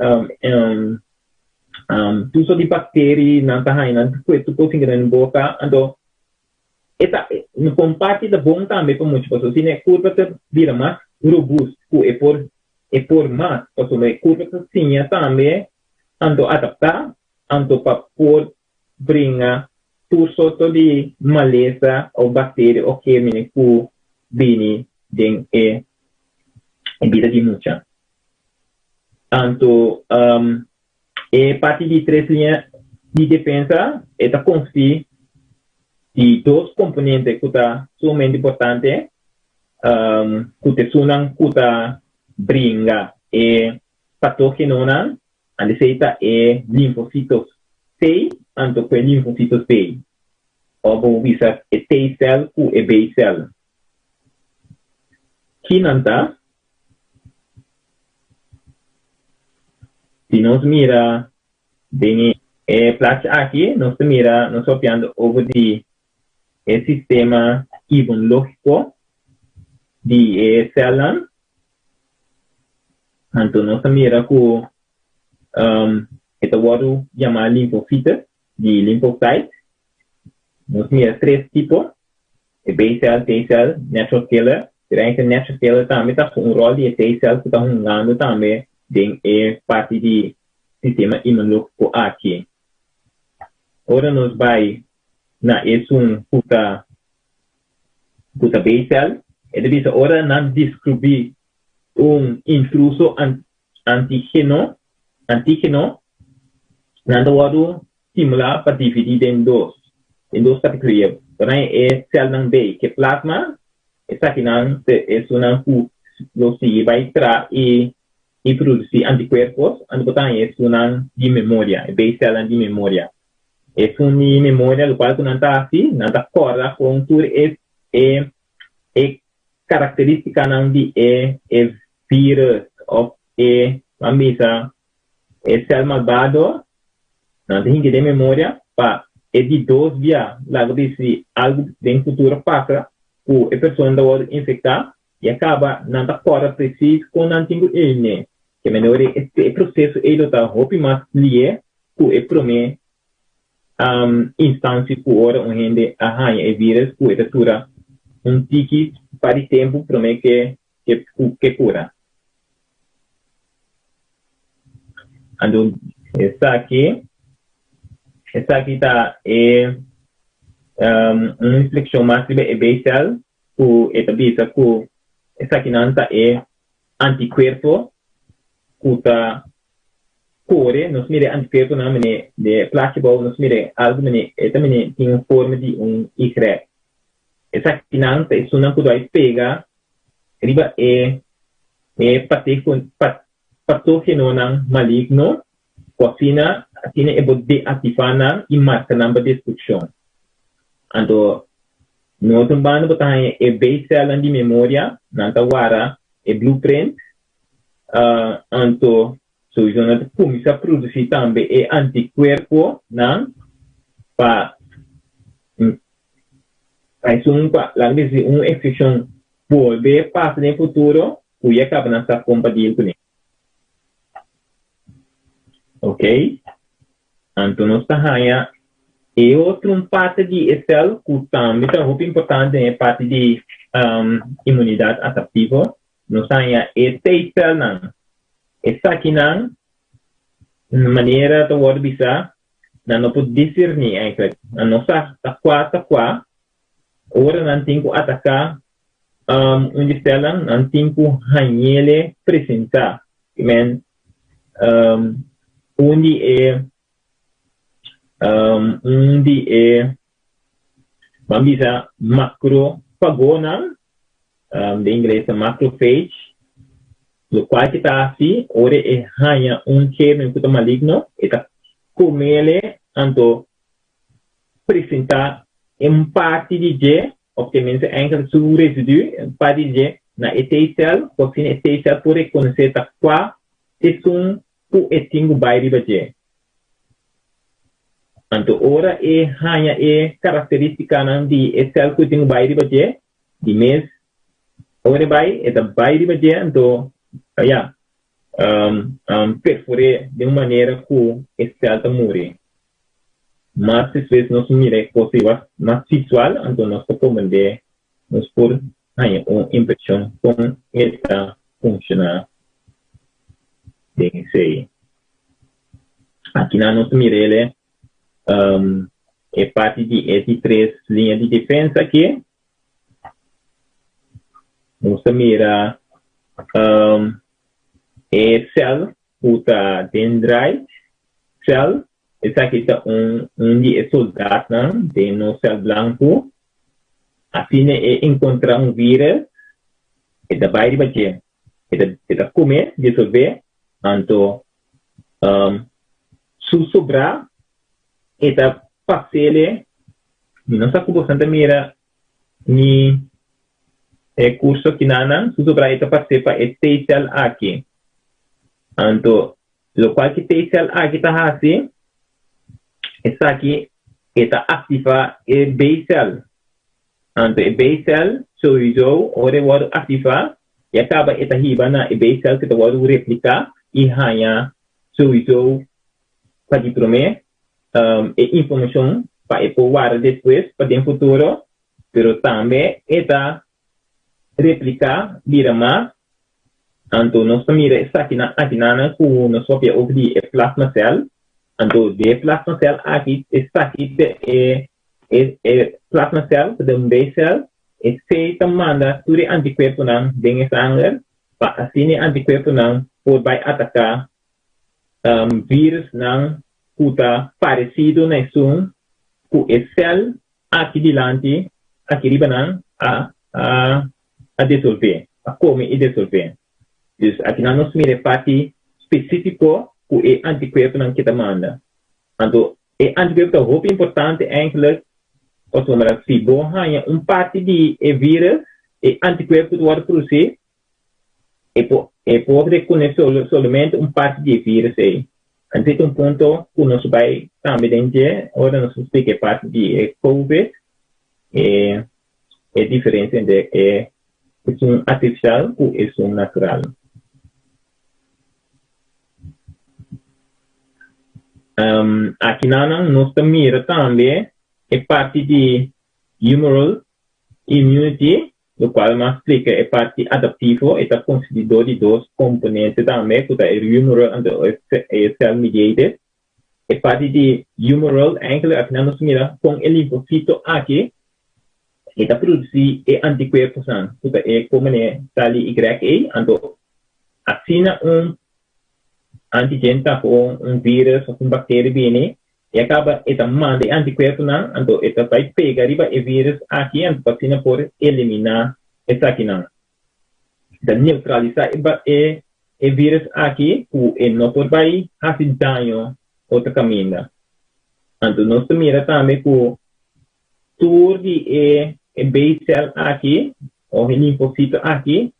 tur sorti di bakteri nan ta haña, nan ta kue tur kos hinka den nan boka, anto e ta kon parti ta bon tambe pa mucha pasobra asina e kurpa ta bira mas robust ku e por e por mas pasobra e kurpa ta siña tambe anto adaptá anto pa por bringa tur sorto di malesa o bacteria o germine cu bini den e bida di mucha. Anto e parti di tres liña di defensa e ta consisti di dos componente cu ta sumamente importante cu ta esunnan cu ta bringa e patogenonan. Anto esei ta e linfocitos T anto ku e linfocitos B. Òf bo por bisa e T-cel ku e B-cel. Ki nan ta? Si nos mira den e plachi aki, nos ta mira nos papiando over di e sistema imunológiko di e sèlnan. Anto nos ta mira ku e ta wòrdu yamá linfosites di lymphocyte. Nos mira tres tipo, e B-cel, T-cel, natural killer. Pero e natural killer tambe ta un ròl di e T-cel ku ta hungando tambe den e parti di sistema imunológiko aki. Ora nos bai na esun ku ta ku ta B-cel, e ta bisa ora nan deskribí un intruso antigeno, antígeno, nan ta wòrdu stimulá pa dividí den dos, den dos kategoria. Por e sèlnan B ke plasma, esakinan ta esunnan ku lo sigui bai tra i i produsí antikuerpos, anto bo ta haña esunnan di memoria, e B-sèlnan di memoria. Esun di memoria lokual ku nan ta hasi, nan ta kòrda kon tur e e e karakterístikanan di e e virus òf e, ban bisa, e sèl malbado, nan ta hinka den memoria pa e di dos bia laga bisa si algu den futuro pasa ku e persona ta wòrdu infektá i a kaba nan ta kòrda presis kon nan tin ku eliminé. Ke manera e proseso ei lo ta hopi mas lié ku e promé instansia ku ora un hende a haña e virus ku e ta dura un tiki pa di tempu promé ke ke kura. Anto esaki esaki ta e un inflekshon mas riba e B-cel ku e ta bisa ku esakinan ta e antikuerpo ku ta kore, nos mira e antikuerponan mene de plachi abou, nos mira algu mene e ta mene tin un forma di un Y. Esakinan ta esunnan ku ta bai pega riba e e patógenonan maligno ku asina asina e por deaktivá nan i marka nan pa destrukshon. Anto no otro banda bo ta haña e B-sèlnan di memoria, nan ta wara e blueprint, anto sowieso nan ta kuminsá produsí tambe e antikuerponan pa esun pa laga bisa un infekshon bolbe pasa den futuro ku ya kaba nan sa kon pa deal kuné. Ok, anto nos ta haña e otro un parti di e sèl ku tambe ta hopi importante den e parti di inmunidat adaptivo. Nos haña e T-sèlnan. Esakinan, manera ta wòrdu bisá, nan no por diserní eigenlijk. Nan no sa ta kua ta kua. Ora nan tin ku ataká un di sèlnan, nan tin ku hañ'ele presentá. Ki men, un di e un di e ban bisa makrofagonan, den ingles ta macrophage, lokual ke ta hasi ora e haña un germen ku ta maligno, e ta komele anto presentá un parti di dje, òf tenminste ènkel su residu, un parti di dje, na e T-cel, ku asina e T-cel por rekonosé ta kua esun ku e tin ku bai riba dje. Anto ora e haña e karakterístikanan di e sèl ku e tin ku bai riba dje, di mes ora e bai, e ta bai riba dje, anto ya, perfor'é den un manera ku e sèl ta muri. Mas despues nos mira e kos ei mas visual, anto nos ta komprendé, nos por haña un impreshon kon e ta funshoná den esei. Akinan nos ta mira ele e parti di e di tres liña di defensa aki. Nos ta mira e sèl ku ta dendrite cell. Esaki ta un un di e soldatnan den nos sèl blanku. Asina e enkontrá un vírus, e ta bai riba dje, e ta e ta kume, disolvé, anto su sobrá e ta pas'ele. Mi no sa ku boso ta mira ni e kurso kinanan, su sobrá e ta pas'é pa e T-cell aki. Anto. Lokual ku T-cell aki ta hasi, esaki e ta aktivá e B-cell. Anto e B-cell souiso ora e wòrdu aktivá, ya kaba e ta hiba na e B-cell ku ta wòrdu repliká i haña souiso pa di promé e informashon pa e por warda despues pa den futuro, pero tambe e ta repliká bira mas. Anto nos ta mira esakinan akinanan ku nos papia over di e plasma cell. Anto di e plasma cell aki esaki ta e e plasma cell ta un B cell. Esei ta manda tur e antikuerponan den e sanger pa asina e antikuerponan por bai ataká virusnan ku ta paresido na esun ku e cell aki dilanti, aki riba nan a a a desolvé, a kome i desolvé. Dus akinan nos mira e parti spesífiko ku e antikuerponan ke ta manda. Anto e antikuerpo ta hopi importante eigenlijk pasobra si bo haña un parti di e vírus, e antikuerpo ta wòrdu produsí, e por e por rekonesé solamente un parti di e vírus ei. Anto ta un punto ku nos bai tambe den dje ora nos ta splika e parti di e covid, e e diferensia entre e esun artifisial ku esun natural. Akinanan nos ta mira tambe e parti di humoral immunity, lokual mas splika e parti adaptivo, e ta konsistidó di dos komponente tambe ku ta e humoral anto e cell mediated. E parti di humoral eigenlijk akinan nos mira kon e linfosito aki e ta produsí e antikuerposnan ku ta e komene sali Y ei, anto asina un antigen ta ku un virus òf un bakteria bini E a kaba e ta manda e antikuerponan, anto e ta bai pega riba e virus aki, anto pa asina por eliminá esakinan. E ta neutralisá e e virus aki ku e no por bai hasi daño otro kaminda. Anto nos ta mira tambe ku tur di e e B-cel aki òf e linfosito aki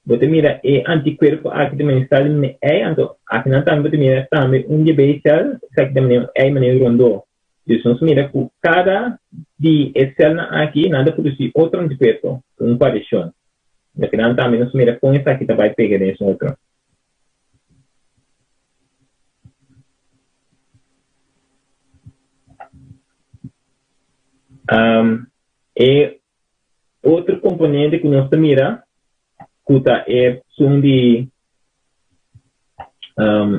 Bo ta mira e antikuerpo aki ta mene sali mene ei, anto akinan tambe bo ta mira tambe un di e B-cel, esaki ta mene un ei mene rondó. Dus nos mira ku kada di e selnan aki nan ta produsí otro antikuerpo, un variashon. Akinan tambe nos mira kon esaki ta bai pega den esun otro. E Otro komponente ku nos ta mira ku ta esun di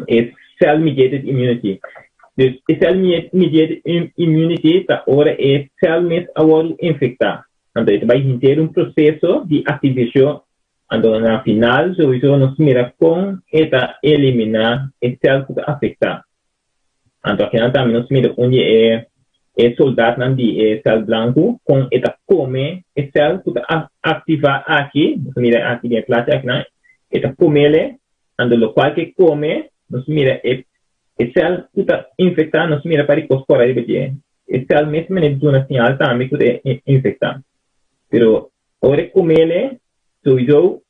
e cell mediated immunity. Dus e cell mediated immunity ta ora e cell mes a wòrdu infektá. Anto e ta bai henter un proseso di aktivashon anto na final souiso nos mira kon e ta eliminá e cell ku ta afektá. Anto akinan tambe nos mira un di e e soldatnan di e sèl blanku kon e ta kome e sèl ku ta aktivá aki, nos mira aki den e plachi akinan, e ta komele, anto lokual ku e kome nos mira e e sèl ku ta infektá nos mira pa di kos kòrda riba dje, e sèl mes manera duna siñal tambe ku ta infektá. Pero ora e komele souiso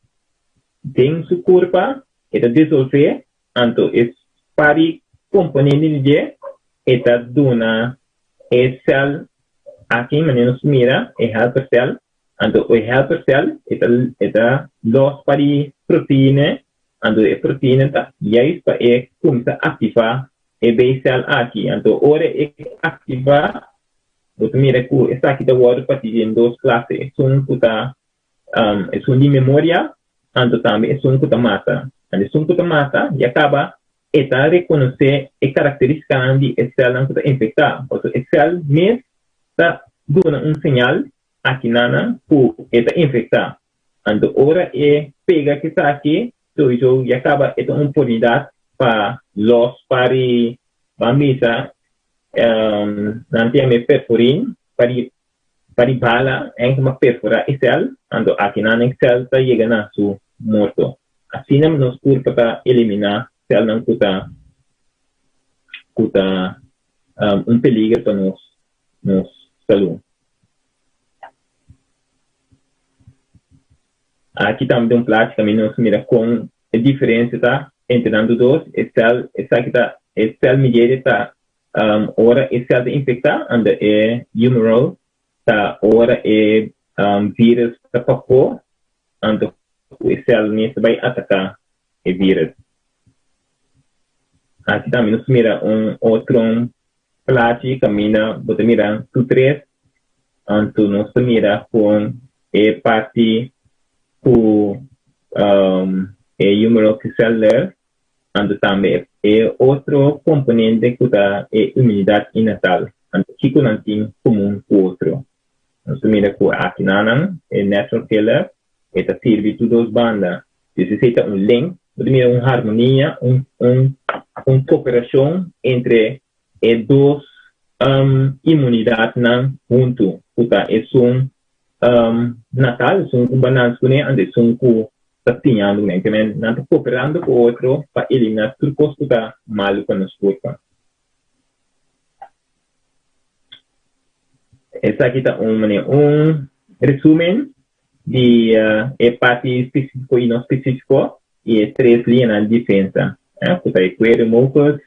den su kurpa e ta disolvé. Anto e par di komponente di dje e ta duna e sèl aki manera nos mira e helper sèl. Anto e helper sèl e ta e ta lòs par di proteine, anto e proteine ta juist pa e kuminsá aktivá e B-sèl aki. Anto ora e aktivá bo ta mira ku esaki ta wòrdu partí den dos klase, esun ku ta Esun di memoria, anto tambe esun ku ta mata. Anto esun ku ta mata ya kaba e ta rekonosé e karakterístikanan di e sèlnan ku ta infektá. Pasobra e sèl mes ta duna un señal akinanan ku e ta infektá. Anto ora e pega ku esaki, souiso ya kaba e ta un oportunidat pa lòs pa di ban bisa nan ta yama e perforin pa di Pa di bala en kuma perfora e sèl, anto akinan e sèl ta yega na su morto. Asina nos kurpa ta eliminá sèlnan ku ta ku ta un peliger pa nos nos salú. Aki tambe ta un plachi kaminda nos mira kon e diferensia ta. entre nan tur dos, e cel, esaki ta e cel mediated ta ora e cel ta infecta, ando e humoral ta ora e virus ta pafó, anto ku e cel mes ta bai ataka e virus. Aki tambe nos mira un otro plachi kaminda bo ta mira tur tres, anto nos ta mira kon e parti ku e humoral cellular, anto tambe e otro komponente ku ta e inmunidat innatal, anto kiko nan tin komun ku otro. Nos ta mira ku akinanan e natural killer e ta sirbi tur dos banda. Dus esei ta un link, bo ta mira un harmonia, un un un koperashon entre e dos inmunidatnan huntu, ku ta esun natal, esun ku balans kuné, anto esun ku ta siñando kuné. Ke men nan ta koperando ku otro pa eliminá tur kos ku ta malu pa nos kurpa. Esaki ta un manera un resumen di e parti spesífiko i no spesífiko i e tres liñanan di defensa, ku ta e kueru mucus,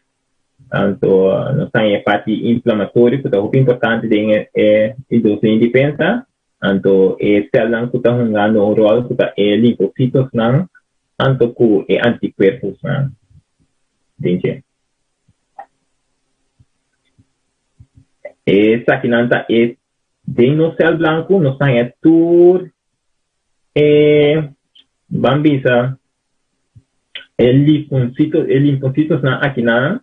anto nos ta e parti inflamatorio ku ta hopi importante den e dos liña di defensa, anto e sèlnan ku ta hungando un ròl ku ta e linfositosnan anto ku e antikuerposnan den dje. Esakinan ta e den nos sèl blanku nos ta haña tur e ban bisa e linfosito e linfositosnan akinan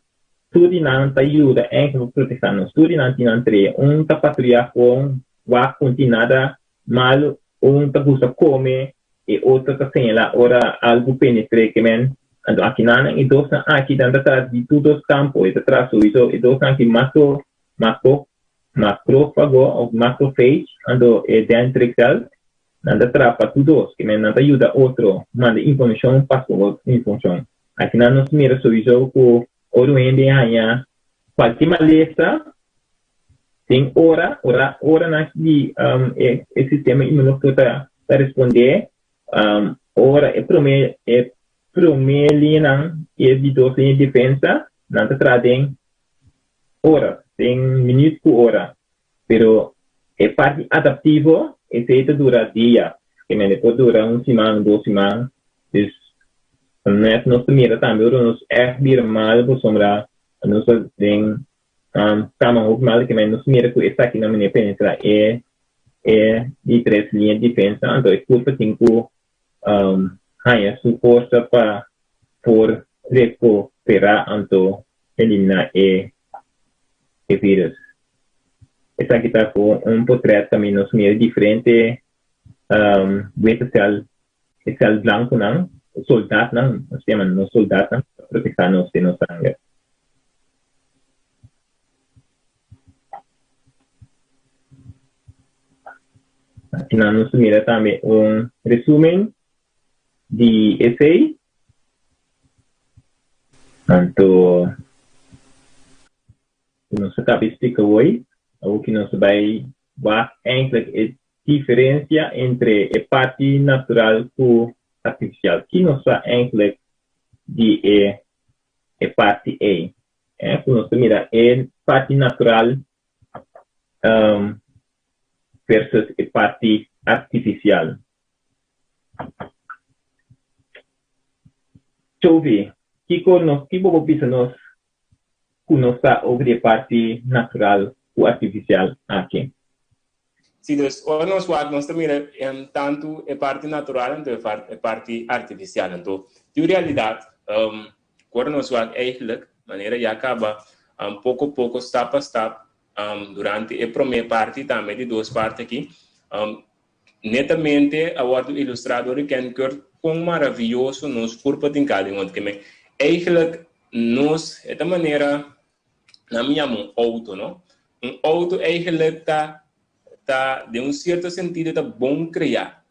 tur di nan ta yuda ègt pa proteha nos. Tur di nan tin nan trea. Un ta patruya kon wak ku no tin nada malu, un ta gusta kome e otro ta señala ora algu penetr'é ke men. Anto akinan e dosnan aki nan ta tras di tur dos kampo, e ta tras souiso e dosnan aki macro macro macrofago of macrophage anto e dendritic cell nan ta traha pa tur dos ke men nan ta yuda otro manda informashon pasa otro informashon. Akinan nos mira souiso ku ora un hende haña kualke malesa Den ora, ora, oranan di e e sistema inmunológiko ta ta respondé, ora e promé e promé liñanan i e di dos liña di defensa nan ta traha den ora, den minüt ku ora. Pero e parti adaptivo esei ta dura dia, kende por dura un siman, dos siman. Dus nèt nos ta mira tambe ora nos ègt bira mal pasobra nos ta den Kama hopi mal ke nos mira ku esaki nan mester penetra e e di tres liña di defensa anto e kurpa tin ku haña su forsa pa por rekuperá anto eliminá e e virus. Esaki ta ku un potret tambe nos mira diferente wete sèl e sèl blankunan, e soldatnan, nos yama nos soldatnan pa proteha nos den nos sanger. Akinan nos ta mira tambe un resumen di esei. Anto nos a kaba e splika hoy, awor ki nos ta bai wak eindelijk e diferencia entre e parti natural cu artificial. Ki nos sa eindelijk di e e parti ey? Eh, cu nos ta mira e parti natural um, versus e parti artificial. Chovi, kiko nos, ki bo por bisa nos ku nos sa over di e parti natural ku artifisial aki? Sí, dus ora nos wak nos ta mira tantu e parti natural anto e parti artifisial. Anto tin un realidat ku ora nos wak eigenlijk manera ya kaba poko poko stap pa stap durante e prome parti tambe di dos parti aki netamente a wòrdu ilustrá dor di Ken Kurt kon maravioso nos kurpa tin kal den otro. Keme eigenlijk nos e ta manera nan mi yama un outo no. Un outo eigenlijk ta ta den un sierto sentido ta bon kreá.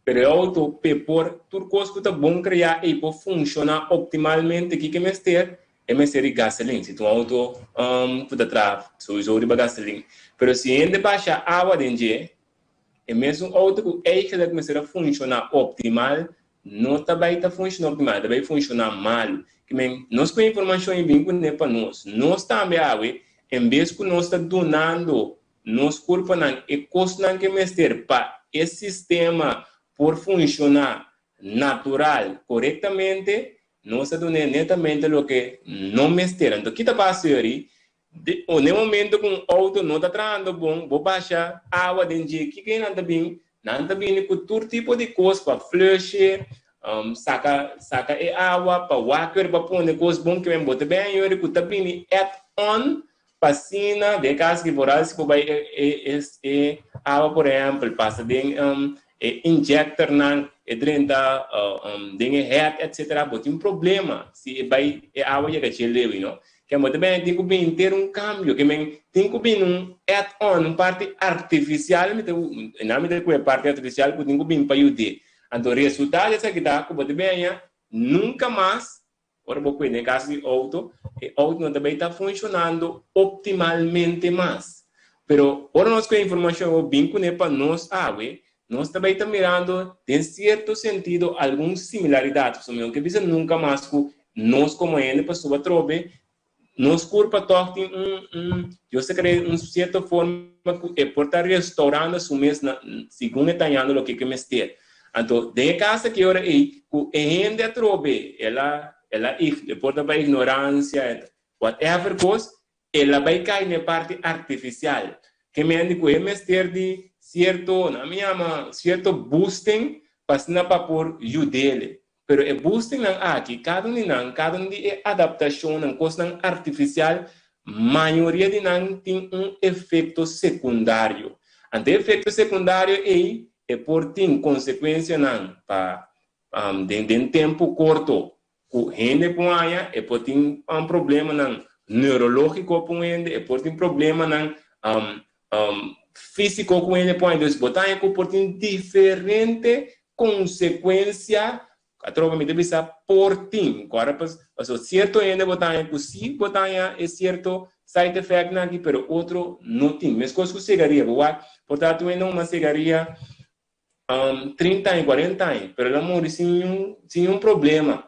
Pero e outo p'e por tur kos ku ta bon kreá ei por funshoná optimalmente kiko e mester? E mester di gasolin. Si ta un outo ku ta traha souiso riba gasolin. Pero si hende basha awa den dje E mesun auto ku eigenlijk mester a funshoná optimal no ta bai ta funshoná optimal, e ta bai funshoná malu. Ke men, nos ku e informashon ei bin kuné pa nos. Nos tambe awe, en bes ku nos ta dunando nos kurpanan e kosnan ke mester pa e sistema por funshoná natural korektamente, nos ta dun'é netamente loke no mester. Anto ki ta pasa yori? De e momento ku un outo no ta trahando bon, bo basha awa den dje, kiko nan ta bin? Nan ta bini ku tur tipo di kos pa flush'e, saka saka e awa, pa wak yori pa pone kos bon, kimen bo ta bin yori ku ta bini add on pa asina, den e kaso ki vooral si bo bai e e e awa por ehèmpel pasa den e injectornan, e drenta den e head etcetera, bo tin problema si e bai e awa yega dje leu, you know. Ke bo ta bini tin ku bini henter un kambio, ke men tin ku bini un add on, un parti artifisial, mi ta nan mi ta ku e parti artifisial ku tin ku bini pa yud'é. Anto resultado di esaki ta ku bo ta bini haña nunka mas Ora bo pone den kaso di outo, e outo no ta bay ta funshonando optimalmente mas. Pero ora nos ku e informashon awor bin kuné pa nos awe, nos ta bay ta mirando den sierto sentido algun similaridat. Pasobra mi no ke bisa nunka mas ku nos komo hende pasobra atrobe nos kurpa tòg tin un, un, Dios ta krea un sierto forma ku e por ta restourando su mes na, segun e ta hañando loke ke mester. Anto, den e kas aki ora ei, ku e hende atrobe, el a, el a ig, e por ta pa ignoransia, whatever kos, el a bai kai na e parti artifisial. Ke mende ku e mester di sierto, nan mi yama, sierto boosting pa asina pa por yud'el. Pero e boostingnan aki, kada un di nan, kada un di e adaptashonnan, kosnan artifisial, mayoria di nan tin un efekto sekundario. Anto e efekto sekundario ei e por tin konsekuensianan pa den den tempu korto ku hende por haña, e por tin problemanan neurológiko pa un hende, e por tin problemanan físiko ku hende por haña. Dus bo ta haña ku por tin diferente Konsekuensia, atrobe mi ta bisa por tin, ku ora pas, pasobra sierto hende bo ta haña ku si bo ta haña e sierto side effectnan aki, pero otro no tin. Meskos ku sigaria, bo wak por ta tur hende huma sigaria 30 aña, 40 aña, pero el a muri sin niun sin niun problema.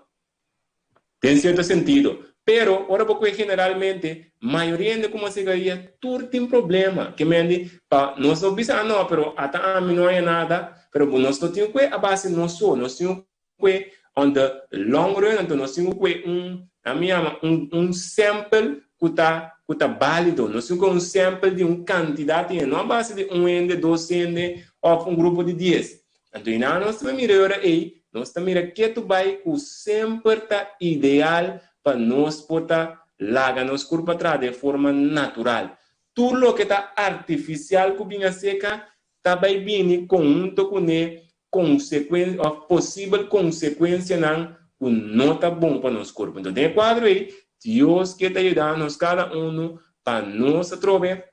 Den sierto sentido. Pero, ora bo kohe generalmente, mayoria hende ku masigaria tur tin problema. Ke mendi, pa nos no bisa, ah no, pero ata ami no haña nada, pero nos no tin ku kohe a base nos so, nos tin ku kohe on the long run, anto nos tin ku kohe un, nan mi yama un un sample ku ta ku ta bálido. Nos tin ku kohe un sample di un kantidat di hende, no a base di un hende, dos hende, òf un grupo di dies. Anto i nan nos ta mira e ora ei, nos ta mira ketu bai ku semper ta ideal pa nos por ta laga nos kurpa traha den forma natural. Tur loke ta artifisial ku bin aseka ta bai bini konhunto kuné konsekuen òf posibel konsekuensianan ku no ta bon pa nos kurpa. Anto den e kuadro ei, Dios ke ta yuda nos kada unu pa nos atrobe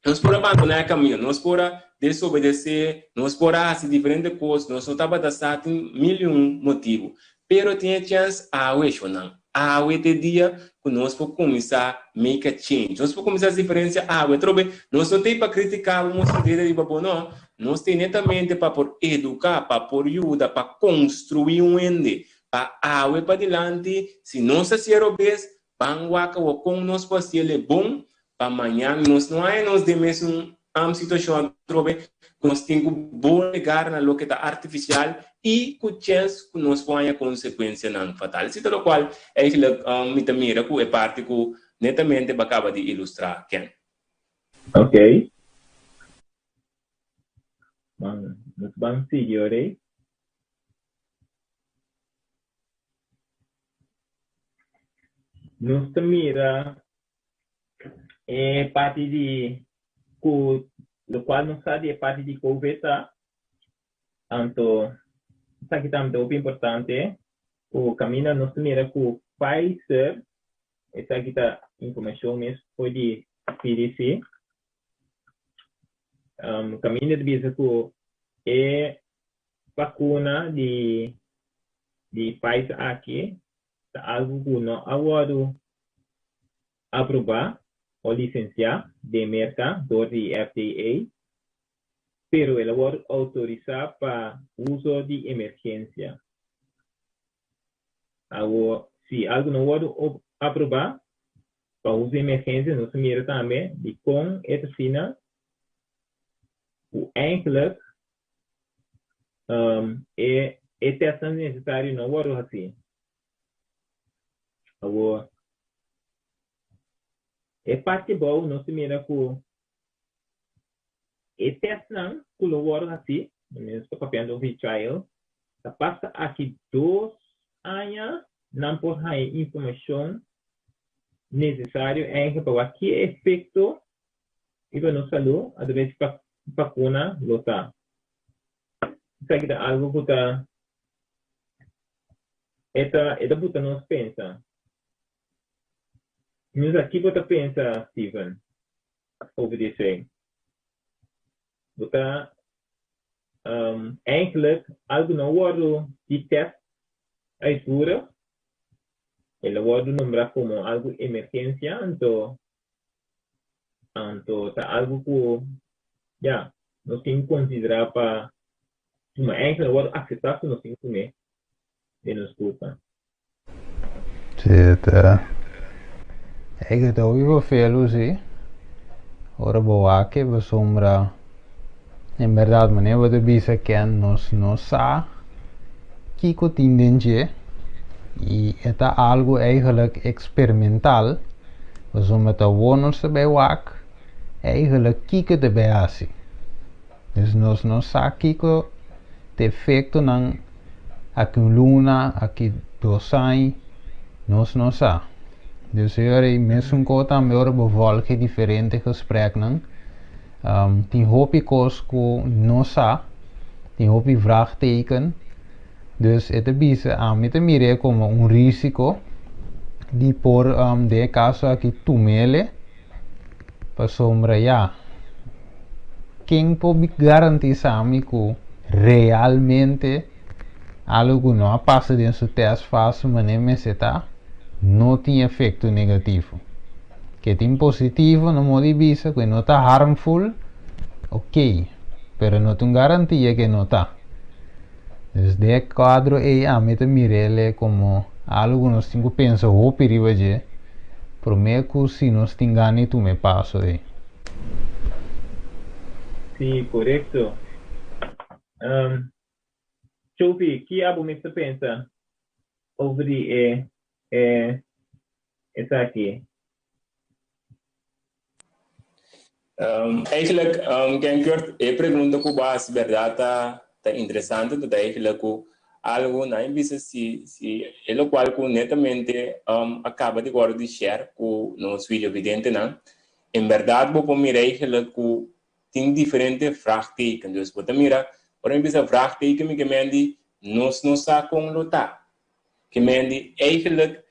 Nos por a bandoná e kaminda, nos por a desobedesé, nos por a hasi diferente kos, nos no tabata sa tin mil i un motibu. Pero tin e chèns awe, shonnan. Awe ta e dia ku nos por kuminsá make a change. Nos por kuminsá hasi diferensia awe. Atrobe, nos no ta ei pa kritiká bo, mustra dede riba bo, no. Nos ta ei netamente pa por eduká, pa por yuda, pa konstruí un hende. Pa awe padilanti, si nos hasié robes, Ban wak awor kon nos por hasi el e bon pa mañan nos no haña nos den mesun situashon atrobe ku nos tin ku bolegar na loke ta artifisial i ku chèns ku nos por haña konsekuensianan fatal. Esei ta lokual eigenlijk mi ta mira ku e parti ku netamente bo a kaba di ilustrá, Ken. Ok. Ban, nos ban sigui ora ei. Nos ta mira e parti di ku lokual nos sa di e parti di Covid ta, anto esaki tambe ta hopi importante ku kaminda nos ta mira ku Pfizer, esaki ta informashon mes for di CDC, kaminda ta bisa ku e Bakuna di di Pfizer aki ta algu ku no a wòrdu aprobá o lisensiá den Merka dor di FDA, pero el a wòrdu outorisá pa uso di emergensia. Awor, si algu no wòrdu aprobá pa uso di emergensia, nos ta mira tambe dikon e ta asina ku eindelijk e e tèstnan nesesario no wòrdu hasí. Awor, e parti abou nos ta mira ku E testnan ku lo wòrdu hasí, nos ta papiando over di trial, ta pasa aki dos aña nan por haña informashon nesesario eigen pa wak ki efekto riba nos salú atraves di bakuna lo ta. Esaki ta algu ku ta e ta e ta buta nos pensa. Mi no sa ki bo ta pensa Steven. Over di esei. Bo ta eigenlijk algu no wòrdu di tèst uitvoeren, el a wòrdu nombrá komo algu emergensia, anto anto ta algu ku ya nos tin konsiderá pa tuma, eigenlijk a wòrdu akseptá ku nos tin tum'é den nos kurpa. Sí, ta. Eigenlijk ta hopi vervelend, sí. Ora bo wak pasobra en berdad manera bo ta bisa ken nos no sa kiko tin den dje y e ta algo eigenlijk experimental pasobra ta awor nos ta bay wak eigenlijk kiko ta bay haci. Dus nos no sa kiko ta efectonan aki un luna, aki dos aña, nos no sa. Dus e ora ei mesun ko tambe ora bo volg e diferente gespreknan, um, tin hopi kos ku no sa, tin hopi vraagteken. Dus e ta bisa, ami ta mir'é komo un risiko di por um, den e kaso aki tumele, Pasobra ya, ken por garantisa mi ku realmente algu ku no a pasa den su test fase manera mester ta, no tin efekto negativo? Ke tin positivo no mor di bisa ku e no ta harmful, ok, pero no ta un garantia ku e no ta. Dus den e kuadro ei ami ta mir'el komo algu ku nos tin ku pensa hopi riba dje promé ku si nos tin gana di tuma e paso ei. Sí, korekto. Chopi, ki abo mester pensa over di e e esaki? Eigenlijk, Ken Kurt, e pregunta ku bo hasi bèrdat ta ta interesante, ta eigenlijk ku algu nan a bisa si si e lokual ku netamente a kaba di wòrdu di share ku nos videovidentenan, en bèrdat bo por mira eigenlijk ku tin diferente vraagteken. Dus bo ta mira, ora mi bisa vraagteken mi ke men di nos no sa kon lo ta. Ke men di eigenlijk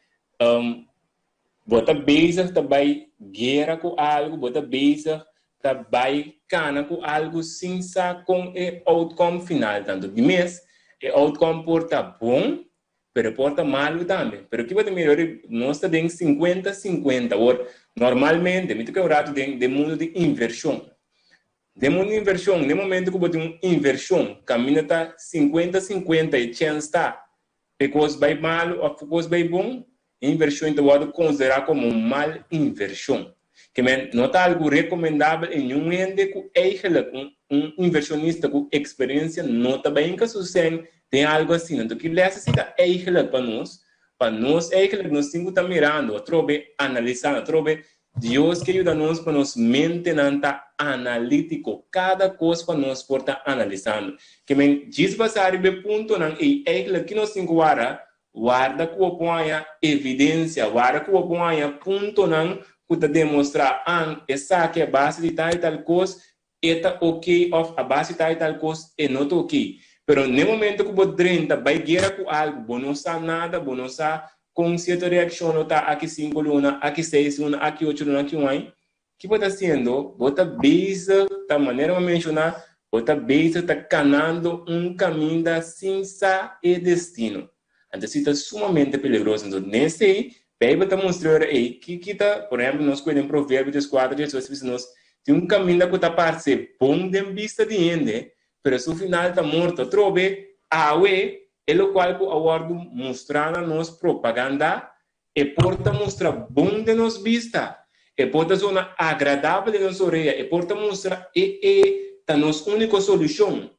Bo ta bezig ta bai guera ku algu, bo ta bezig ta bai kana ku algu sin sa kon e outcome final ta. Anto di mes, e outcome por ta bon, pero e por ta malu tambe. Pero ki bo ta mira ora nos ta den sinkuenta sinkuenta. Awor, normalmente, mi ta kere un ratu den den mundu di invershon. Den mundu di invershon, den momento ku bo tin un invershon kaminda ta sinkuenta sinkuenta e chèns ta E kos bai malu òf e kos bai bon, e invershon ta wòrdu konsiderá komo un mal invershon. Ke men, no ta algu rekomendabel i niun hende ku eigelijk un un invershonista ku eksperensia no ta bai hinka su sèn den algu asina. Anto ki lès esei ta eigelijk pa nos? Pa nos eigelijk nos tin ku ta mirando atrobe, analisando atrobe Dios ke yuda nos pa nos mentenan ta analítiko, kada kos pa nos por ta analisando. Ke men djis basá riba e puntonan ei, eigentlik ki nos tin ku warda? Warda ku bo por haña evidensia, warda ku bo por haña puntonan ku ta demostrá, an, esaki a base di tal i tal kos, e ta ok of a base tal i tal kos e no ta ok. Pero n'e momento ku bo drenta bai guera ku algu, bo no sa nada, bo no sa kon sierto reakshon lo ta aki sinku luna, aki seis luna, aki ocho luna, aki un aña, ki bo ta hasiendo? Bo ta bezig ta, manera bo a menshoná, bo ta bezig ta kanando un kaminda sin sa e destino. Anto esei ta sumamente peligroso. Anto den esei, Beibel ta mustra ora ei ki ki ta, por ehempel, nos ku den Proverbio dieskuater, diesocho bisa nos, tin un kaminda ku ta parse bon den bista di hende, pero su final ta morto. Atrobe, awe, E lokual ku a wòrdu mustrá na nos propagandá, e por ta mustra bon den nos bista, e por ta zona agradabel den nos orea, e por ta mustra e e ta nos úniko solushon.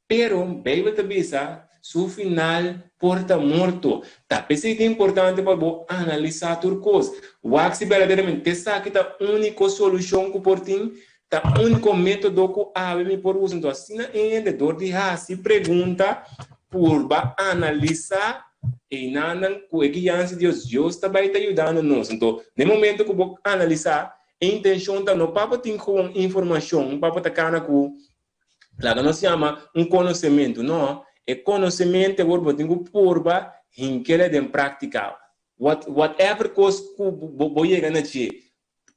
Pero Beibel ta bisa, Su final por ta morto. Ta p'esei ta importante pa bo analisá tur kos. Wak si berdaderamente esaki ta úniko solushon ku por tin, ta úniko método ku awe mi por usa. Enton asina e hende dor di hasi pregunta, purba analisá einanan ku e guiansa di Dios, Dios ta bai ta yudando nos. Enton, na e momento ku bo analisá, e intenshon ta no pa bo tin gewoon informashon, pa bo ta kana ku Laga nos yama un konosementu. No, e konosementu awor bo tin ku purba hink'el den práktika. What, whatever kos ku bo, bo yega na dje,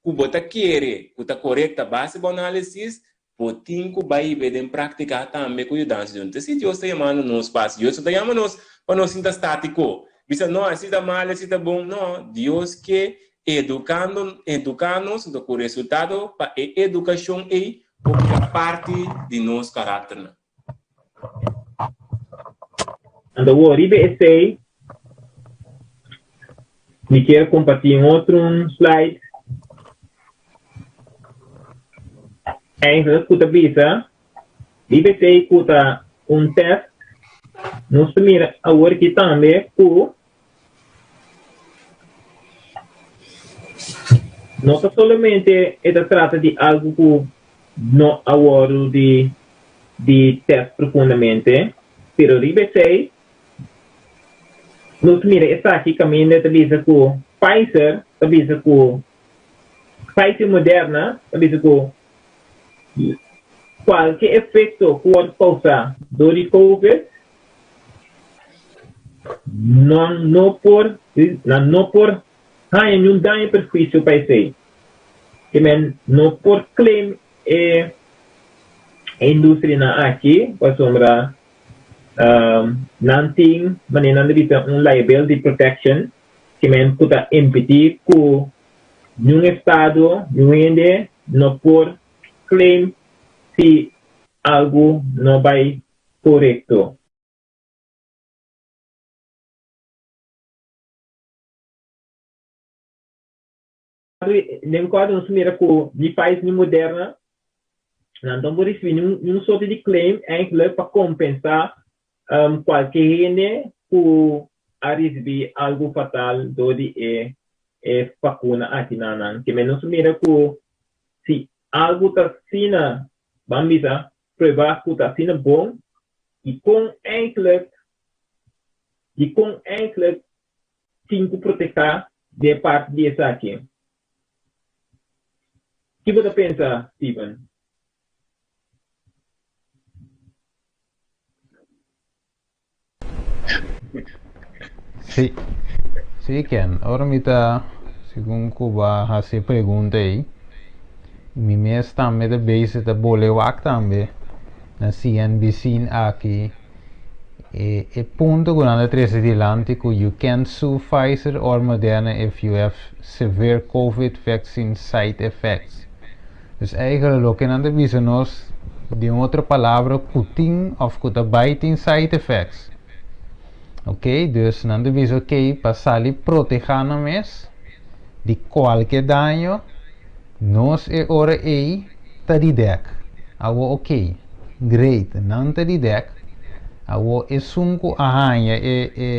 ku bo ta kere ku ta korekto a base bo análisis, bo tin ku bai hib'é den práktika tambe ku yudansa di Dios. Entonces, si Dios ta yamando nos pa hasi, Dios no ta yama nos pa nos sinta státiko, bisa, no, esei ta mal, esei ta bon. No, Dios ke edukando, eduká nos, anto ku resultado pa e edukashon ei Por bira parti di nos karakternan. Anto wor riba esei mi kier kompartí un otro un slide. Eigenlijk ku ta bisa riba esei ku ta un test nos ta mira awor aki tambe ku No ta solamente e ta trata di algu ku no a wòrdu di di tèst profundamente, pero riba esei nos mira esaki kaminda e ta bisa ku Pfizer ta bisa ku Pfizer i Moderna ta bisa ku kualke efekto ku wòrdu kousá dor di covid Nan no por, nan no por haña niun daño perhuisio pa esei. Ke men no por claim e industrianan aki pasobra nan tin, manera nan ta bisa, un liability protection ke men ku ta impedí ku niun estado, niun hende no por claim si algu no bai korekto. Den kuadro nos mira ku ni Pfizer ni Moderna nan no por risibí niun sorte di claim eigenlijk pa kompensá kualke hende ku a risibí algu fatal dor di e e vakuna aki na nan. Ke men nos mira ku si algu ta asina ban bisa prueba ku ta asina bon i kon eindelijk di kon eindelijk tin ku protektá di e parti di esaki. Ki bo ta pensa, Steven? Sí, sí Ken, ora mi ta segun ku bo a hasi e pregunta ei, mi mes tambe ta bezig ta bole wak tambe na CNBC aki e e punto ku nan ta trese dilanti ku you can't sue Pfizer or Moderna if you have severe covid vaccine side effects. Dus eigenlijk loke nan ta bisa nos den otro palabra ku tin of ku ta bai tin side effects. Ok, dus nan ta bisa ok pa sali proteha nan mes di kualke daño nos e ora ei ta di dek. Awo ok, great, nan ta di dek. Awo esun ku a haña e e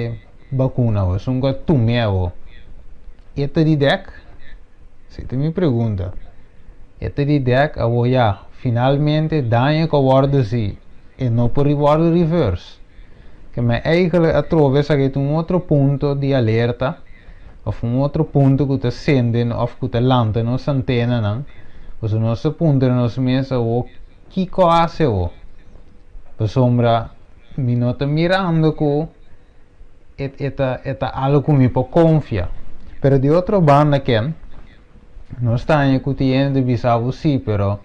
bakuna awo, esun ku a tum'e awo, e ta di dek? Si ta mi pregunta. E ta di dek awo ya, finalmente daño ku a wòrdu si e no por wòrdu reverse. Ke men eigenlijk atrobe esaki ta un otro punto di alerta òf un otro punto ku ta sende òf ku ta lanta nos antenanan, pasobra nos ta puntra nos mes awo kiko a hasi awo? Pasobra mi no ta mirando ku e e ta e ta algo ku mi por konfia. Pero di otro banda ken nos ta haña ku tin hende ta bisa bo si pero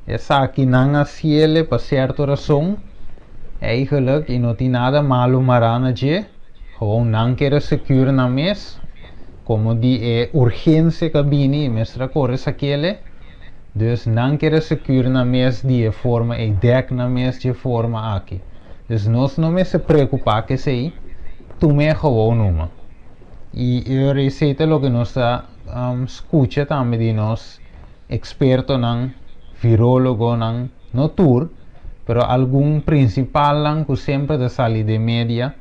esaki nan a siele pa sierto rason eigenlijk i no tin nada malu mará na dje gewoon nan kere secure nan mes komo di e urgensia ku a bini i mester a kore sakele dus nan kere secure nan mes di e forma ei dèk nan mes dje forma aki. Dus nos no mester preokupá ku esei, tum'é gewoon numa. I e ora esei ta loke nos ta skucha tambe di nos ekspertonan, virólogonan, no tur, pero algun prinsipalnan ku semper ta sali den media,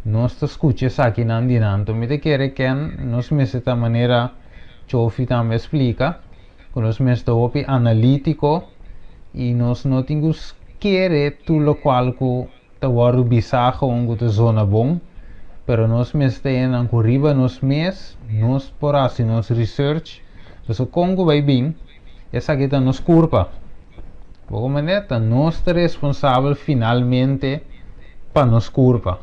nos ta skucha esakinan di nan. Anto mi ta kere ken nos mester ta manera Chofi tambe a splika, ku nos mester ta hopi analítiko i nos no tin ku kere tur lokual ku ta wòrdu bisá gewoon ku ta zona bon, pero nos mester enan ku riba nos mes nos por hasi nos research, pasobra kon ku bai bin esaki ta nos kurpa. Bo komprendé? Ta nos ta responsabel finalmente pa nos kurpa.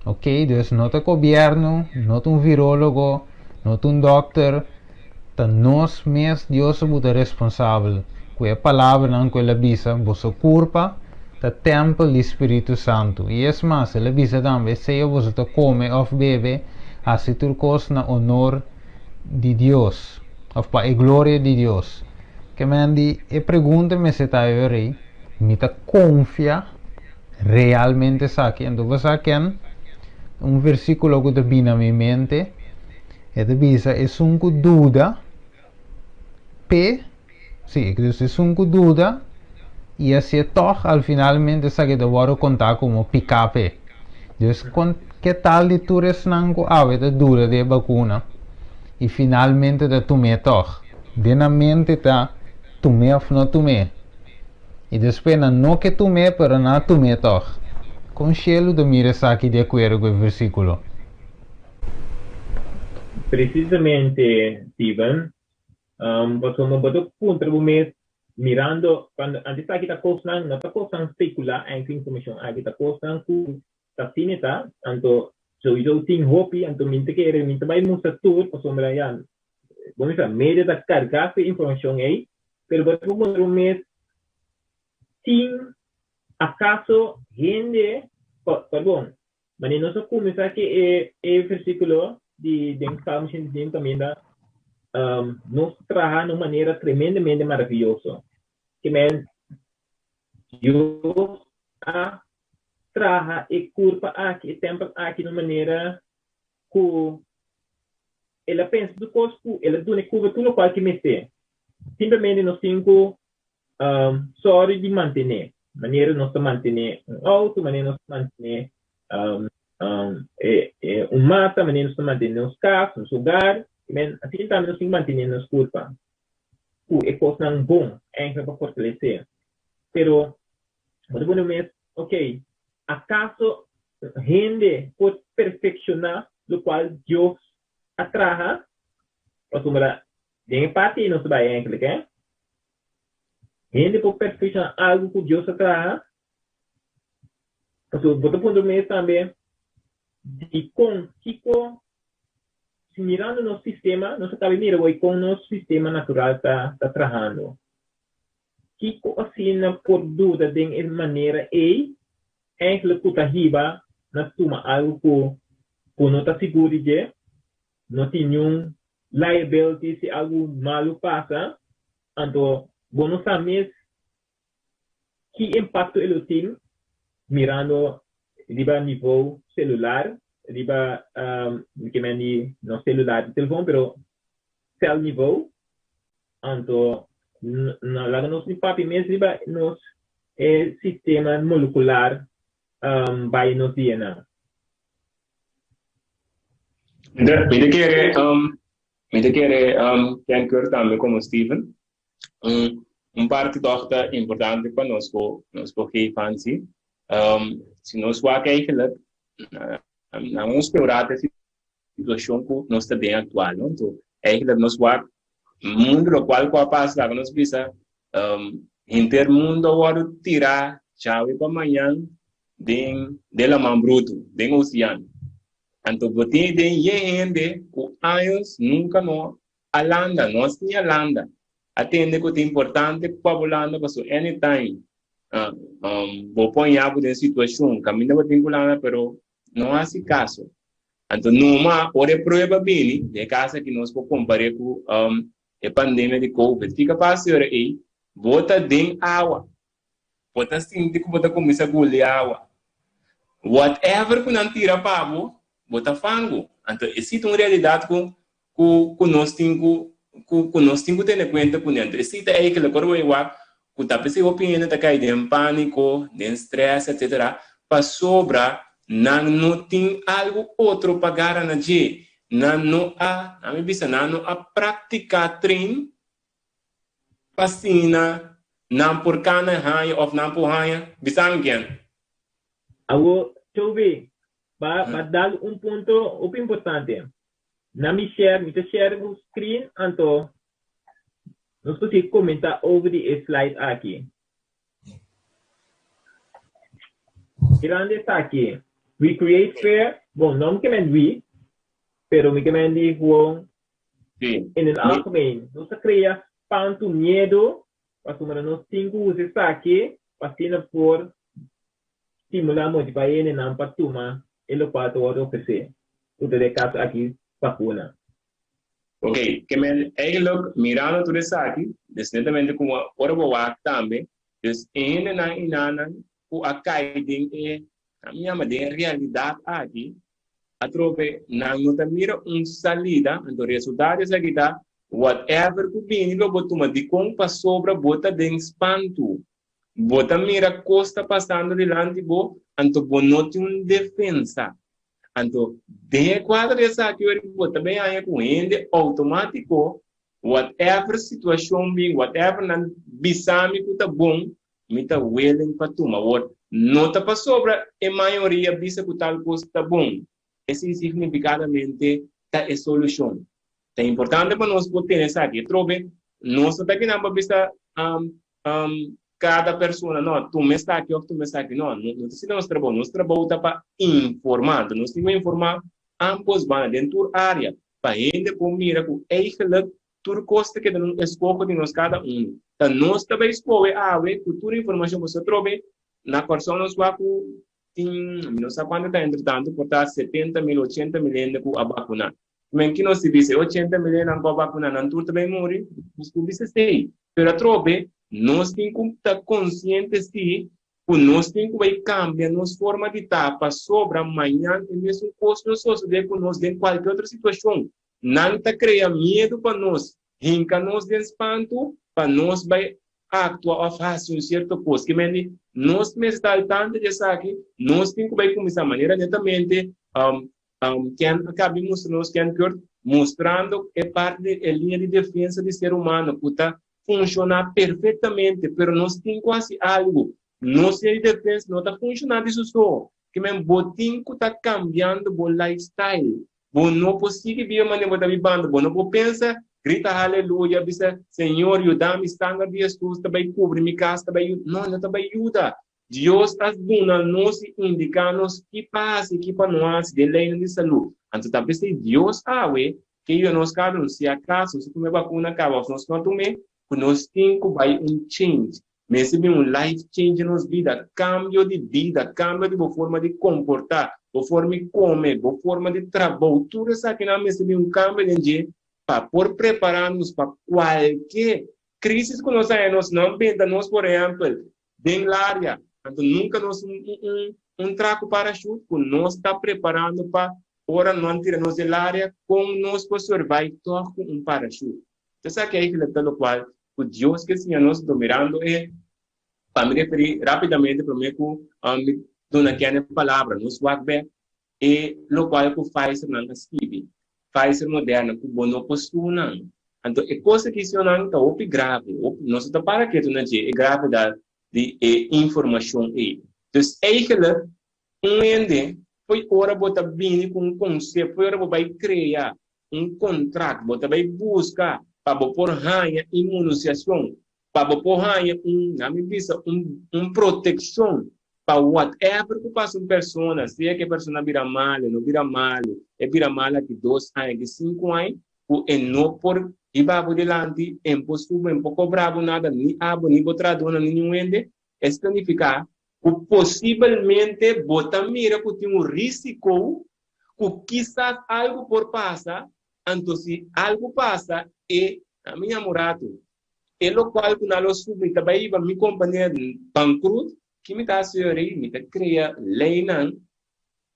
Ok, dus no ta gobièrnu, no ta un virólogo, no ta un dòkter, ta nos mes Dios a buta responsabel ku e palabranan ku el a bisa, Boso kurpa ta tèmpel di Spiritu Santu. I es mas, el a bisa tambe, Sea boso ta kome òf bebe, hasi tur kos na onor di Dios, òf pa e gloria di Dios. Ke men di e pregunta mester ta e ora ei, Mi ta konfia realmente esaki? Anto bo sa ken? Un versíkulo ku ta bini na mi mente. E ta bisa esun ku duda p'e, sí, dus esun ku duda i hasié tòg al finalmente esaki ta wòrdu kontá komo piká p'e. Dus kon ke tal di tur esnan ku awe ta duda di e bakuna i finalmente ta tum'é tòg? Den nan mente ta tum'é òf no tum'é. I despues nan no ke tum'é pero nan a tum'é tòg. Kon shelu ta mira esaki di akuerdo ku e versíkulo? Precisamente, Steven. Pasobra bo ta puntra bo mes mirando cuando antes aki ta cosnan, no ta cosnan specula eigenlijk informacion aki ta cosnan cu ta asina ta, anto sowieso tin hopi, anto mi ta kere mi ta bay mustra tur pasobra ya bo mester sa media ta carga cu e informacion ey, pero bo ta puntra bo mes tin acaso hende, pardon, Mane nos a kuminsá ku e e versíkulo di den Salmo 105 kaminda nos traha na un manera tremendamente maravioso. Ke men Dios a traha e kurpa aki, e tèmpel aki na un manera ku el a pensa tur kos ku el a duna e kurpa tur lokual ke mester. Simplemente nos tin ku Sòru di mantené, manera nos ta mantené un outo, manera nos ta mantené un mata, manera nos ta mantené nos kas, nos hogar, asina tambe nos tin ku mantené nos kurpa ku e kosnan bon, eigenlijk pa fortalesé. Pero bo ta pone mes, ok, akaso hende por perfekshoná lokual Dios a traha? Pasobra den e parti ei nos ta bai eigenlijk, eh. Hende por perfekshoná algu ku Dios a traha? Pasobra bo ta puntra bo mes tambe, Dikon? Kiko? Si mirando nos sistema, nos a kaba di mira wei kon nos sistema natural ta ta trahando. Kiko asina por duda den e manera ei eigenlijk ku ta hiba na tuma algu ku ku no ta sigur di dje? No tin niun liability si algu malu pasa, anto bo no sa mes ki impacto e lo tin mirando riba nivo celular, riba mi ke men di no celular di telefon pero cel nivo, anto no laga nos ni papia mes riba nos e sistema molecular bai nos DNA. Mi ta kere, mi ta kere Ken Keur tambe komo Steven. Un un parti tòg ta importante pa nos por nos por geef aan si. Si nos wak eigenlijk na nos peorá e situashon ku nos ta den aktual, no? Anto eigenlijk nos wak mundu lokual ku a pasa laga nos bisa henter mundu a wòrdu tirá djawe pa mañan den den laman brutu, den ocean. Anto bo tin den yen hende ku años nunka no a landa, no a siña landa. A tende ku ta importante pa bo landa paso anytime bo pon yabu den situashon kaminda bo tin ku landa pero no hasi kaso. Anto numa ora e prueba bini, den e kaso aki nos por kompar'é ku e pandemia di covid, kiko a pasa e ora ei? Bo ta den awa. Bo ta sinti ku bo ta kuminsá guli awa. Whatever ku nan tira pa bo, bo ta fangu. Anto esei ta un realidat ku ku ku nos tin ku ku ku nos tin ku tene kuenta kuné. Anto esei ta eigelik ora bo e wak ku ta p'esei hopi hende ta kai den pániko, den strès etsetera, pasobra nan no tin algu otro pa gara na dje. Nan no a, ami bisa nan no a praktiká train pa asina nan por kana haña òf nan por haña. Bisa mi ken. Awor, Toby, ba ba dal un punto hopi importante. Na mi share, mi ta share bo screen, anto nos por sigui comenta over di e slide aki. Mirando esaki, we create fear, bon, no mi ke men we, pero mi ke men di gewoon in het algemeen. Nos ta crea spantu, miedo, pasobra nos tin cu usa esaki pa asina por stimulá motivá e hendenan pa tuma e lokual ta wòrdu ofresé, ku ta den e kaso aki vakuna. Ok, ke men eigenlijk mirando tur esaki, dus netamente ku ora bo wak tambe, dus e hendenan i nannan ku a kai den e, mi yama den e realidat aki, atrobe nan no ta mira un salida, anto resultado di esaki ta whatever ku bini lo bo tuma, dikon? Pasobra bo ta den spantu. Bo ta mira kos ta pasando dilanti bo, anto bo no tin un defensa. Anto, den e kuadro di esaki ora bo ta bin haña ku hende outomátiko, whatever situashon bin, whatever nan bisa mi ku ta bon, mi ta willing pa tuma. Awor, no ta pasobra e mayoria bisa ku tal kos ta bon, esei signifikadamente ta e solushon. Ta importante pa nos por tene esaki. Atrobe, nos no ta kinan pa bisa kada persona, no, tuma esaki òf tuma esaki. No, no ta asina nos trabou. Nos trabou ta pa informá. Anto nos tin ku informá ámbos banda, den tur área, pa hende por mira ku eigelijk tur kos ta keda na un eskoho di nos kada unu. Ta nos ta bai skohe awe ku tur informashon. Boso atrobe, na Kòrsou nos wak ku tin, mi no sa kuantu ta entretantu, por ta 70 mil, 80 mil hende ku a bakuná. Men ki nos si bisa e 80 mil hendenan ku a bakuná nan tur ta bai muri? Nos por bisa esei. Pero atrobe nos tin ku ta konsiente si ku nos tin ku bai kambia nos forma di ta pasobra mañan e mesun kos lo sosodé ku nos den kualke otro situashon. Nan ta krea miedu pa nos, hinka nos den spantu pa nos bai aktua òf hasi un sierto kos. Ke men di nos mester ta al tanto di esaki, nos tin ku bai kuminsá manera netamente Ken a caba di mustra nos, Ken Kurt, mustrando e parti di e liña di defensa di ser humano cu ta funciona perfectamente, pero nos tin cu haci algo. Nos liña di defensa no ta funciona di su so. Ke men bo tin cu ta cambiando bo lifestyle. Bo no por sigui biba manera bo ta bibando. Bo no por pensa, grita haleluya, bisa, Señor, yuda mi, sanger di Jesus ta bay cubri mi cas, ta bay yuda. No, no ta bay yuda. Dios a duna nos i indiká nos ki pa hasi i ki pa no hasi den leinan di salú. Anto ta p'esei Dios awe ke yuda nos kada un, si akaso nos a tuma e bakuna kaba òf nos no a tum'é, ku nos tin ku bai un change. Mester bin un life change den nos bida, kambio di bida, kambio di bo forma di komportá, bo forma di kome, bo forma di trabou, tur esakinan mester bin un kambio den dje pa por prepará nos pa kualke krisis ku nos haña nos. No benta nos por ehèmpel den laria. Anto nunca nos un, un, un tra cu parachute cu nos ta preparando pa ora nan tira nos den laria, con nos por survive toch cu un parachute. Esaki eigenlijk ta locual cu Dios ke siña nos, anto mirando e, pa mi referi rapidamente prome cu mi duna Ken e palabra, nos wak bek e locual cu Pfizer nan a skibi, Pfizer Moderna, cu bo no por sue nan. Anto e cos aki señornan ta hopi grave, hopi, nos no ta para ketu na dje e gravedad di e informacion ey. Dus eigenlijk un hende fo'i ora bo ta bini cu un concepto, fo'i ora bo bay crea un contract, bo ta bay busca pa bo por haya inmunuciacion, pa bo por haña un, na mi bisa, un, un proteccion pa whatever cu pasa un persona, sea cu e persona bira malo, no bira malo, e bira malo aki dos aña, aki cinco aña, cu e no por hiba bo dilanti, e no por subi, e no por cobra bo nada, ni abo, ni bo trahadornan, ni niun hende, es significa cu posibelmente bo ta mira cu tin un risico cu kisas algo por pasa, anto si algo pasa, e, na mi yama un rato, E lokual ku nan lo subi ta bai hiba mi kompania bankrut. Ki mi ta hasi ora ei? Mi ta krea leinan.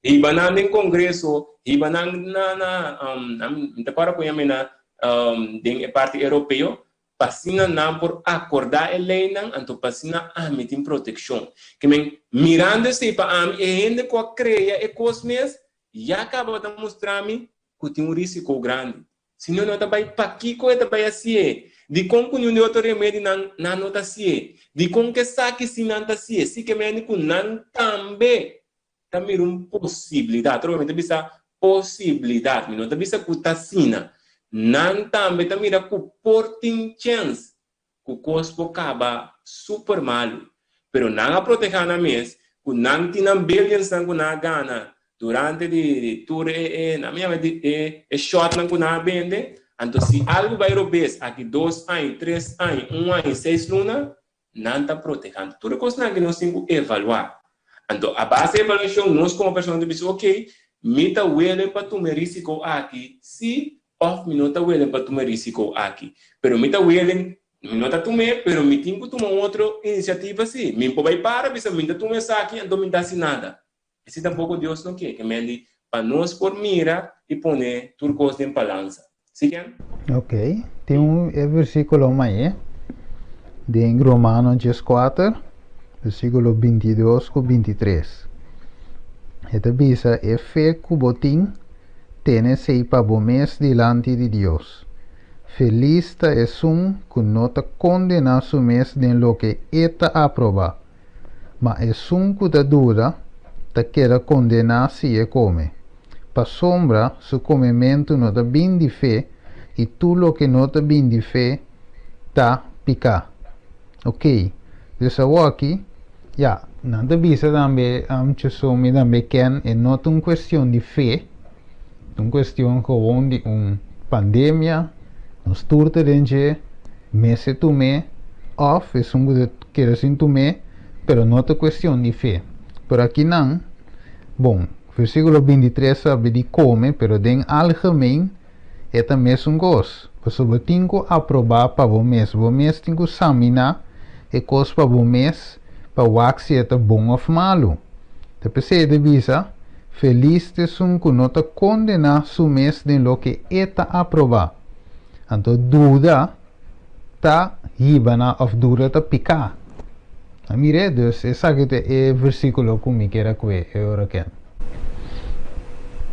Hiba nan den Kongreso, hiba nan na na mi ta kòrda kon yama na den e parti europeo, pa asina nan por akordá e leinan, anto pa asina ami tin protekshon. Ke men, mirando esei pa ami, e hende ku a krea e kos mes ya kaba ta mustra mi ku tin un risiko grandi. Si no no ta bai, pakiko e ta bai hasié? Dikon ku niun di otro remedinan nan no ta hasié? Dikon ku esaki si nan ta hasié? Si ke mende ku nan tambe ta mira un posibilidat. Atrobe mi ta bisa posibilidat, mi no ta bisa ku ta asina. Nan tambe ta mira ku por tin chèns ku kos por kaba super malu. Pero nan a protehá nan mes ku nan tin nan billionsnan ku nan a gana durante di tur e e nan mi yama di e e shotnan ku nan a bende. Anto si algu bai robes aki dos aña, tres aña, un aña, seis luna, nan ta protehá. Anto tur e kosnan aki nos tin ku evaluá. Anto a base di evaluashon nos komo persona ta bisa ok, mi ta willing pa tuma e risiko aki si Of mi no ta willing pa tuma e risiko aki. Pero mi ta willing, mi no ta tum'é, pero mi tin ku tuma un otro inisiativa sí. Mi por bai para bisa mi ta tuma esaki anto mi ta hasi nada. Esei tampoko Dios no ke. Ke men di pa nos por mira i pone tur kos den balansa. Sí, Ken? Ok. Tin un e versíkulo mai den Romano 14, versíkulo 22 ku 23. E ta bisa e fe ku bo tin Tene esei pa bo mes dilanti di Dios. Felis ta esun ku no ta kondená su mes den loke e ta aprobá, ma esun ku ta duda ta keda kondená si e kome, pasobra su komementu no ta bin di fe i tur loke no ta bin di fe ta piká. Oké, dus awoki, ya, nan ta bisa tambe, Chesson mi tambe ken, e no ta un cuestion di fe, ta un cuestion gewoon di un pandemia, nos tur ta den dje, mester tum'é, of esun cu ta keda sin tum'é, pero no ta cuestion di fe. Pero akinan, bon, versiculo 23 ta habla di come, pero den algemeen, E ta mesun kos, pasobra bo tin ku aprobá pa bo mes. Bo mes tin ku saminá e kos pa bo mes pa wak si e ta bon òf malu. Ta p'esei e ta bisa, Felis ta esun ku no ta kondená su mes den loke e ta aprobá. Anto duda ta hiba na òf duda ta piká. A mir'é, dus esaki ta e versíkulo ku mi kier a kue e ora ken.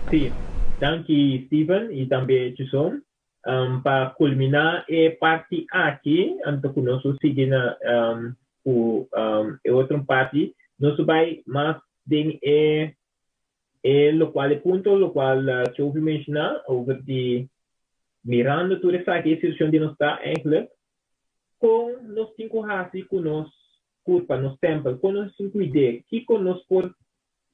Sí, danki Steven i tambe Chuson. Pa kulminá e parti aki, anto ku nos lo sigui na ku e otro parti, nos lo bai mas den e e lokual e punto lokual Chovi menshoná over di mirando tur esaki e situashon di nos ta eigenlijk Kon nos tin ku hasi ku nos kurpa, nos tèmpel? Kon nos tin kuid'é? Kiko nos por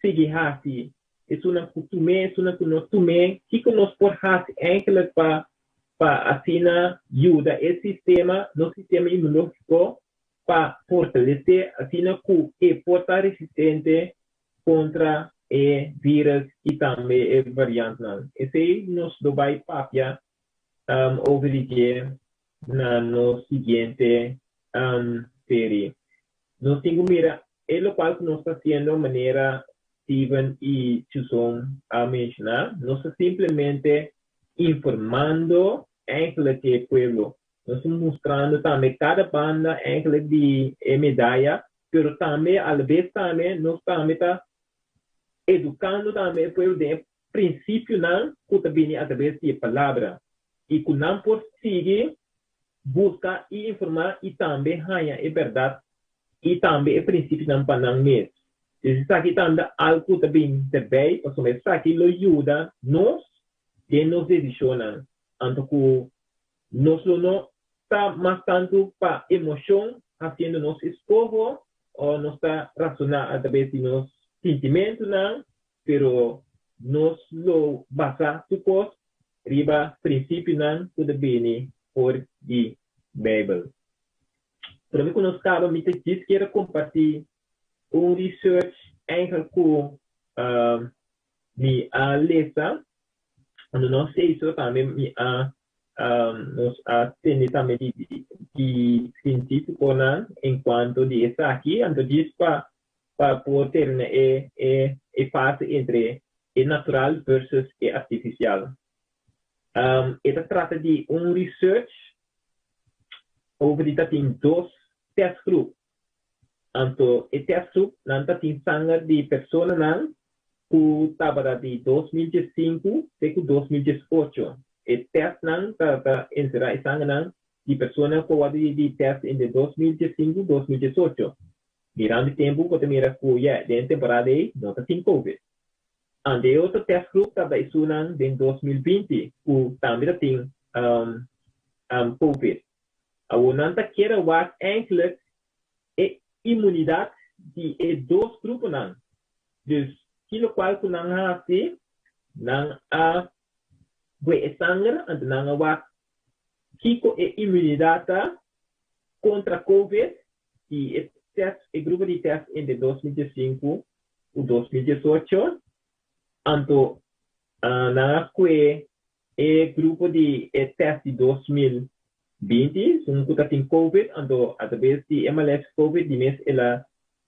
sigui hasi? Esunnan ku tum'é, esunnan ku no tum'é, kiko nos por hasi èinklik pa pa asina yuda e sistema, nos sistema inmunológiko pa fortalesé asina ku e por ta resistente kontra e vírus i tambe e variantnan. Esei nos lo bai papia over di dje na nos siguiente serie. Nos tin cu mira e locual cu nos ta haciendo manera Steven y Chuson a menciona. Nos ta simplemente informando eigenlijk e pueblo. Nos ta mustrando tambe cada banda eigenlijk di e medaya, pero tambe alabes tambe nos tambe ta educando tambe e pueblo den e principionan cu ta bini atrabes di e palabra. i ku nan por sigui buska i informá i tambe haña e bèrdat i tambe e prinsipionan pa nan mes. Dus esaki tambe ta algu ku ta bin derbei pasobra esaki lo yuda nos den nos desishonnan, anto ku nos lo no ta mas tantu pa emoshon hasiendo nos eskoho o nos ta rasoná atrabes di nos sintimentunan, pero nos lo basa tur kos riba prinsipionan ku ta bini for di Beibel. Promé ku nos kaba, mi ta djis kier a kompartí un research eigenlijk ku mi a lesa, anto no seiso tambe mi a nos a tende tambe di di sientífikonan enkuanto di esaki, anto djis pa pa por termina e e e fase entre. E natural versus e artifisial. E ta trata di un research over di ta tin dos testgroep. Anto e testgroep nan ta tin sanger di personanan ku tabata di 2015 te ku 2018. E testnan ta ta enserá e sangernan di persona ku a wòrdu di test entre 2015 2018. Mirando e tempu bo ta mira ku ya den e temporada ei no ta tin covid. Ante e otro testgroep tabata esunnan den 2020 ku tambe ta tin covid. Awor nan ta kier a wak eindelijk e imunidat di e dos gruponan. Dus ki lokual ku nan hasi, nan a bue e sanger anto nan a wak kiko e imunidat ta kontra covid di e test, e grupo di test entre 2015 ku 2018, anto nan a kue e grupo di e test di 2020, esun ku ta tin covid, anto atraves di e malesa covid di mes el a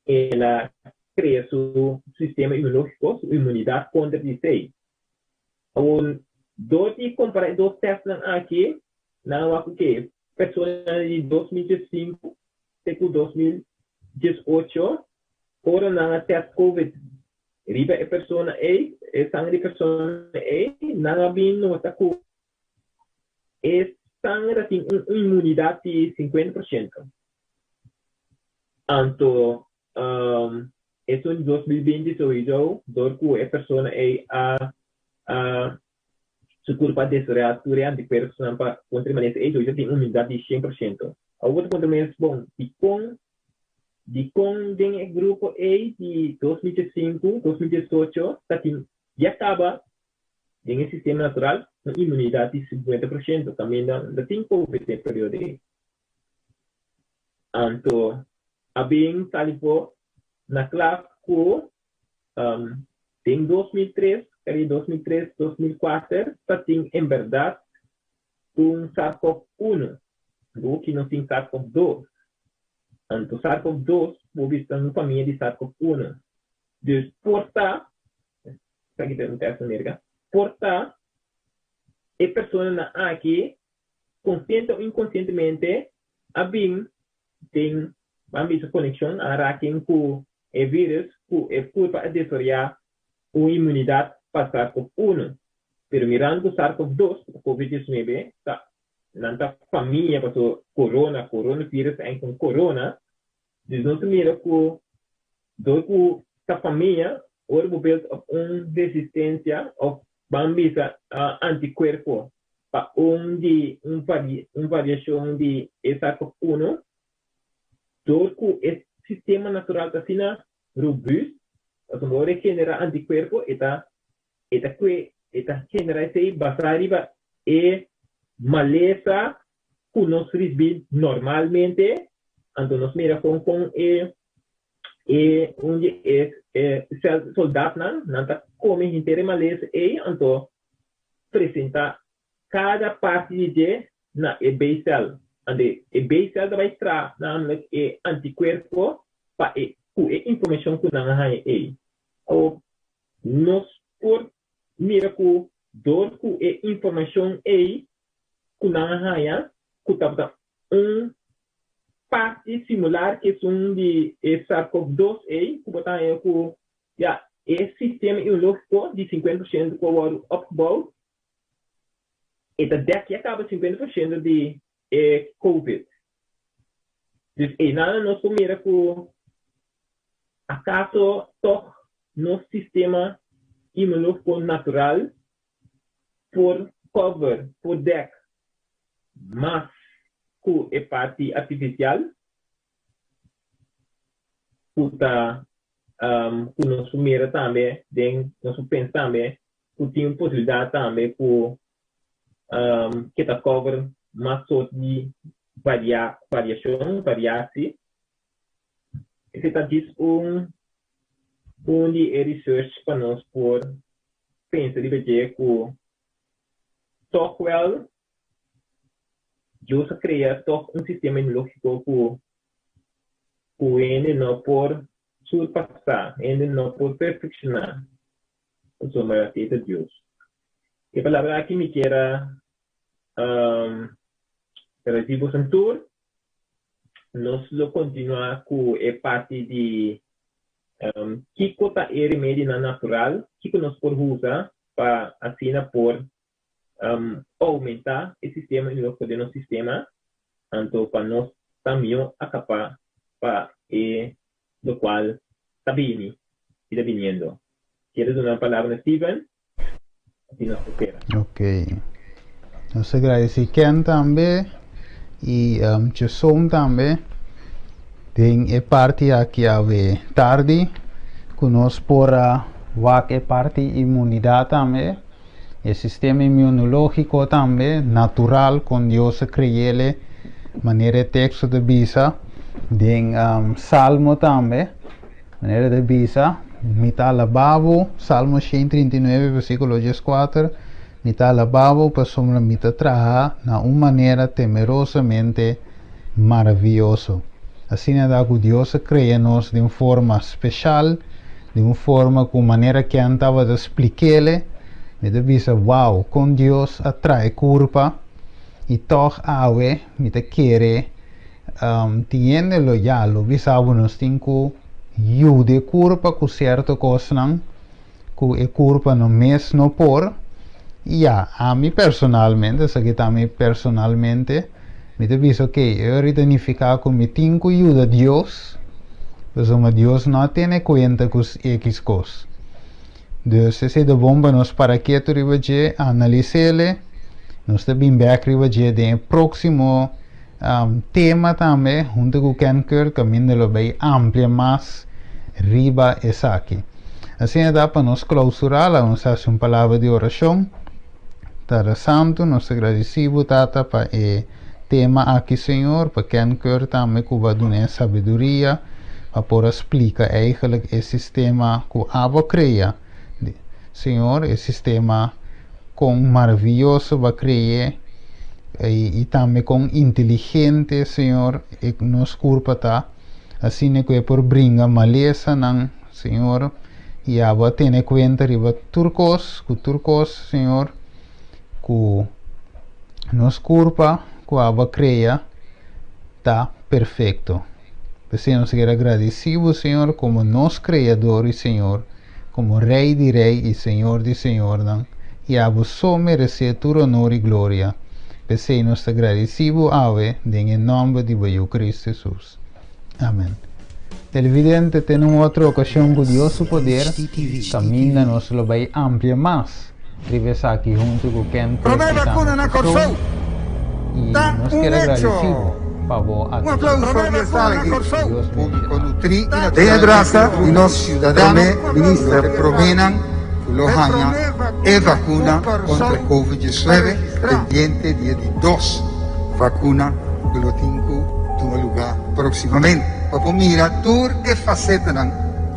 el a krea su sistema inmunológiko, su inmunidat kontra di esei. Awor, dor di kompará e dos testnan aki, nan a wak ku ke personanan di 2015 te ku 2018, ora nan a test covid riba e persona ei, e sanger di persona ei, nan a bin nota ku e sanger a tin un inmunidat di 50%. Anto, esun di 2020 souiso, dor ku e persona ei a a su kurpa a desaroyá tur e antikuerposnan pa kontra e malesa ei, souiso tin un inmunidat di 100%. Awor bo ta puntra mes, bon, dikon Dikon den e grupo ei di 2015, 2018 ta tin ya kaba den e sistema natural un inmunidat di 50% kaminda no ta tin covid den e periodo ei? Anto a bin sali for na kla ku den 2003, kari 2003, 2004 ta tin en bèrdat un SARS-CoV-1, Bo ki no tin SARS-CoV-2. Anto SARS-CoV-2 bo bisa un famia di SARS-CoV-1. Dus por ta, esaki ta un test na Merka, por ta e personanan aki konsiente o inkonsientemente a bin den, ban bisa konekshon, aanraking ku e virus ku e kurpa a desaroyá un inmunidat pa SARS-CoV-1. Pero mirando ku SARS-CoV-2, ku ta COVID-19, ta nan ta famia paso corona, coronavirus ta en con corona, dus nos ta mira cu door cu ta famia ora bo build up un resistencia of ban bisa anticuerpo pa un di un un variacion di e SARS-CoV-1, door cu e sistema natural ta asina robust, pasobra ora e genera anticuerpo e ta E ta kue, e ta genera esei basá riba e malesa ku nos risbí normalmente, anto nos mira kon kon e e un di e e soldatnan nan ta kome henter e malesa ei, anto presentá kada parti di dje na e B-cel. Anto e B-cel ta bai traha namelijk e antikuerpo pa e ku e informashon ku nan a haña ei. Awor Nos por mira ku dor ku e informashon ei ku nan a haña ku tabata un parti simular ku esun di e SARS-CoV-2 ei ku bo ta haña ku ya e sistema imunológiko di 50% ku a wòrdu opgebou e ta dèk ya kaba 50% di e covid. Dus einan nos por mira ku akaso tòg nos sistema inmunológiko natural por cover, por dèk mas ku e parti artifisial ku ta ku nos por mira tambe den nos por pensa tambe ku tin un posibilidat tambe ku ke ta cover mas sort di varia variashon, variasi. Esei ta djis un un di e research pa nos por pensa riba dje ku tòg wèl Dios a krea tòg un sistema inmunológiko ku ku hende no por surpasá, hende no por perfekshoná. pasobra e ta Dios. E palabra aki mi kier a gradisí boso tur. Nos lo kontinuá ku e parti di kiko ta e remedinan natural, kiko nos por usa pa asina por oumentá e sistema inmunológiko den nos sistema, anto pa nos ta mihó akapá pa e lokual ta bini i ta biniendo. Kier duna un palabra na Steven, asina nos por sera. Ok. Nos ta gradisí Ken tambe i Jason tambe den e parti aki awe tardi ku nos por a wak e parti inmunidat tambe. E sistema inmunológiko tambe, natural, kon Dios a kreele, manera e teksto ta bisa den Salmo tambe, manera ta bisa, Mi ta alabá bo, Salmo 139, versíkulo 14, Mi ta alabá bo pasobra mi ta traha na un manera temerosamente maravioso. Asina ta ku Dios a krea nos den un forma speshal, den un forma ku manera Ken tabata splik'ele, mi ta bisa, Wow, kon Dios a traha e kurpa! I tòg awe mi ta kere tin hende lo ya lo bisa bo nos tin ku yuda e kurpa ku sierto kosnan ku e kurpa no mes no por. I ya, ami personalmente, esaki ta ami personalmente, Mi ta bisa, ok, e ora ta nifiká ku mi tin ku yuda Dios, pasobra Dios no a tene kuenta ku ekis kos. Dus esei ta bon pa nos para ketu riba dje, analis'ele, nos ta bin bèk riba dje den e próksimo tema tambe, huntu ku Ken Kurt, kaminda lo bai amplia mas riba esaki. Asina ta pa nos klousurá, laga nos hasi un palabra di orashon. Tata Santu, nos ta gradisí bo, Tata, pa e tema aki, Señor, pa Ken Keur tambe ku bo a duna e sabiduria pa por a splika eigenlijk e sistema ku abo a krea. Señor, e sistema kon maravioso bo a kre'é i tambe kon inteligente, Señor, e nos kurpa ta, asina ku e por bringa malesanan, Señor. I abo a tene kuenta riba tur kos, ku tur kos, Señor, ku nos kurpa ku abo a krea ta perfekto. P'esei nos kier a gradisí bo, Señor, komo nos Kreador i Señor, komo Rei di rei i Señor di señornan, i abo so meresé tur onor i gloria. P'esei nos ta gradisí bo awe den e nòmber di bo Yu Kristu Hesus. Amen. Televidente, te na un otro ocasion cu Dios su poder, caminda nos lo bay amplia mas riba esaki hunto cu Ken Promé Kurt y vacuna tambe na Kosou. Kòrsou Y ta nos un kier hecho. agradeci bo pa bo Un atencion. aplauso di estar aki. Dios Público bendiciona. nutrí i Den e brasa di nos Promé Minister proménan ku lo haña e vakuna kontra e Covid 19 pendiente di e di dos vakuna ku lo tin ku tuma lugá próksimamente. Pa por mira tur e fasetanan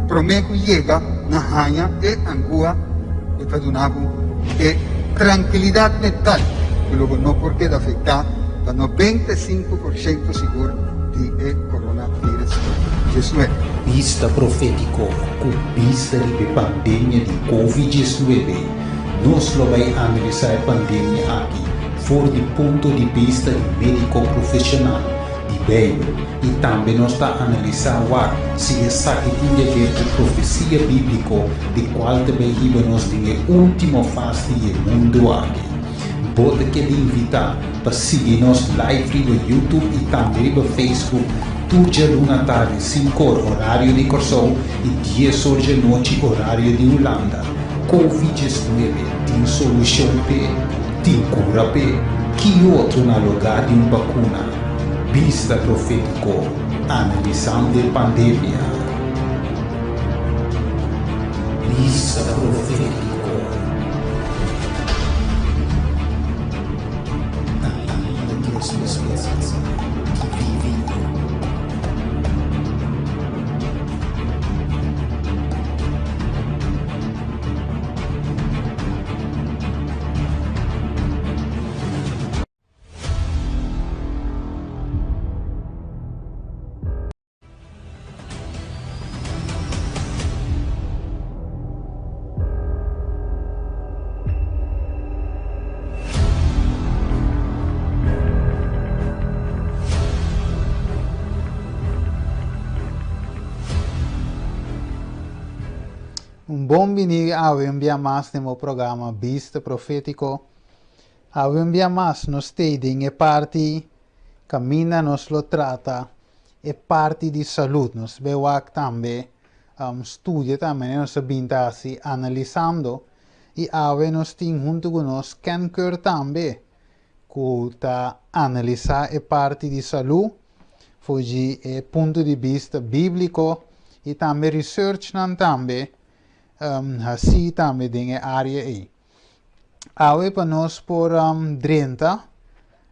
promé ku yega na haña e angua ku ta duna bo e trankilidat mental ku lo bo no por keda afektá pa 95% sigur di e coronavirus 19. Bista profétiko ku bista riba e pandemia di Covid 19, nos lo bai analisá e pandemia aki for di punto di bista di médiko profeshonal, di Beibel, i tambe nos ta analisá wak si esaki tin di haber ku profesia bíbliko di kual ta bai hiba nos den e último fase di e mundu aki. Bo ta keda invitá pa sigui nos live riba YouTube i tambe riba Facebook tur djaluna tardi sinkor orario di Kòrsou i dies or djanochi orario di Hulanda. Covid 19 tin solushon p'e? Tin kura p'e? Ki otro na lugá di un bakuna? Bista Profétiko, Analisando e Pandemia. Bista Profétiko. Ainda Dios nos Esperanza TV. Un bon bini awe un bia mas den bo programa Bista Profétiko. Awe un bia mas nos t'ei den e parti kaminda nos lo trata e parti di salud. Nos bai wak tambe studia tambe nos a bin ta hasi analisando i awe nos tin huntu ku nos Ken Keur tambe ku ta analisá e parti di salú for di e punto di bista bíbliko i tambe researchnan tambe hasí tambe den e área ei. Awe pa nos por drenta,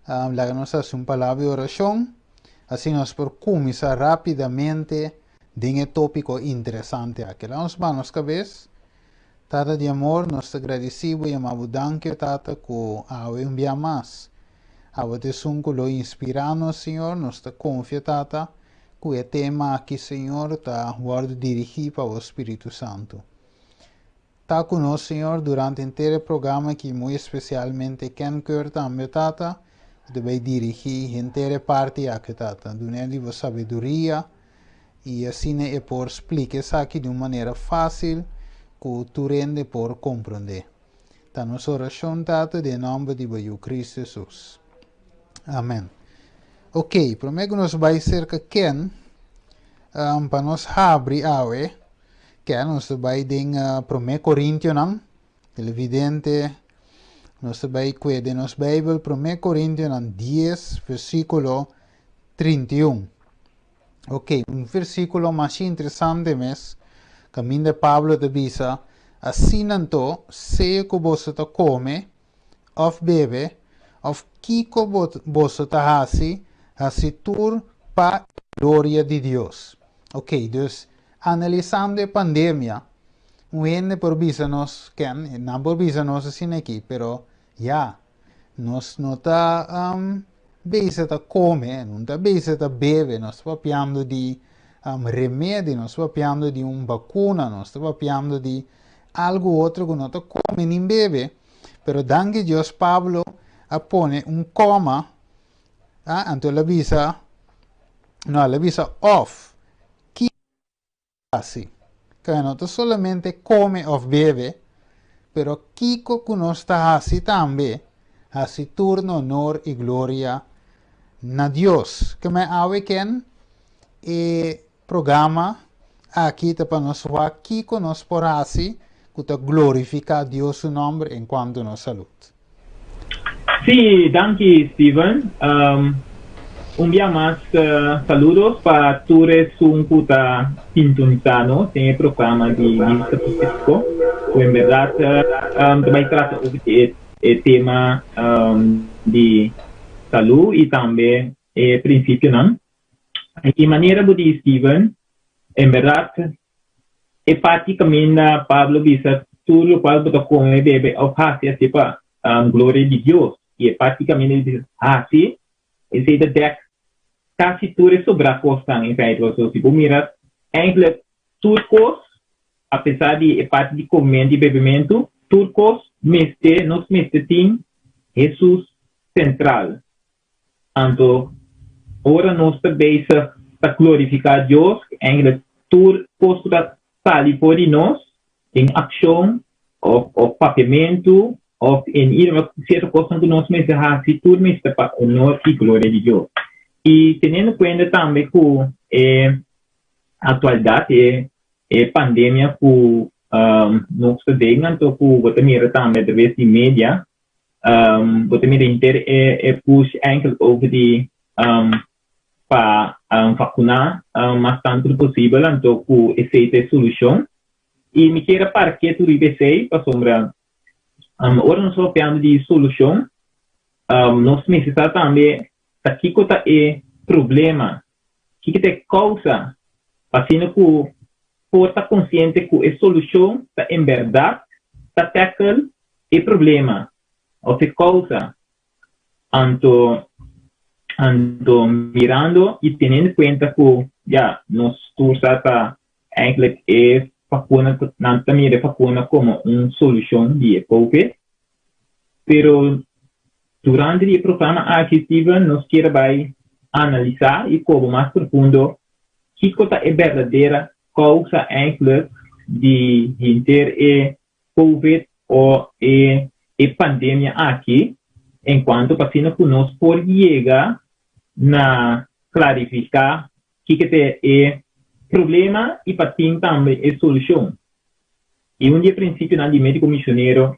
laga nos hasi un palabra di orashon, asina nos por kuminsá rápidamente den e tópiko interesante aki. Laga nos baha nos kabes. Tata di amor, nos ta gradisí bo i ama bo danki, o Tata, ku awe un bia mas abo ta esun ku lo inspirá nos, Señor. Nos ta konfia, Tata, ku e tema aki, Señor, ta wòrdu dirigí pa bo Spiritu Santu. Ta ku nos, Señor, durante henter e programa aki, muy espesialmente Ken Keur tambe, Tata, ku ta bai dirigí henter e parti aki, Tata. Dun'é di bo sabiduria i asina e por splika esaki di un manera fásil ku tur hende por komprondé. Ta nos orashon, Tata, den e nòmber di bo Yu Kristu Hesus. Amèn. Oké, promé ku nos bai serka Ken, pa nos habri awe, Ken, nos ta bai den Promé Korintionan, televidente, nos ta bai kue den nos Beibel Promé Korintionan dies, versíkulo 31. Ok, un versíkulo masha interesante mes, kaminda Pablo ta bisa, Asina anto, sea ku boso ta kome òf bebe, òf kiko boso ta hasi, hasi tur pa e gloria di Dios. Ok, dus analisando e pandemia, un hende por bisa nos, ken, nan por bisa nos asina aki, pero ya, Nos no ta bezig ta come, no ta bezig ta bebe, nos ta papiando di remedi, nos ta papiando di un vacuna, nos ta papiando di algo otro cu no ta come ni bebe. Pero danki Dios Pablo a pone un coma, ah, anto el a bisa, no, el a bisa of, Hasi. Kaya no ta solamente kome òf bebe, pero kiko ku nos ta hasi tambe, hasi tur na honor i gloria na Dios. Keme awe ken e programa aki ta pa nos wak kiko nos por hasi ku ta glorifiká Dios su nòmber enkuanto nos salud. Sí, danki Steven. Un bia mas saludos pa tur esun ku ta sintonisa nos den e programa di Bista Profético, ku en berdad ta bai trata over di e tema di salú i tambe e prinsipionan. I manera bo di Steven, en berdad E parti kaminda Pablo bisa tur lokual bo ta kome, bebe òf hasi, hasié pa gloria di Dios. I e parti kaminda e bisa hasi, esei ta dèk kasi tur e sobrá kosnan en feite. Pasobra si bo mira eindelijk tur kos, apesar di e parti di komementu i bebementu, tur kos mester, nos mester tin Hesus sentral. Anto, ora nos ta bezig ta glorifiká Dios, eigenlijk tur kos ku ta sali for di nos den akshon òf òf papiamentu òf en ieder sierto kosnan ku nos mester hasi, tur mester pa honor i gloria di Dios. I teniendo kuenta tambe ku e aktualidat, e e pandemia ku nos ta den, anto ku bo ta mira tambe atraves di media, Bo ta mira henter e push eigenlijk over di pa vakuná mas tantu posibel anto ku esei ta e solushon. I mi kier a para ketu riba esei pasobra ora nos ta papiando di solushon nos mester sa tambe ta kiko ta e problema, kiko ta e kousa pa asina ku por ta konsiente ku e solushon ta en bèrdat ta tackle e problema òf e kousa. Anto anto mirando i teniendo kuenta ku ya nos tur sa ta eigenlijk e vakuna nan ta mira e vakuna komo un solushon di e covid pero durante di e programa aki Steven nos kier bai analisá i koba mas profundo Kiko ta e berdadera kousa eigenlijk di henter e Covid o e e pandemia aki en cuanto pa asina cu nos por yega na clarifica kiko ta e problema y pa tin tambe e solucion. Y un di e principionan di Medico Misionero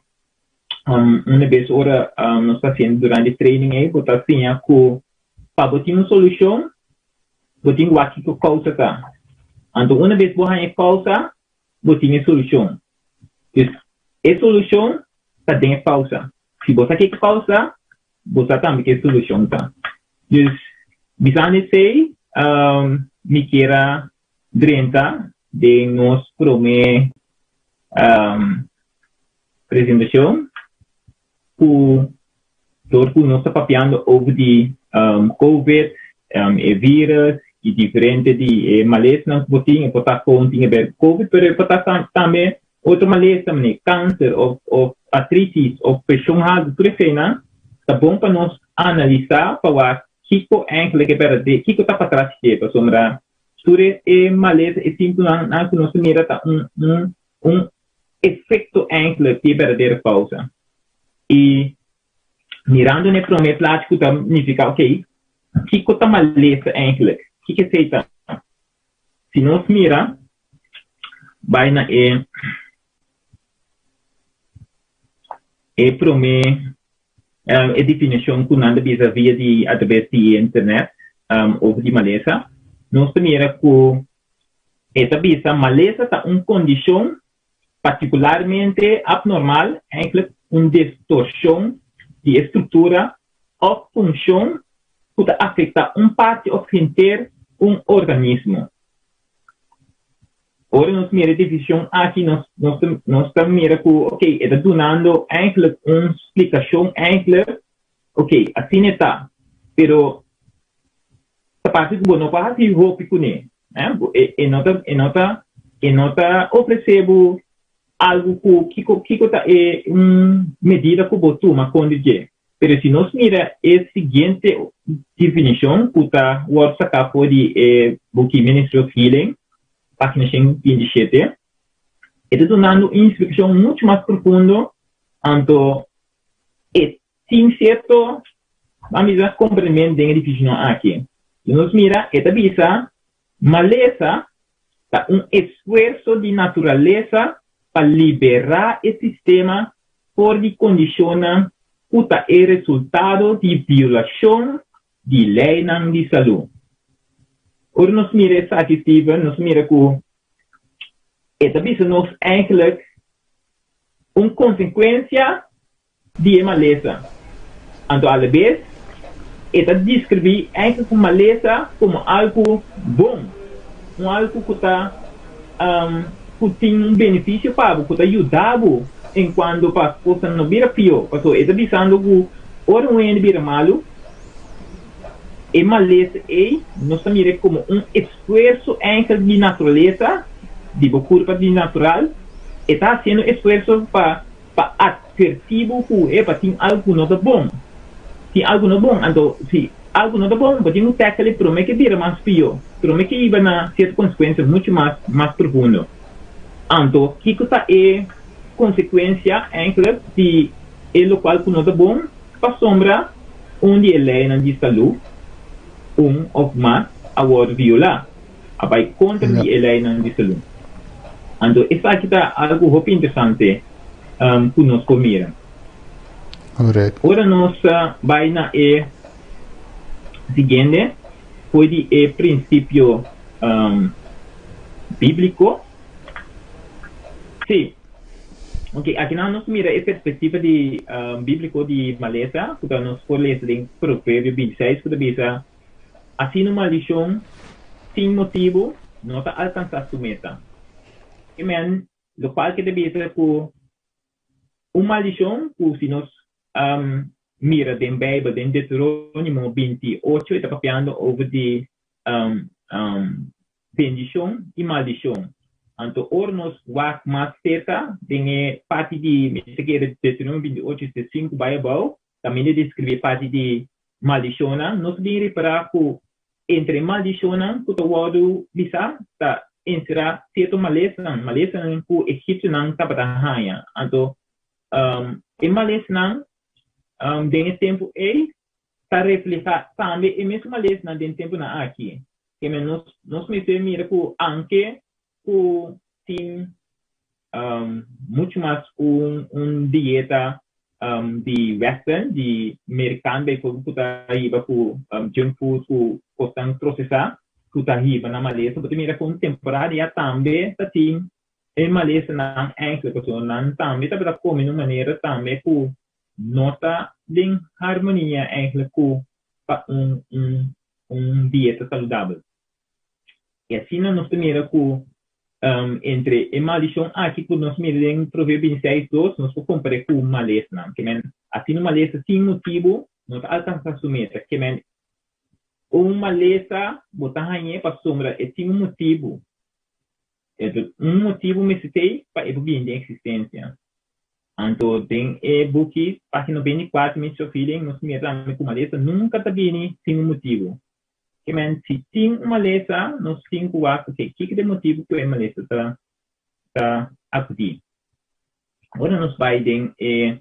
una bes ora nos ta haciendo durante e training ey bo ta siña cu pa bo tin un solucion bo tin wak kiko causa ta. Anto una bes bo haña e causa bo tin e solucion. Dus e solucion ta den e causa. Si bo sa kiko causa, bo sa tambe ke solucion ta. Dus bisando esey mi kier a drenta den nos prome presentacion cu dor cu nos ta papiando over di Covid, e virus y diferente di e malesnan cu bo tin, e por ta con tin haber cu Covid, pero e por ta tambe otro malesa manera cancer of of artritis of presion halto, tur eseinan ta bon pa nos analisa pa wak kico eigenlijk e berdadero, kico ta patras di dje, pasobra tur e malesa, e sintomanan cu nos ta mira ta un un un efecto eigenlijk di e berdadero causa. Y mirando na e prome plachi cu ta nifica, ok, kico ta malesa eigenlijk? Kico esey ta? Si nos mira bay na e e prome e definicion cu nan ta bisa via di atraves di internet over di malesa, nos ta mira cu E ta bisa, Malesa ta un kondishon partikularmente abnormal, enklik un distorshon di e struktura òf funshon ku ta afektá un parti òf henter un organismo. Ora nos mira e definishon aki nos nos ta nos ta mira ku ok e ta dunando enklik un splikashon enklik ok asina e ta pero Ta parse ku bo no por hasi hopi kuné. E no ta, e no ta, e no ta ofresé bo algu ku kiko, kiko ta e un medida ku bo tuma kontra dje. Pero si nos mira e siguiente definishon ku ta wòrdu saká for di e buki Ministry of Healing, página 127, e ta dunando un instrukshon muchu mas profundo, anto e Tin sierto, ban bisa, komprendiment den e difishonnan aki. Si nos mira, e ta bisa, Malesa ta un esfuerso di naturalesa pa liberá e sistema for di kondishonnan ku ta e resultado di violashon di leinan di salú. Ora nos mira esaki, Steven, nos mira ku e ta bisa nos eigenlijk un konsekuensia di e malesa. Anto alabes e ta deskribí eigenlijk un malesa komo algu bon, un algu ku ta ku tin un benefisio pa bo, ku ta yuda bo enkuanto pa kosnan no bira pió. Pasobra e ta bisando ku ora un hende bira malu, e malesa ei nos ta mir'é komo un esfuerso eigenlijk di naturalesa, di bo kurpa di natural, e ta hasiendo esfuerso pa pa atvertí bo ku epa tin algu ku no ta bon. Tin algu no bon, anto si algu no ta bon bo tin ku tackle e promé ke bira mas pió, promé ke hiba na sierto konsekuensia muchu mas mas profundo. Anto kiko ta e konsekuensia enkele di e lokual ku no ta bon? Pasobra un di e leinan di salú, un òf mas, a wòrdu violá. a bai kontra di e leinan di salú. Anto esaki ta algu hopi interesante ku nos por mira. Ora nos bai na e siguiente, for di e prinsipio bíbliko. Sí. Ok, akinan nos mira e perspektiva di bíbliko di malesa ku ta nos por lesa den Proverbio 26 ku ta bisa, Asina un maldishon sin motibu no ta alkansá su meta. Ke men, lokual ke ta bisa ku un maldishon ku si nos mira den Beibel, den Deuterónimo 28, e ta papiando over di bendishon i maldishon. Anto ora nos wak mas serka den e parti di, mi ta kere Deuterónimo 28, 5 bai abou, kaminda e deskribí e parti di maldishonnan, nos ta bin ripará ku entre e maldishonnan ku ta wòrdu bisá ta. enserá sierto malesanan, malesanan ku egipsionan tabata haña. Anto e malesanan den e tempu ei ta reflehá tambe e mesun malesanan den tempunan aki. Keme nos nos mester mira ku anke ku tin muchu mas un un dieta di western, di merikano bijvoorbeeld ku ta hiba ku junk food ku kosnan prosesá ku ta hiba na malesa. Bo ta mira ku un temporada ya tambe ta tin e malesanan eigenlijk pasobra nan tambe tabata kome na un manera tambe ku no ta den harmonia eigenlijk ku pa un un un dieta saludabel. I asina nos ta mira ku entre e maldishon aki ku nos mira den Proverbio 26, 2, nos por kompar'é ku malesanan. Ke men, asina un malesa sin motibu no ta alkansá su meta. Ke men, un malesa bo ta hañ'é pasobra e tin un motibu. Un motibu mester t'ei pa e por bini den eksistensia. Anto den e buki, página 94, Mystery of Healing, nos mira tambe ku malesa nunka ta bini sin un motibu. Ke men, si tin un malesa, nos tin ku wak, oke, kiko ta e motibu ku e malesa ta ta akudí? Ora nos bai den e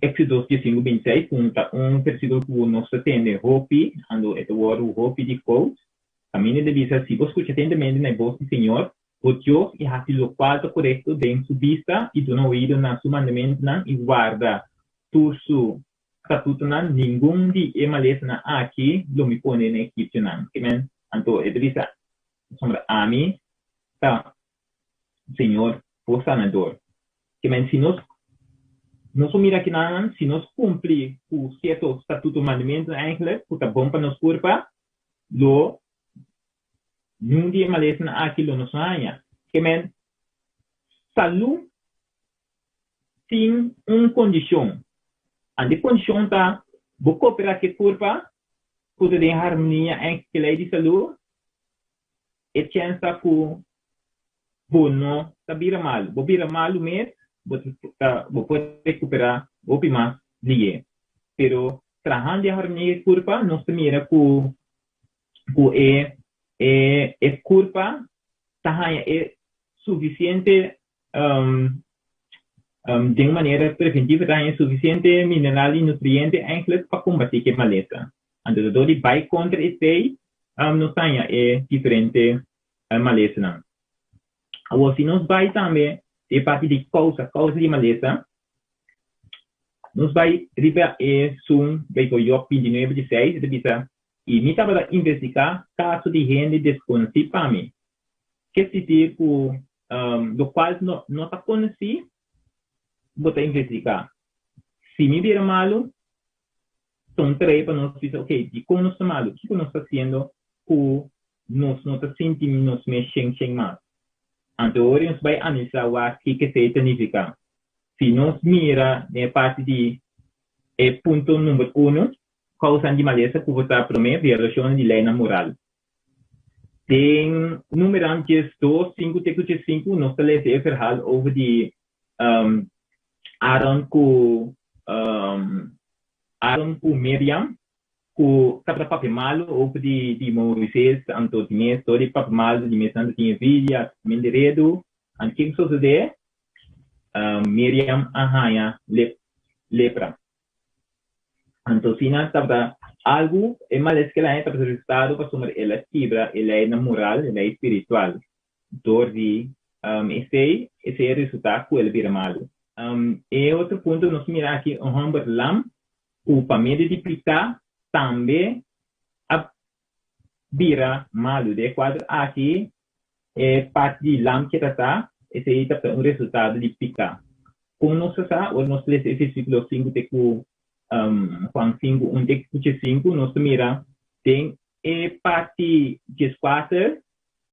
Éxodo 15, 26, ku ta un versíkulo ku nos ta tende hopi, anto e ta wòrdu hopi di quote, kaminda ta bisa, Si bo skucha atentamente na e bos di Señor, bo Dios, i hasi lokual ta korekto den su bista, i duna oido na su mandamentunan, i warda tur su statutonan, ningun di e malesanan aki lo mi pone na egipcionan. Ke men, anto e ta bisa, Pasobra ami ta Señor bo Sanador. Ke men, si nos, nos por mira kinanan, si nos cumpli cu cierto statuto, mandamentonan eigenlijk, cu ta bon pa nos curpa, lo niun di e malesanan aki lo nos no haña. Ke men, salú tin un kondishon. Ant e kondishon ta bo koperá ku e kurpa ku ta den harmonia en ku lei di salú, e chèns ta ku bo no ta bira malu. Bo bira malu mes, bo ta bo por rekuperá hopi mas lié. Pero trahando den harmonia ku e kurpa nos ta mira ku ku e e e kurpa ta haña e sufisiente Den un manera preventivo ta haña sufisiente mineral i nutriente eigenlijk pa kombatí ku e malesa. Anto dor di bai kontra esei nos ta haña e diferente malesanan. Awor si nos bai tambe e parti di kousa, kousa di malesa, nos bai riba esun Bijbel Job 29 16 e ta bisa, I mi tabata investigá kaso di hende deskonosí pa mi. Ke siti ku lokual no no ta konosí, bo ta investigá. Si mi bira malu, ta un tarea pa nos bisa, ok, dikon nos ta malu? Kiko nos ta hasiendo ku nos no ta sinti nos mes shen shen mas? Anto ora nos bai analisá wak kiko esei ta nifiká. Si nos mira den e parti di e punto number uno, Kousan di malesa ku bo ta promé violashonnan di leinan moral. Den Numeran 12, 5 te ku 15 nos ta lesa e verhal over di Aaron ku Aaron ku Miriam ku tabata papia malu over di di Moises anto di mes dor di papia malu di mes nan ta tin envidia men di redu anto kiko sosodé Miriam a haña lepra. Anto si nan tabata algu, e males ku el a haña tabata resultado pasobra el a kibra e leinan moral, e lei spiritual. Dor di esei, esei a resultá ku el a bira malu. E otro punto nos mira aki un hòmber lam ku pa medio di piká tambe a bira malu. Den e kuadro aki E parti di lam ke ta sa, esei ta un resultado di piká. Kon nos ta sa? Ora nos lesa e versíkulo 5 te ku Juan 5, 1 te ku 5, nos ta mira den e parti 14.